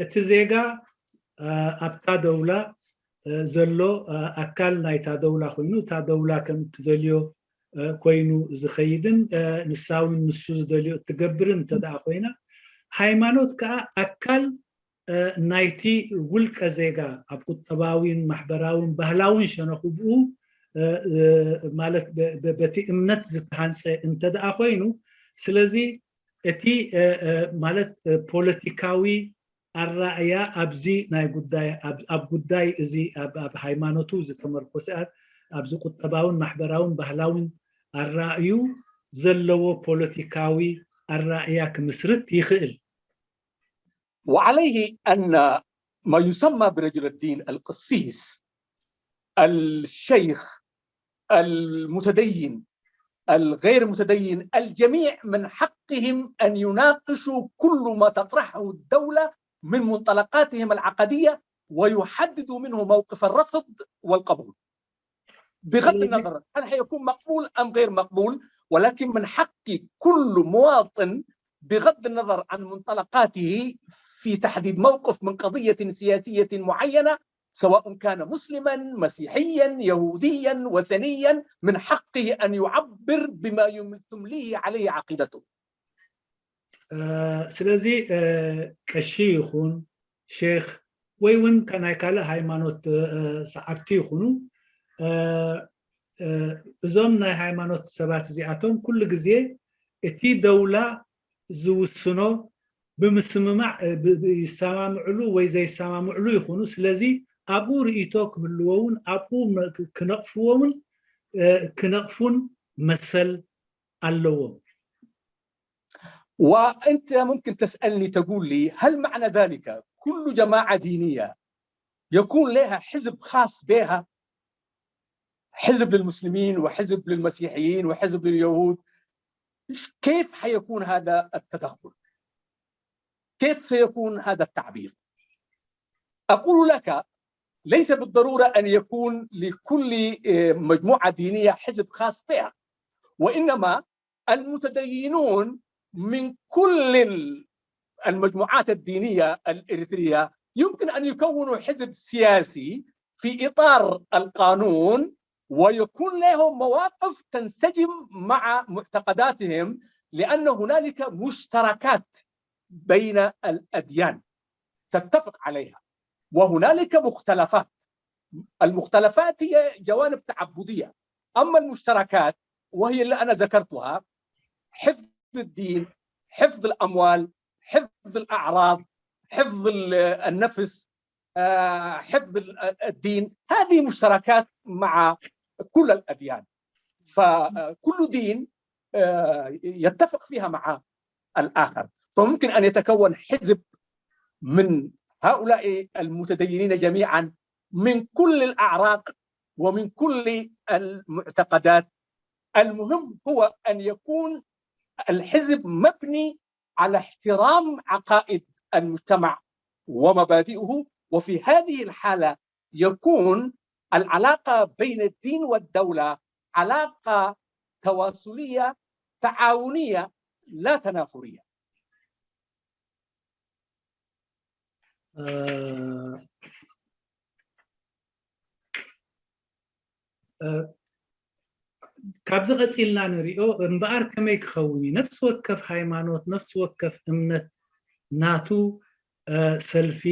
እቲ ዜጋ ኣብታ ደውላ ዘሎ ኣካል ናይታ ደውላ ኮይኑ እታ ደውላ ከም እትደልዮ ኮይኑ ዝኸይድን ንሳ እውን ንሱ ዝደልዮ እትገብርን እንተ ደኣ ኮይና፣ ሃይማኖት ከኣ ኣካል ናይቲ ውልቀ ዜጋ ኣብ ቁጠባዊን ማሕበራውን ባህላውን ሸነኹ ብኡ ማለት በቲ እምነት ዝተሃንፀ እንተ ደኣ ኮይኑ፣ ስለዚ እቲ ማለት ፖለቲካዊ ኣራእያ ኣብዚ ናይ ጉዳይ ኣብ ጉዳይ እዚ ኣብ ሃይማኖቱ ዝተመርኮሰ ኣብዚ ቁጠባውን ማሕበራውን ባህላውን ኣራእዩ ዘለዎ ፖለቲካዊ ኣራእያ ክምስርት ይኽእል። وعليه أن ما يسمى برجل الدين، القسيس، الشيخ، المتدين، الغير متدين، الجميع من حقهم أن يناقشوا كل ما تطرحه الدولة من منطلقاتهم العقدية، ويحددوا منه موقف الرفض والقبول، بغض النظر هل حيكون مقبول أم غير مقبول، ولكن من حق كل مواطن بغض النظر عن منطلقاته في تحديد موقف من قضية سياسية معينة، سواء كان مسلما، مسيحيا، يهوديا، وثنيا، من حقه أن يعبر بما يم- تمليه عليه عقيدته. ስለዚ ቀሺ ይኹን ሼኽ ወይ እውን ናይ ካልእ ሃይማኖት ሰዓብቲ ይኹኑ፣ እዞም ናይ ሃይማኖት ሰባት እዚኣቶም ኩሉ ግዜ እቲ ደውላ ዝውስኖ ብምስምማዕ ይሰማምዕሉ ወይ ዘይሰማምዕሉ ይኹኑ። ስለዚ ኣብኡ ርእይቶ ክህልዎ እውን ኣብኡ ክነቕፍዎ እውን ክነቕፉን መሰል ኣለዎም። وأنت ممكن تسألني تقول لي هل معنى ذلك كل جماعة دينية يكون لها حزب خاص بها، حزب للمسلمين وحزب للمسيحيين وحزب لليهود؟ كيف حيكون هذا التدخل؟ كيف سيكون هذا التعبير؟ أقول لك ليس بالضرورة أن يكون لكل مجموعة دينية حزب خاص بها، وإنما المتدينون من كل المجموعات الدينية الإريترية يمكن أن يكونوا حزب سياسي في إطار القانون، ويكون لهم مواقف تنسجم مع معتقداتهم، لأن هنالك مشتركات بين الأديان تتفق عليها، وهنالك مختلفات. المختلفات هي جوانب تعبدية، أما المشتركات وهي اللي أنا ذكرتها: حفظ الدين، حفظ الأموال، حفظ الأعراض، حفظ النفس، حفظ الدين، هذه مشتركات مع كل الأديان، فكل دين يتفق فيها مع الآخر، فممكن أن يتكون حزب من هؤلاء المتدينين جميعا من كل الأعراق ومن كل المعتقدات. المهم هو أن يكون الحزب مبني على احترام عقائد المجتمع ومبادئه، وفي هذه الحالة يكون العلاقة بين الدين والدولة علاقة تواصلية تعاونية لا تنافرية. ካብዚ ቀፂልና ንሪኦ እምበኣር ከመይ ክኸውን እዩ? ነፍሲ ወከፍ ሃይማኖት፣ ነፍሲ ወከፍ እምነት ናቱ ሰልፊ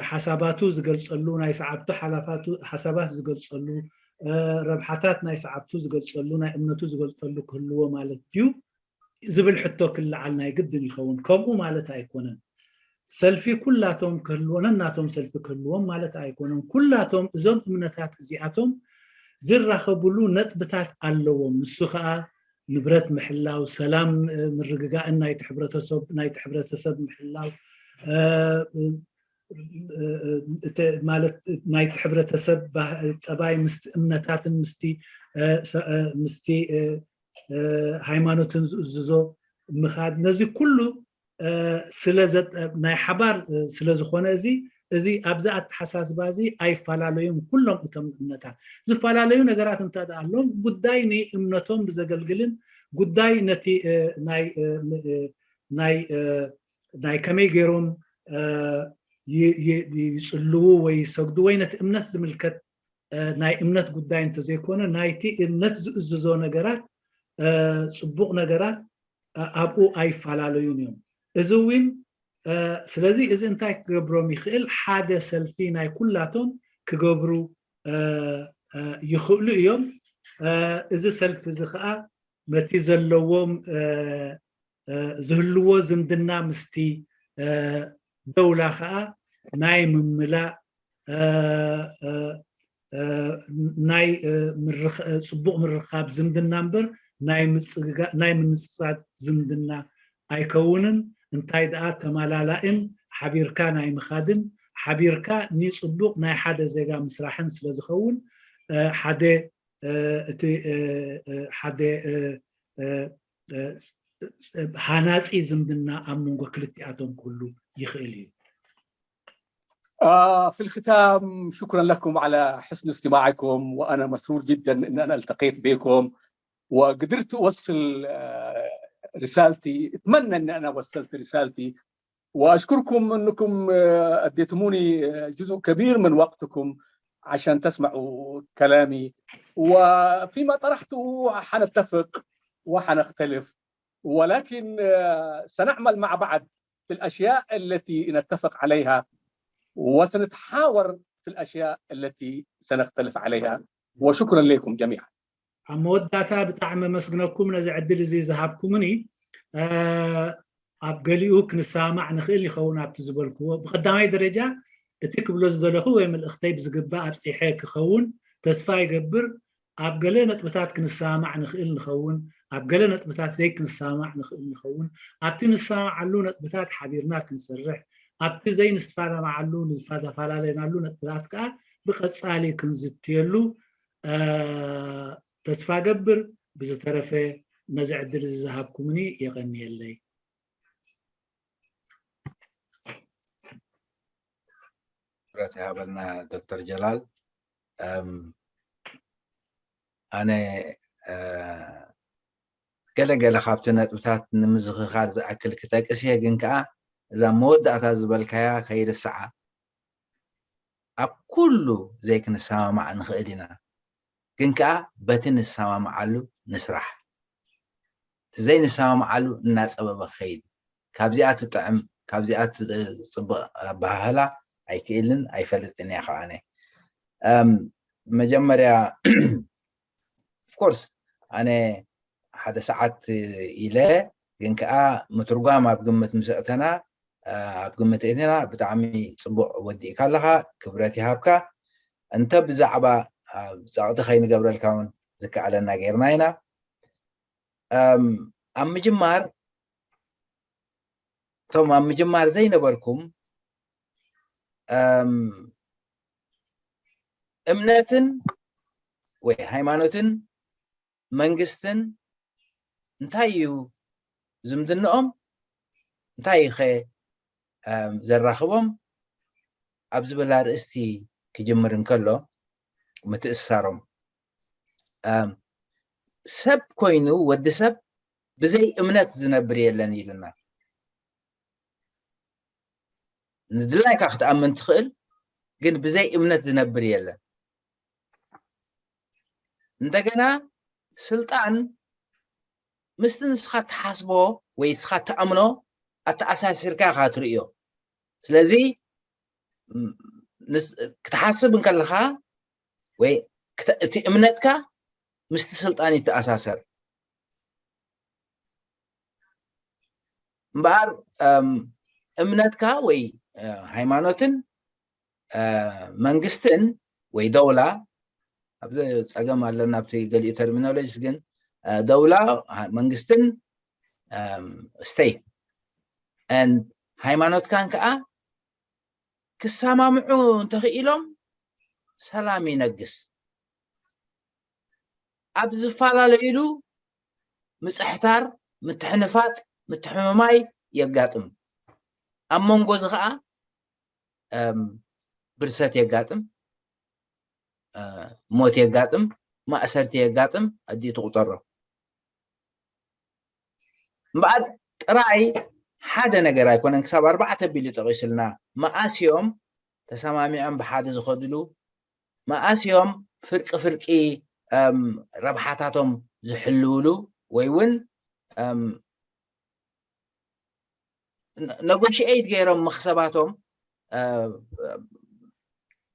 ሓሳባቱ ዝገልፀሉ፣ ናይ ሰዓብቱ ሓሳባት ዝገልፀሉ፣ ረብሓታት ናይ ሰዓብቱ ዝገልፀሉ፣ ናይ እምነቱ ዝገልፀሉ ክህልዎ ማለት ድዩ ዝብል ሕቶ ክለዓል ናይ ግድን ይኸውን። ከምኡ ማለት ኣይኮነን። ሰልፊ ኩላቶም ክህልዎ፣ ነናቶም ሰልፊ ክህልዎም ማለት ኣይኮነን። ኩላቶም እዞም እምነታት እዚኣቶም ዝራኸብሉ ነጥብታት ኣለዎም። ንሱ ኸኣ ንብረት ምሕላው፣ ሰላም ምርግጋእን ናይቲ ሕብረተሰብ ናይቲ ሕብረተሰብ ምሕላው ማለት ናይቲ ሕብረተሰብ ጠባይ ምስቲ እምነታትን ምስቲ ምስቲ ሃይማኖትን ዝእዝዞ ምኻድ፣ ነዚ ኩሉ ስለ ናይ ሓባር ስለ ዝኾነ እዚ እዚ ኣብዚ ኣተሓሳስባ እዚ ኣይፈላለዩን። ኩሎም እቶም እምነታት ዝፈላለዩ ነገራት እንተ ደኣ ኣለዎም ጉዳይ ንእምነቶም ብዘገልግልን ጉዳይ ነቲ ናይ ናይ ናይ ከመይ ገይሮም ይጽልዉ ወይ ይሰግዱ ወይ ነቲ እምነት ዝምልከት ናይ እምነት ጉዳይ እንተዘይኮነ ናይቲ እምነት ዝእዝዞ ነገራት፣ ፅቡቕ ነገራት ኣብኡ ኣይፈላለዩን እዮም። እዚ እውን ስለዚ እዚ እንታይ ክገብሮም ይኽእል? ሓደ ሰልፊ ናይ ኩላቶም ክገብሩ ይኽእሉ እዮም። እዚ ሰልፊ እዚ ከዓ በቲ ዘለዎም ዝህልዎ ዝምድና ምስቲ ደውላ ከዓ ናይ ምምላእ ናይ ፅቡቕ ምርኻብ ዝምድና እምበር ናይ ምንፅፃት ዝምድና ኣይከውንን። እንታይ ደኣ ተማላላእን ሓቢርካ ናይ ምኻድን ሓቢርካ ንፅቡቕ ናይ ሓደ ዜጋ ምስራሕን ስለ ዝኸውን ሓደ እቲ ሓደ ሃናፂ ዝምድና ኣብ መንጎ ክልቲኣቶም ክህሉ ይኽእል እዩ። في الختام شكرا لكم على حسن استماعكم وأنا مسرور جدا أن أنا التقيت بكم وقدرت أوصل رسالتي. أتمنى أن أنا وصلت رسالتي وأشكركم أنكم أديتموني جزء كبير من وقتكم عشان تسمعوا كلامي وفيما طرحته حنتفق وحنختلف ولكن سنعمل مع بعض في الأشياء التي نتفق عليها وسنتحاور في الأشياء التي سنختلف عليها وشكرا لكم جميعا ኣብ መወዳእታ ብጣዕሚ ኣመስግነኩም ነዚ ዕድል እዚ ዝሃብኩምኒ ኣብ ገሊኡ ክንሰማማዕ ንኽእል ይኸውን ኣብቲ ዝበልክዎ ብቀዳማይ ደረጃ እቲ ክብሎ ዝደለኹ ወይ መልእኽተይ ብዝግባእ ኣብፂሐ ክኸውን ተስፋ ይገብር ኣብ ገለ ነጥብታት ክንሰማማዕ ንኽእል ንኸውን ኣብ ገለ ነጥብታት ዘይክንሰማማዕ ንኽእል ንኸውን ኣብቲ ንሰማማዓሉ ነጥብታት ሓቢርና ክንሰርሕ ኣብቲ ዘይንፈላለናሉ ንዝፈላለናሉ ነጥብታት ከዓ ብቐፃሊ ክንዝትየሉ ተስፋ ገብር ብዝተረፈ ነዚ ዕድል እዚ ዝሃብኩምኒ የቐንየለይ ትኩረት ይሃበልና ዶክተር ጀላል ኣነ ገለገለ ካብቲ ነጥብታት ንምዝኽኻር ዝኣክል ክጠቅስ እየ ግን ከዓ እዛ መወዳእታ ዝበልካያ ከይርስዓ ኣብ ኩሉ ዘይክንሰማማዕ ንኽእል ኢና ግን ከዓ በቲ ንሰማማዓሉ ንስራሕ እቲ ዘይንሰማማዓሉ እናፀበበ ክኸይድ ካብዚኣ ትጥዕም ካብዚኣ ትፅብቕ ኣበሃህላ ኣይክእልን ኣይፈልጥን እያ ከዓ መጀመርያ ኦፍኮርስ ኣነ ሓደ ሰዓት ኢለ ግን ከዓ ምትርጓም ኣብ ግምት ምስ ኣእተና ኣብ ግምት ኣእቲና ብጣዕሚ ፅቡቅ ወዲእካ ኣለካ ክብረት ይሃብካ እንተ ብዛዕባ ፀቕጢ ከይንገብረልካ እውን ዝከኣለና ገይርና ኢና ኣብ ምጅማር እቶም ኣብ ምጅማር ዘይነበርኩም እምነትን ወይ ሃይማኖትን መንግስትን እንታይ እዩ ዝምድንኦም እንታይ እዩ ኸ ዘራኽቦም ኣብ ዝብል ኣርእስቲ ክጅምር እንከሎ ምትእስሳሮም ሰብ ኮይኑ ወዲ ሰብ ብዘይ እምነት ዝነብር የለን ኢሉና ንድላይካ ክትኣምን ትኽእል ግን ብዘይ እምነት ዝነብር የለን እንደገና ስልጣን ምስቲ ንስኻ ትሓስቦ ወይ ንስኻ ትኣምኖ ኣተኣሳሲርካ ኢኻ ትርእዮ ስለዚ ክትሓስብ እንከለኻ ወይ እቲ እምነትካ ምስቲ ስልጣን ይተኣሳሰር እምበኣር እምነትካ ወይ ሃይማኖትን መንግስትን ወይ ደውላ ኣብዚ ፀገም ኣለና ኣብቲ ገሊኡ ተርሚኖሎጂስ ግን ደውላ መንግስትን state and ሃይማኖትካን ከዓ ክሰማምዑ እንተኽኢሎም ሰላም ይነግስ ኣብ ዝፈላለዩሉ ምፅሕታር ምትሕንፋጥ ምትሕምማይ የጋጥም ኣብ መንጎ እዚ ከዓ ብርሰት የጋጥም ሞት የጋጥም ማእሰርቲ የጋጥም ኣዲኡ ትቁፀሮ እምበኣር ጥራይ ሓደ ነገር ኣይኮነን፣ ክሳብ ኣርባዕተ ቢሉ ጠቒሱልና። መኣስ እዮም ተሰማሚዖም ብሓደ ዝኸድሉ? መኣስ እዮም ፍርቂ ፍርቂ ረብሓታቶም ዝሕልውሉ ወይ እውን ነጎሽኤት ገይሮም መኽሰባቶም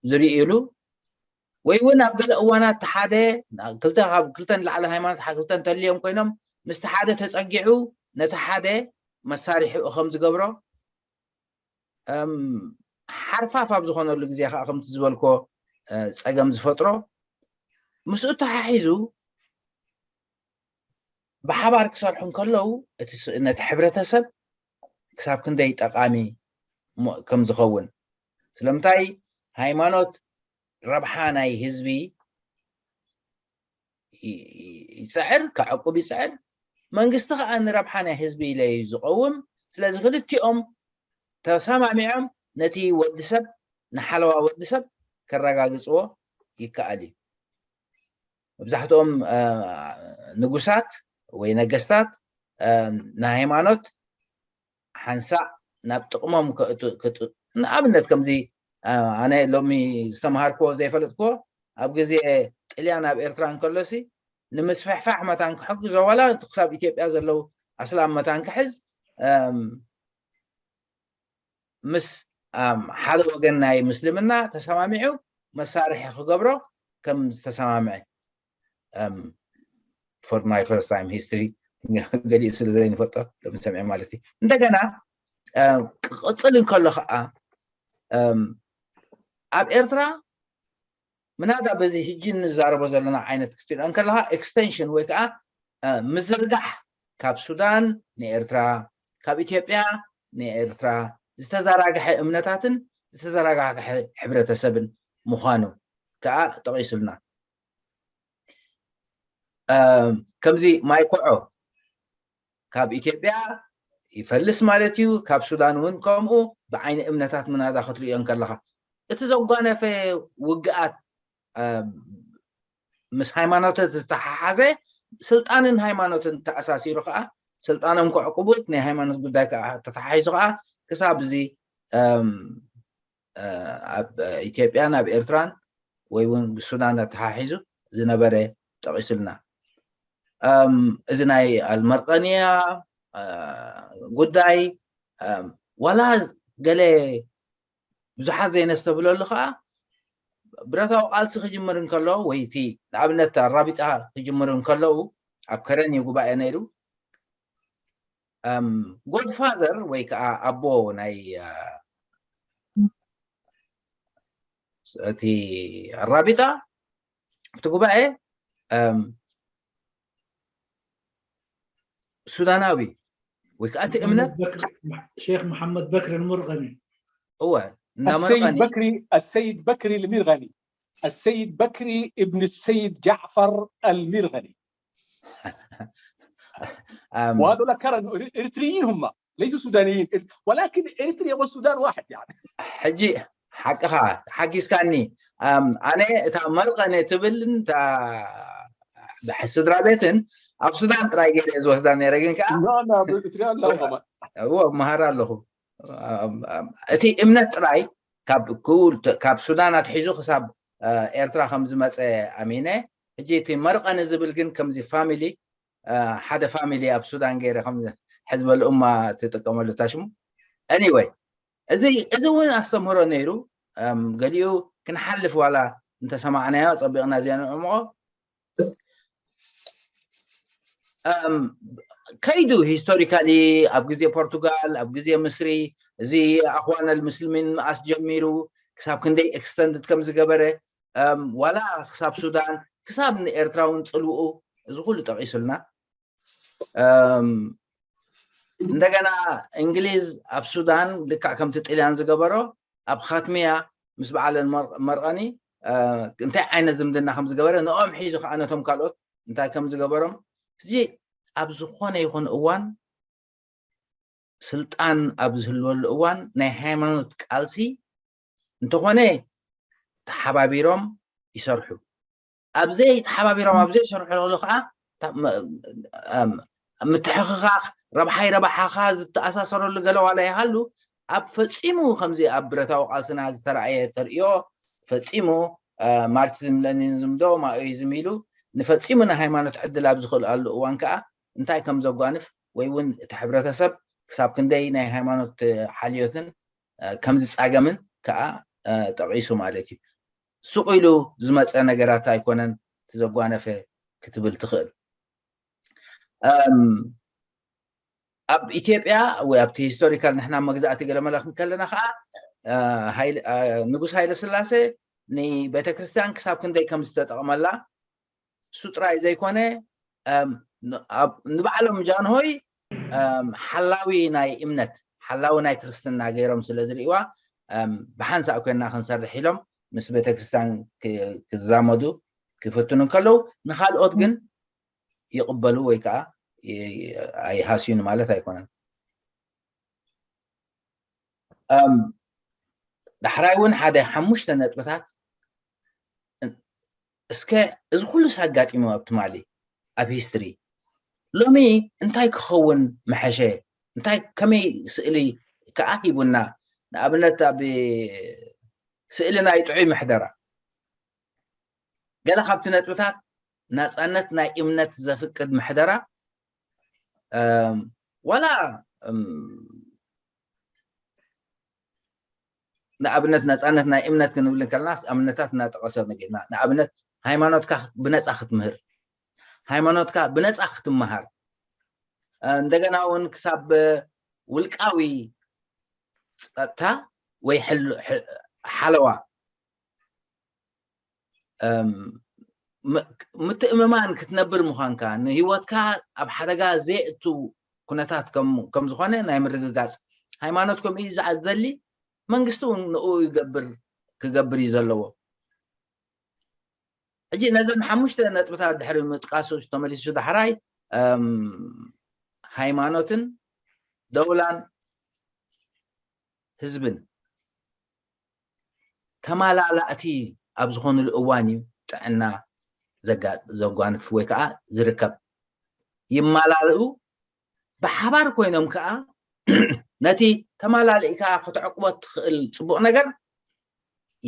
ዝርእዩሉ ወይ እውን ኣብ ገለ እዋናት ሓደ ክልተ ካብ ክልተ ንላዕሊ ሃይማኖት ክልተ እንተልዮም ኮይኖም ምስቲ ሓደ ተፀጊዑ ነቲ ሓደ መሳርሒኡ ከም ዝገብሮ ሓርፋፍ ኣብ ዝኾነሉ ግዜ ከዓ ከምቲ ዝበልኮ ፀገም ዝፈጥሮ ምስኡ ተሓሒዙ ብሓባር ክሰርሑ እንከለዉ እቲ ነቲ ሕብረተሰብ ክሳብ ክንደይ ጠቓሚ ከም ዝኸውን ስለምንታይ ሃይማኖት ረብሓ ናይ ህዝቢ ይፅዕር ከዕቁብ ይፅዕር መንግስቲ ከዓ ንረብሓ ናይ ህዝቢ ኢለ እዩ ዝቐውም ስለዚ ክልቲኦም ተሰማሚዖም ነቲ ወዲ ሰብ ንሓለዋ ወዲ ሰብ ከረጋግፅዎ ይከኣል እዩ መብዛሕትኦም ንጉሳት ወይ ነገስታት ንሃይማኖት ሓንሳእ ናብ ጥቕሞም ንኣብነት ከምዚ ኣነ ሎሚ ዝተምሃርክዎ ዘይፈለጥክዎ ኣብ ግዜ ጥልያን ኣብ ኤርትራ እንከሎሲ ንምስፍሕፋሕ መታን ክሕግዞ ዋላ ክሳብ ኢትዮጵያ ዘለዉ ኣስላም መታን ክሕዝ ምስ ሓደ ወገን ናይ ምስልምና ተሰማሚዑ መሳርሒ ክገብሮ ከም ዝተሰማምዐ for my first time history ገሊኡ ስለ ዘይንፈልጦ ሎሚ ሰሚዐ ማለት እዩ እንደገና ክቕፅል እንከሎ ከዓ ኣብ ኤርትራ ምናዳ በዚ ሕጂ እንዛረቦ ዘለና ዓይነት ክትሪኦ እንከለካ extension ወይ ከዓ ምዝርጋሕ ካብ ሱዳን ንኤርትራ ካብ ኢትዮጵያ ንኤርትራ ዝተዘራግሐ እምነታትን ዝተዘራጋግሐ ሕብረተሰብን ምዃኑ ከዓ ጠቒሱልና ከምዚ ማይ ኮዖ ካብ ኢትዮጵያ ይፈልስ ማለት እዩ ካብ ሱዳን እውን ከምኡ ብዓይኒ እምነታት ምናዳ ክትሪኦ እንከለካ እቲ ዘጓነፈ ውግኣት ምስ ሃይማኖት ዝተሓሓዘ ስልጣንን ሃይማኖትን ተኣሳሲሩ ከዓ ስልጣኖም ከዕቁቡት ናይ ሃይማኖት ጉዳይ ከዓ ተተሓሒዙ ከዓ ክሳብ እዚ ኣብ ኢትዮጵያን ኣብ ኤርትራን ወይ እውን ብሱዳን ኣተሓሒዙ ዝነበረ ጠቒሱልና እዚ ናይ ኣልመርቀንያ ጉዳይ ዋላ ገለ ብዙሓት ዘይነስተብለሉ ከዓ ብረታዊ ቃልሲ ክጅምር እንከሎ ወይ እቲ ንኣብነት ኣራቢጣ ክጅምር እንከለዉ ኣብ ከረን እዩ ጉባኤ ነይሩ godfather ወይ ከዓ ኣቦ ናይ እቲ ኣራቢጣ እቲ ጉባኤ ሱዳናዊ ወይ ከዓ እቲ እምነት ሼክ መሓመድ በክር ኣልሙርቀኒ እወ السيد بكري السيد بكري المرغني السيد بكري ابن السيد جعفر المرغني وهذول كرن اريتريين هم ليسوا سودانيين ولكن اريتريا والسودان واحد يعني ሕጂ ሓቅኻ ሓጊዝካኒ ኣነ እታ መርቐነ ትብል ስድራ ቤትን ኣብ ሱዳን ጥራይ ገይረ ዝወስዳ ነረ ግን ከዓ እዎ መሃር ኣለኹ እቲ እምነት ጥራይ ካብ ሱዳን ኣትሒዙ ክሳብ ኤርትራ ከም ዝመፀ ኣሚነ ሕጂ እቲ መርቐኒ ዝብል ግን ከምዚ ፋሚሊ ሓደ ፋሚሊ ኣብ ሱዳን ገይረ ከም ሕዝበልኡማ ትጥቀመሉ ታሽሙ anyway እዚ እዚ እውን ኣስተምህሮ ነይሩ ገሊኡ ክንሓልፍ ዋላ እንተሰማዕናዮ ፀቢቕና ዘንዕምቆ ከይዱ historically ኣብ ግዜ ፖርቱጋል ኣብ ግዜ ምስሪ እዚ ኣኽዋን ኣልምስልሚን መኣስ ጀሚሩ ክሳብ ክንደይ extended ከም ዝገበረ ዋላ ክሳብ ሱዳን ክሳብ ንኤርትራ እውን ፅልውኡ እዚ ኩሉ ጠቒሱልና እንደገና እንግሊዝ ኣብ ሱዳን ልክዕ ከምቲ ጥልያን ዝገበሮ ኣብ ካትሚያ ምስ በዓለን መርቐኒ እንታይ ዓይነት ዝምድና ከም ዝገበረ ንኦም ሒዙ ከዓ ነቶም ካልኦት እንታይ ከም ዝገበሮም እዚ ኣብ ዝኾነ ይኹን እዋን ስልጣን ኣብ ዝህልወሉ እዋን ናይ ሃይማኖት ቃልሲ እንተኾነ ተሓባቢሮም ይሰርሑ ኣብዘይ ተሓባቢሮም ኣብዘይ ይሰርሑ ከሎ ከዓ ምትሕኽኻኽ ረብሓይ ረብሓኻ ዝተኣሳሰረሉ ገለ ዋላ ይሃሉ፣ ኣብ ፈጺሙ ከምዚ ኣብ ብረታዊ ቃልስና ዝተረኣየ ተርእዮ ፈጺሙ ማርክሲዝም ሌኒኒዝም ዶ ማኦይዝም ኢሉ ንፈጺሙ ንሃይማኖት ዕድል ኣብ ዝኽእልኣሉ እዋን ከዓ እንታይ ከም ዘጓንፍ ወይ እውን እቲ ሕብረተሰብ ክሳብ ክንደይ ናይ ሃይማኖት ሓልዮትን ከም ዝፃገምን ከዓ ጠቒሱ ማለት እዩ። ሱቕ ኢሉ ዝመፀ ነገራት ኣይኮነን እቲ ዘጓነፈ ክትብል ትኽእል። ኣብ ኢትዮጵያ ወይ ኣብቲ ሂስቶሪካል ንሕና መግዛእቲ ገለመለ ክንከለና ከዓ ንጉስ ሃይለ ስላሴ ንቤተክርስትያን ክሳብ ክንደይ ከም ዝተጠቕመላ እሱ ጥራይ ዘይኮነ ንባዕሎም ጃንሆይ ሓላዊ ናይ እምነት ሓላዊ ናይ ክርስትና ገይሮም ስለ ዝርእዋ ብሓንሳእ ኮይና ክንሰርሕ ኢሎም ምስ ቤተክርስትያን ክዛመዱ ክፍትኑ እንከለዉ ንካልኦት ግን ይቕበሉ ወይ ከዓ ኣይሃስዩን ማለት ኣይኮነን። ዳሕራይ እውን ሓደ ሓሙሽተ ነጥብታት እስከ እዚ ኩሉስ ኣጋጢሙ ኣብ ትማሊ ኣብ ሂስትሪ ሎሚ እንታይ ክኸውን መሐሸ እንታይ ከመይ ስእሊ ከዓ ሂቡና ንኣብነት ኣብ ስእሊ ናይ ጥዑይ ምሕደራ ገለ ካብቲ ነጥብታት ናፃነት ናይ እምነት ዘፍቅድ ምሕደራ ዋላ ንኣብነት ናፃነት ናይ እምነት ክንብል ከለና ኣብነታት እናጠቀሰ ነጊርና ንኣብነት ሃይማኖትካ ብነፃ ክትምህር ሃይማኖትካ ብነፃ ክትመሃር እንደገና እውን ክሳብ ውልቃዊ ፀጥታ ወይ ሓለዋ ምትእምማን ክትነብር ምዃንካ ንህይወትካ ኣብ ሓደጋ ዘየእቱ ኩነታት ከም ዝኾነ ናይ ምርግጋፅ ሃይማኖት ከምኡ እዩ ዝኣዘሊ መንግስቲ እውን ንኡ ይገብር ክገብር እዩ ዘለዎ ሕጂ ነዘን ሓሙሽተ ነጥብታት ድሕሪ ምጥቃሱ ተመሊሱ ዳሕራይ ሃይማኖትን ደውላን ህዝብን ተማላላእቲ ኣብ ዝኾኑሉ እዋን እዩ ጥዕና ዘጓንፍ ወይ ከዓ ዝርከብ ይማላልኡ ብሓባር ኮይኖም ከዓ ነቲ ተማላሊእካ ከተዕቅቦ ትኽእል ፅቡቕ ነገር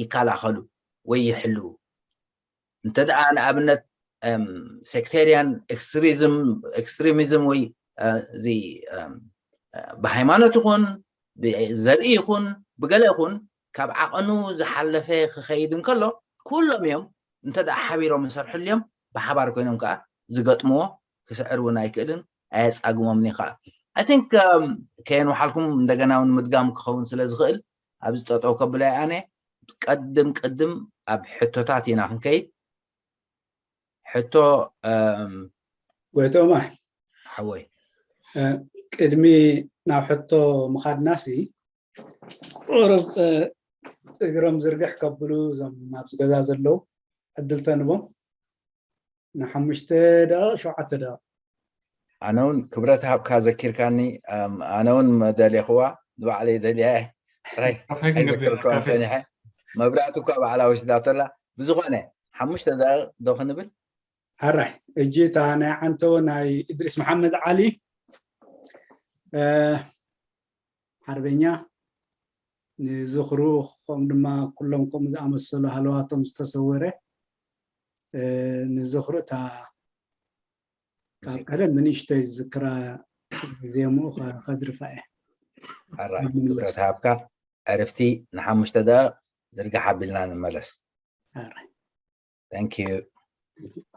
ይከላኸሉ ወይ ይሕልው እንተ ደኣ ንኣብነት sectarian extremism ወይ እዚ ብሃይማኖት ይኹን ብዘርኢ ይኹን ብገለ ይኹን ካብ ዓቐኑ ዝሓለፈ ክኸይድ እንከሎ ኩሎም እዮም እንተ ደኣ ሓቢሮም ዝሰርሕሉ እዮም ብሓባር ኮይኖም ከዓ ዝገጥምዎ ክስዕር እውን ኣይክእልን ኣየፃግሞምን እዩ ከዓ I think ከየንውሓልኩም እንደገና እውን ምድጋም ክኸውን ስለ ዝኽእል ኣብዚ ጠጠው ከብለ ኣነ ቀድም ቅድም ኣብ ሕቶታት ኢና ክንከይድ ሕቶ ጎይቶማ ሓወይ ቅድሚ ናብ ሕቶ ምኻድናሲ ቁሩብ እግሮም ዝርግሕ ከብሉ እዞም ኣብዚ ገዛ ዘለዉ ዕድል ተንቦም ንሓሙሽተ ደቂቕ ሸውዓተ ደቂቕ ኣነ እውን ክብረት ሃብካ ዘኪርካኒ ኣነ እውን መደሌኽዋ ንባዕለይ ደልያ ጥራይ ኣይዘክርካን ሰኒሐ መብራእቲ እኳ ባዕላ ወሲዳቶላ ብዝኾነ ሓሙሽተ ደቂቕ ዶ ክንብል ኣራይ እጂ እታ ናይ ዓንተዎ ናይ እድሪስ መሓመድ ዓሊ ሓርበኛ ንዝኽሩ ከም ድማ ኩሎም ከምኡ ዝኣመሰሉ ሃለዋቶም ዝተሰወረ ንዝኽሩ እታ ካብ ቀደም ንንእሽተይ ዝዝክራ ዜምኡ ከድርፋ እየ ክብረት ሃብካ ዕርፍቲ ንሓሙሽተ ደቂቕ ዝርግሕ ኣቢልና ንመለስ ኣራይ Thank you.